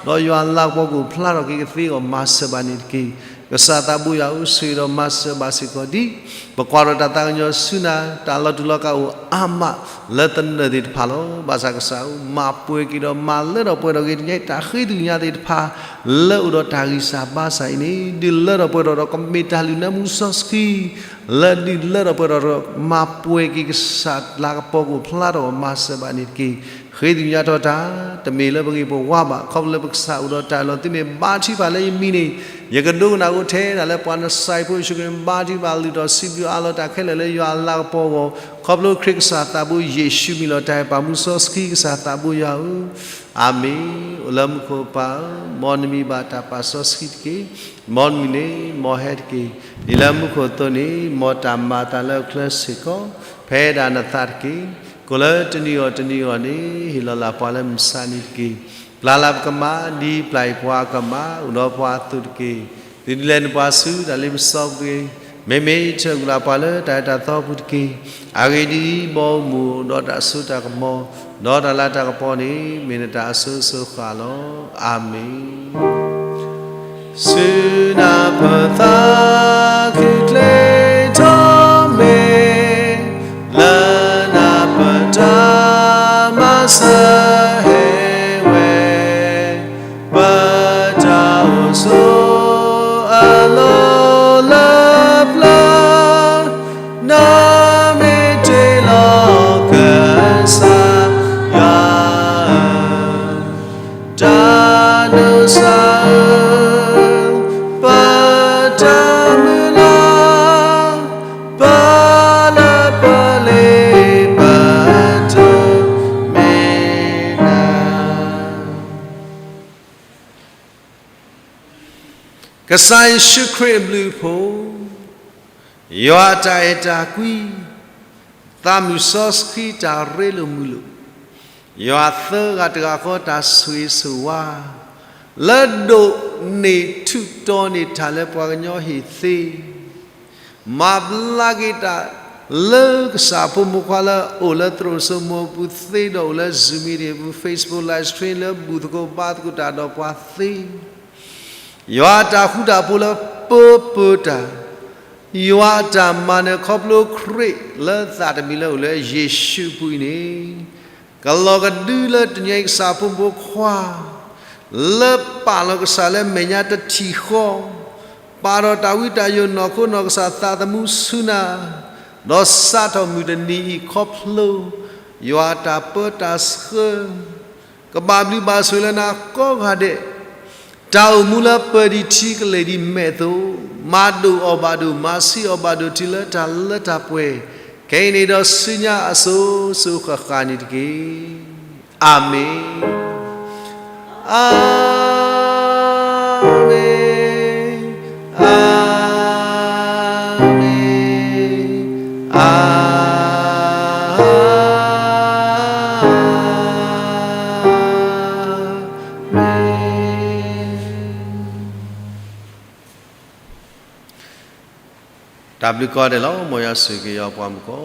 ဒီးယွၤအလၤကပီၤကအိၣ်ဖျါထီၣ်က့ၤကသ့အဂီၢ် မၤစၢၤဘၣ်န့ၣ်တက့ၢ်. ကစၢ်သးဘိယွၤဧၢ, ဆိၣ်ဂ့ၤဒီးမၤစၢၤဘၣ်စ့ၢ်ကီးဒ် ပကွၢ်ထီၣ်တၢ်သးကညီၤဆူနၤ တၢ်လီၤတူာ်လီၤကာ်အိၣ်အါမးလၢသနၢၣ်သ့ၣ်တဖၣ်လီၤ. ဘၣ်ဆၣ်ကစၢ်ဧၢ, မၤပှဲၤက့ၤဒီးမၤလၢထီၣ်ပှဲၤထီၣ်က့ၤ တနံၤအံၤတၢ်ဃ့သကွံာ်ညါသ့ၣ်တဖၣ် လၢအိၣ်ဒီးတၢ်ဂံၢ်စၢ်ဘါစၢ်အံၤန့ၣ် ဒုးလၢထီၣ်ပှဲၤထီၣ်ဒီးကမ့ၢ်တၢ်လုၢ်နၢမူစီဆှံ လၢဒုးလၢထီၣ်ပှဲၤထီၣ်ဒီး မၤပှဲၤက့ၤကစၢ်လၤကပီၤကအိၣ်ဖျါထီၣ် မၤစၢၤဘၣ်န့ၣ်တက့ၢ်. ဃ့သကွံာ်ညါထီၣ်တၢ် တမ့ၢ်လၢပဂ့ၤပဝါဘၣ်, ခီဖျိလၢပကစၢ်အိၣ်ဒီးတၢ်အၢၣ်လီၤသုမ့ၢ်ဘါထုကဖၣ်လၢယမံၤန့ၣ် ယကဒိကနၣ်အိၣ်ထဲဒၣ်လၢပှၤနစဲးဖိယ့ၣ်ၡူးခရံာ်ဘါထုကဖၣ်လုၢ်ထီၣ်စံးဘျုးအးလီၤတၢ်ခဲလၢာ်လၢယွၤအလၤကပီၤအဂီၢ်, ခီဖျိခရံာ်ကစၢ်သးဘိယ့ၣ်ၡူးမံၤလီၤတၢ်အဲၣ်ပာ်မူစီဆှံကစၢ်သးဘိယွၤဧၢ, အၤမ့ၣ်. အိၣ်လၢမူခိၣ်ပၢ်ဧၢ, မ်နမံၤဘၣ်တၢ်ပာ်စီဆှံတက့ၢ်. မ်နမံၤန့ၣ်မ်ဟဲတက့ၢ်. ဒ်လၢမူခိၣ်အသိးန့ၣ် မ်တၢ်မၤအသးလၢအချၢစ့ၢ်ကီး ဖဲဒၣ်နသးတက့ၢ်. ကိၣ်လၢတနံၤအဂီၢ်တနံၤအဂီၢ်န့ၣ် ဟ့ၣ်လီၤလၢပှၤလၢမုၢ်ဆါနံၤတက့ၢ်. ပျၢ်လၢပကမၣ် ဒ်ပျၢ်အံၤပှၤအကမၣ် အိၣ်ဒီးပှၤအသိးတက့ၢ်. သုဒုးလဲၤနပှၤဆူတၢ်လ့ပစီပူၤတဂ့ၤ. မ့မ့ၢ်ထုးကွံာ်လၢပှၤလၢတၢ်အဲၣ်တၢ်သီပူၤတက့ၢ်. အဂ့ၢ်ဒ်အံၤ, မ်အအိၣ်မူအိၣ်ဒီးတၢ်စိတၢ်ကမီၤ, ဒီးတၢ်လၤတၢ်ကပီၤန့ၣ် မ့ၢ်နတၢ်အစိအစိၤဃၣ်လီၤ. အၤမ့ၣ်. ဆူနၢ်ပၢၢ်သးခုချ့ထီၣ်မ့ၢ်, လၢနၢ်ပၢၢ်တၢ်မၤစၢၤဟဲဝဲ, ပတၢ်အိၣ်ဆိးအလီၢ်လၢပျၢၤ, နမ့ၢ်တ့လီၤကစၢ်ယွၤဧၢ, တၢ်ဒိးစၢ်ဧၢ, ပတၢ်မုၢ်လၢ်, ပလၢပလ့ပတၢ်မ့ၢ်နၤ ကစၢ်ယ့ၣ်ၡူးခရံာ်အဘျုးအဖှိၣ်, ယွၤအတၢ်အဲၣ်တၢ်ကွံ, သးမုၢ်စီဆှံတၢ်ရ့လိာ်မုာ်လိာ်, ယွၤသၢဂၤတဂၤဃီတၢ်ဆိၣ်ဂ့ၤဆိၣ်ဝါ, လၢဒိးန့ၢ်ထူးတီၤန့ၢ်တၢ်လၢပှၤကညီဟ့ၣ်သ့ မၤဘျါက့ၤတၢ် လၢကစၢ်ဖိမုၣ်ဖိခွါလၢအိၣ်လၢသရိာ်စိမိၤအပူၤသ့ဒီးအိၣ်လၢ Zoom meeting အပူၤ Facebook live stream လၢဘူၣ်သကိးဘါသကိးတၢ်ဒီးပှၤသ့, ယွၤအတၢ်ဃူတၢ်ဖိးလၢပၢပၢတၢ်, ယွၤအတၢ်မၤနၢၤခီဖျိခရံာ်လၢသးတမံၤလၢအိၣ်လၢယ့ၣ်ၡူးအပူၤအံၤန့ၣ် ကလီၤကဒုလၢတနံၤအံၤကစၢ်ဖိမုၣ်ဖိခွါ လၢပာ်လီၤကစၢ်လၢမဲာ်ညါတထံၣ်ဃီ, ပာ်ထီၣ်တၢ်ဝံတၢ်ယိာ်နီၢ်ခိနီၢ်ကစၢ်သးသမူဆူနၤ, ဒီးစးထီၣ်မုၢ်တနံၤအံၤခီဖျိ ယွၤအတၢ်ပၢတၢ်ဆှၢ ကဘၣ်ဘျုးဘၣ်ဆိၣ်လၢနၤကိးဂၤဒဲး, တၢ်အိၣ်မူလၢပၢၤဒံးထံကလဲၤဒံးမဲာ်အသိး, မၤဒိၣ်အီၣ်ဘၣ်ဒိၣ်, မၤဆံးအီၣ်ဘၣ်ဒိၣ်တုၤလၢတၢ်လၢတၢ်ပှဲၤ, ခဲအံၤန့ၣ်ဒီးဆူညါအစိၤစိၤဃၣ်ဃၣ်န့ၣ်တက့ၢ်. အၤမ့ၣ်, အၤမ့ၣ်, အၤမ့ၣ်, အၤမ့ၣ်. တၢ်ဘျုးကိးဂၤဒဲးလီၤ. မ်ယွၤဆိၣ်ဂ့ၤက့ၤယွၤပှၤမုၣ်ကိး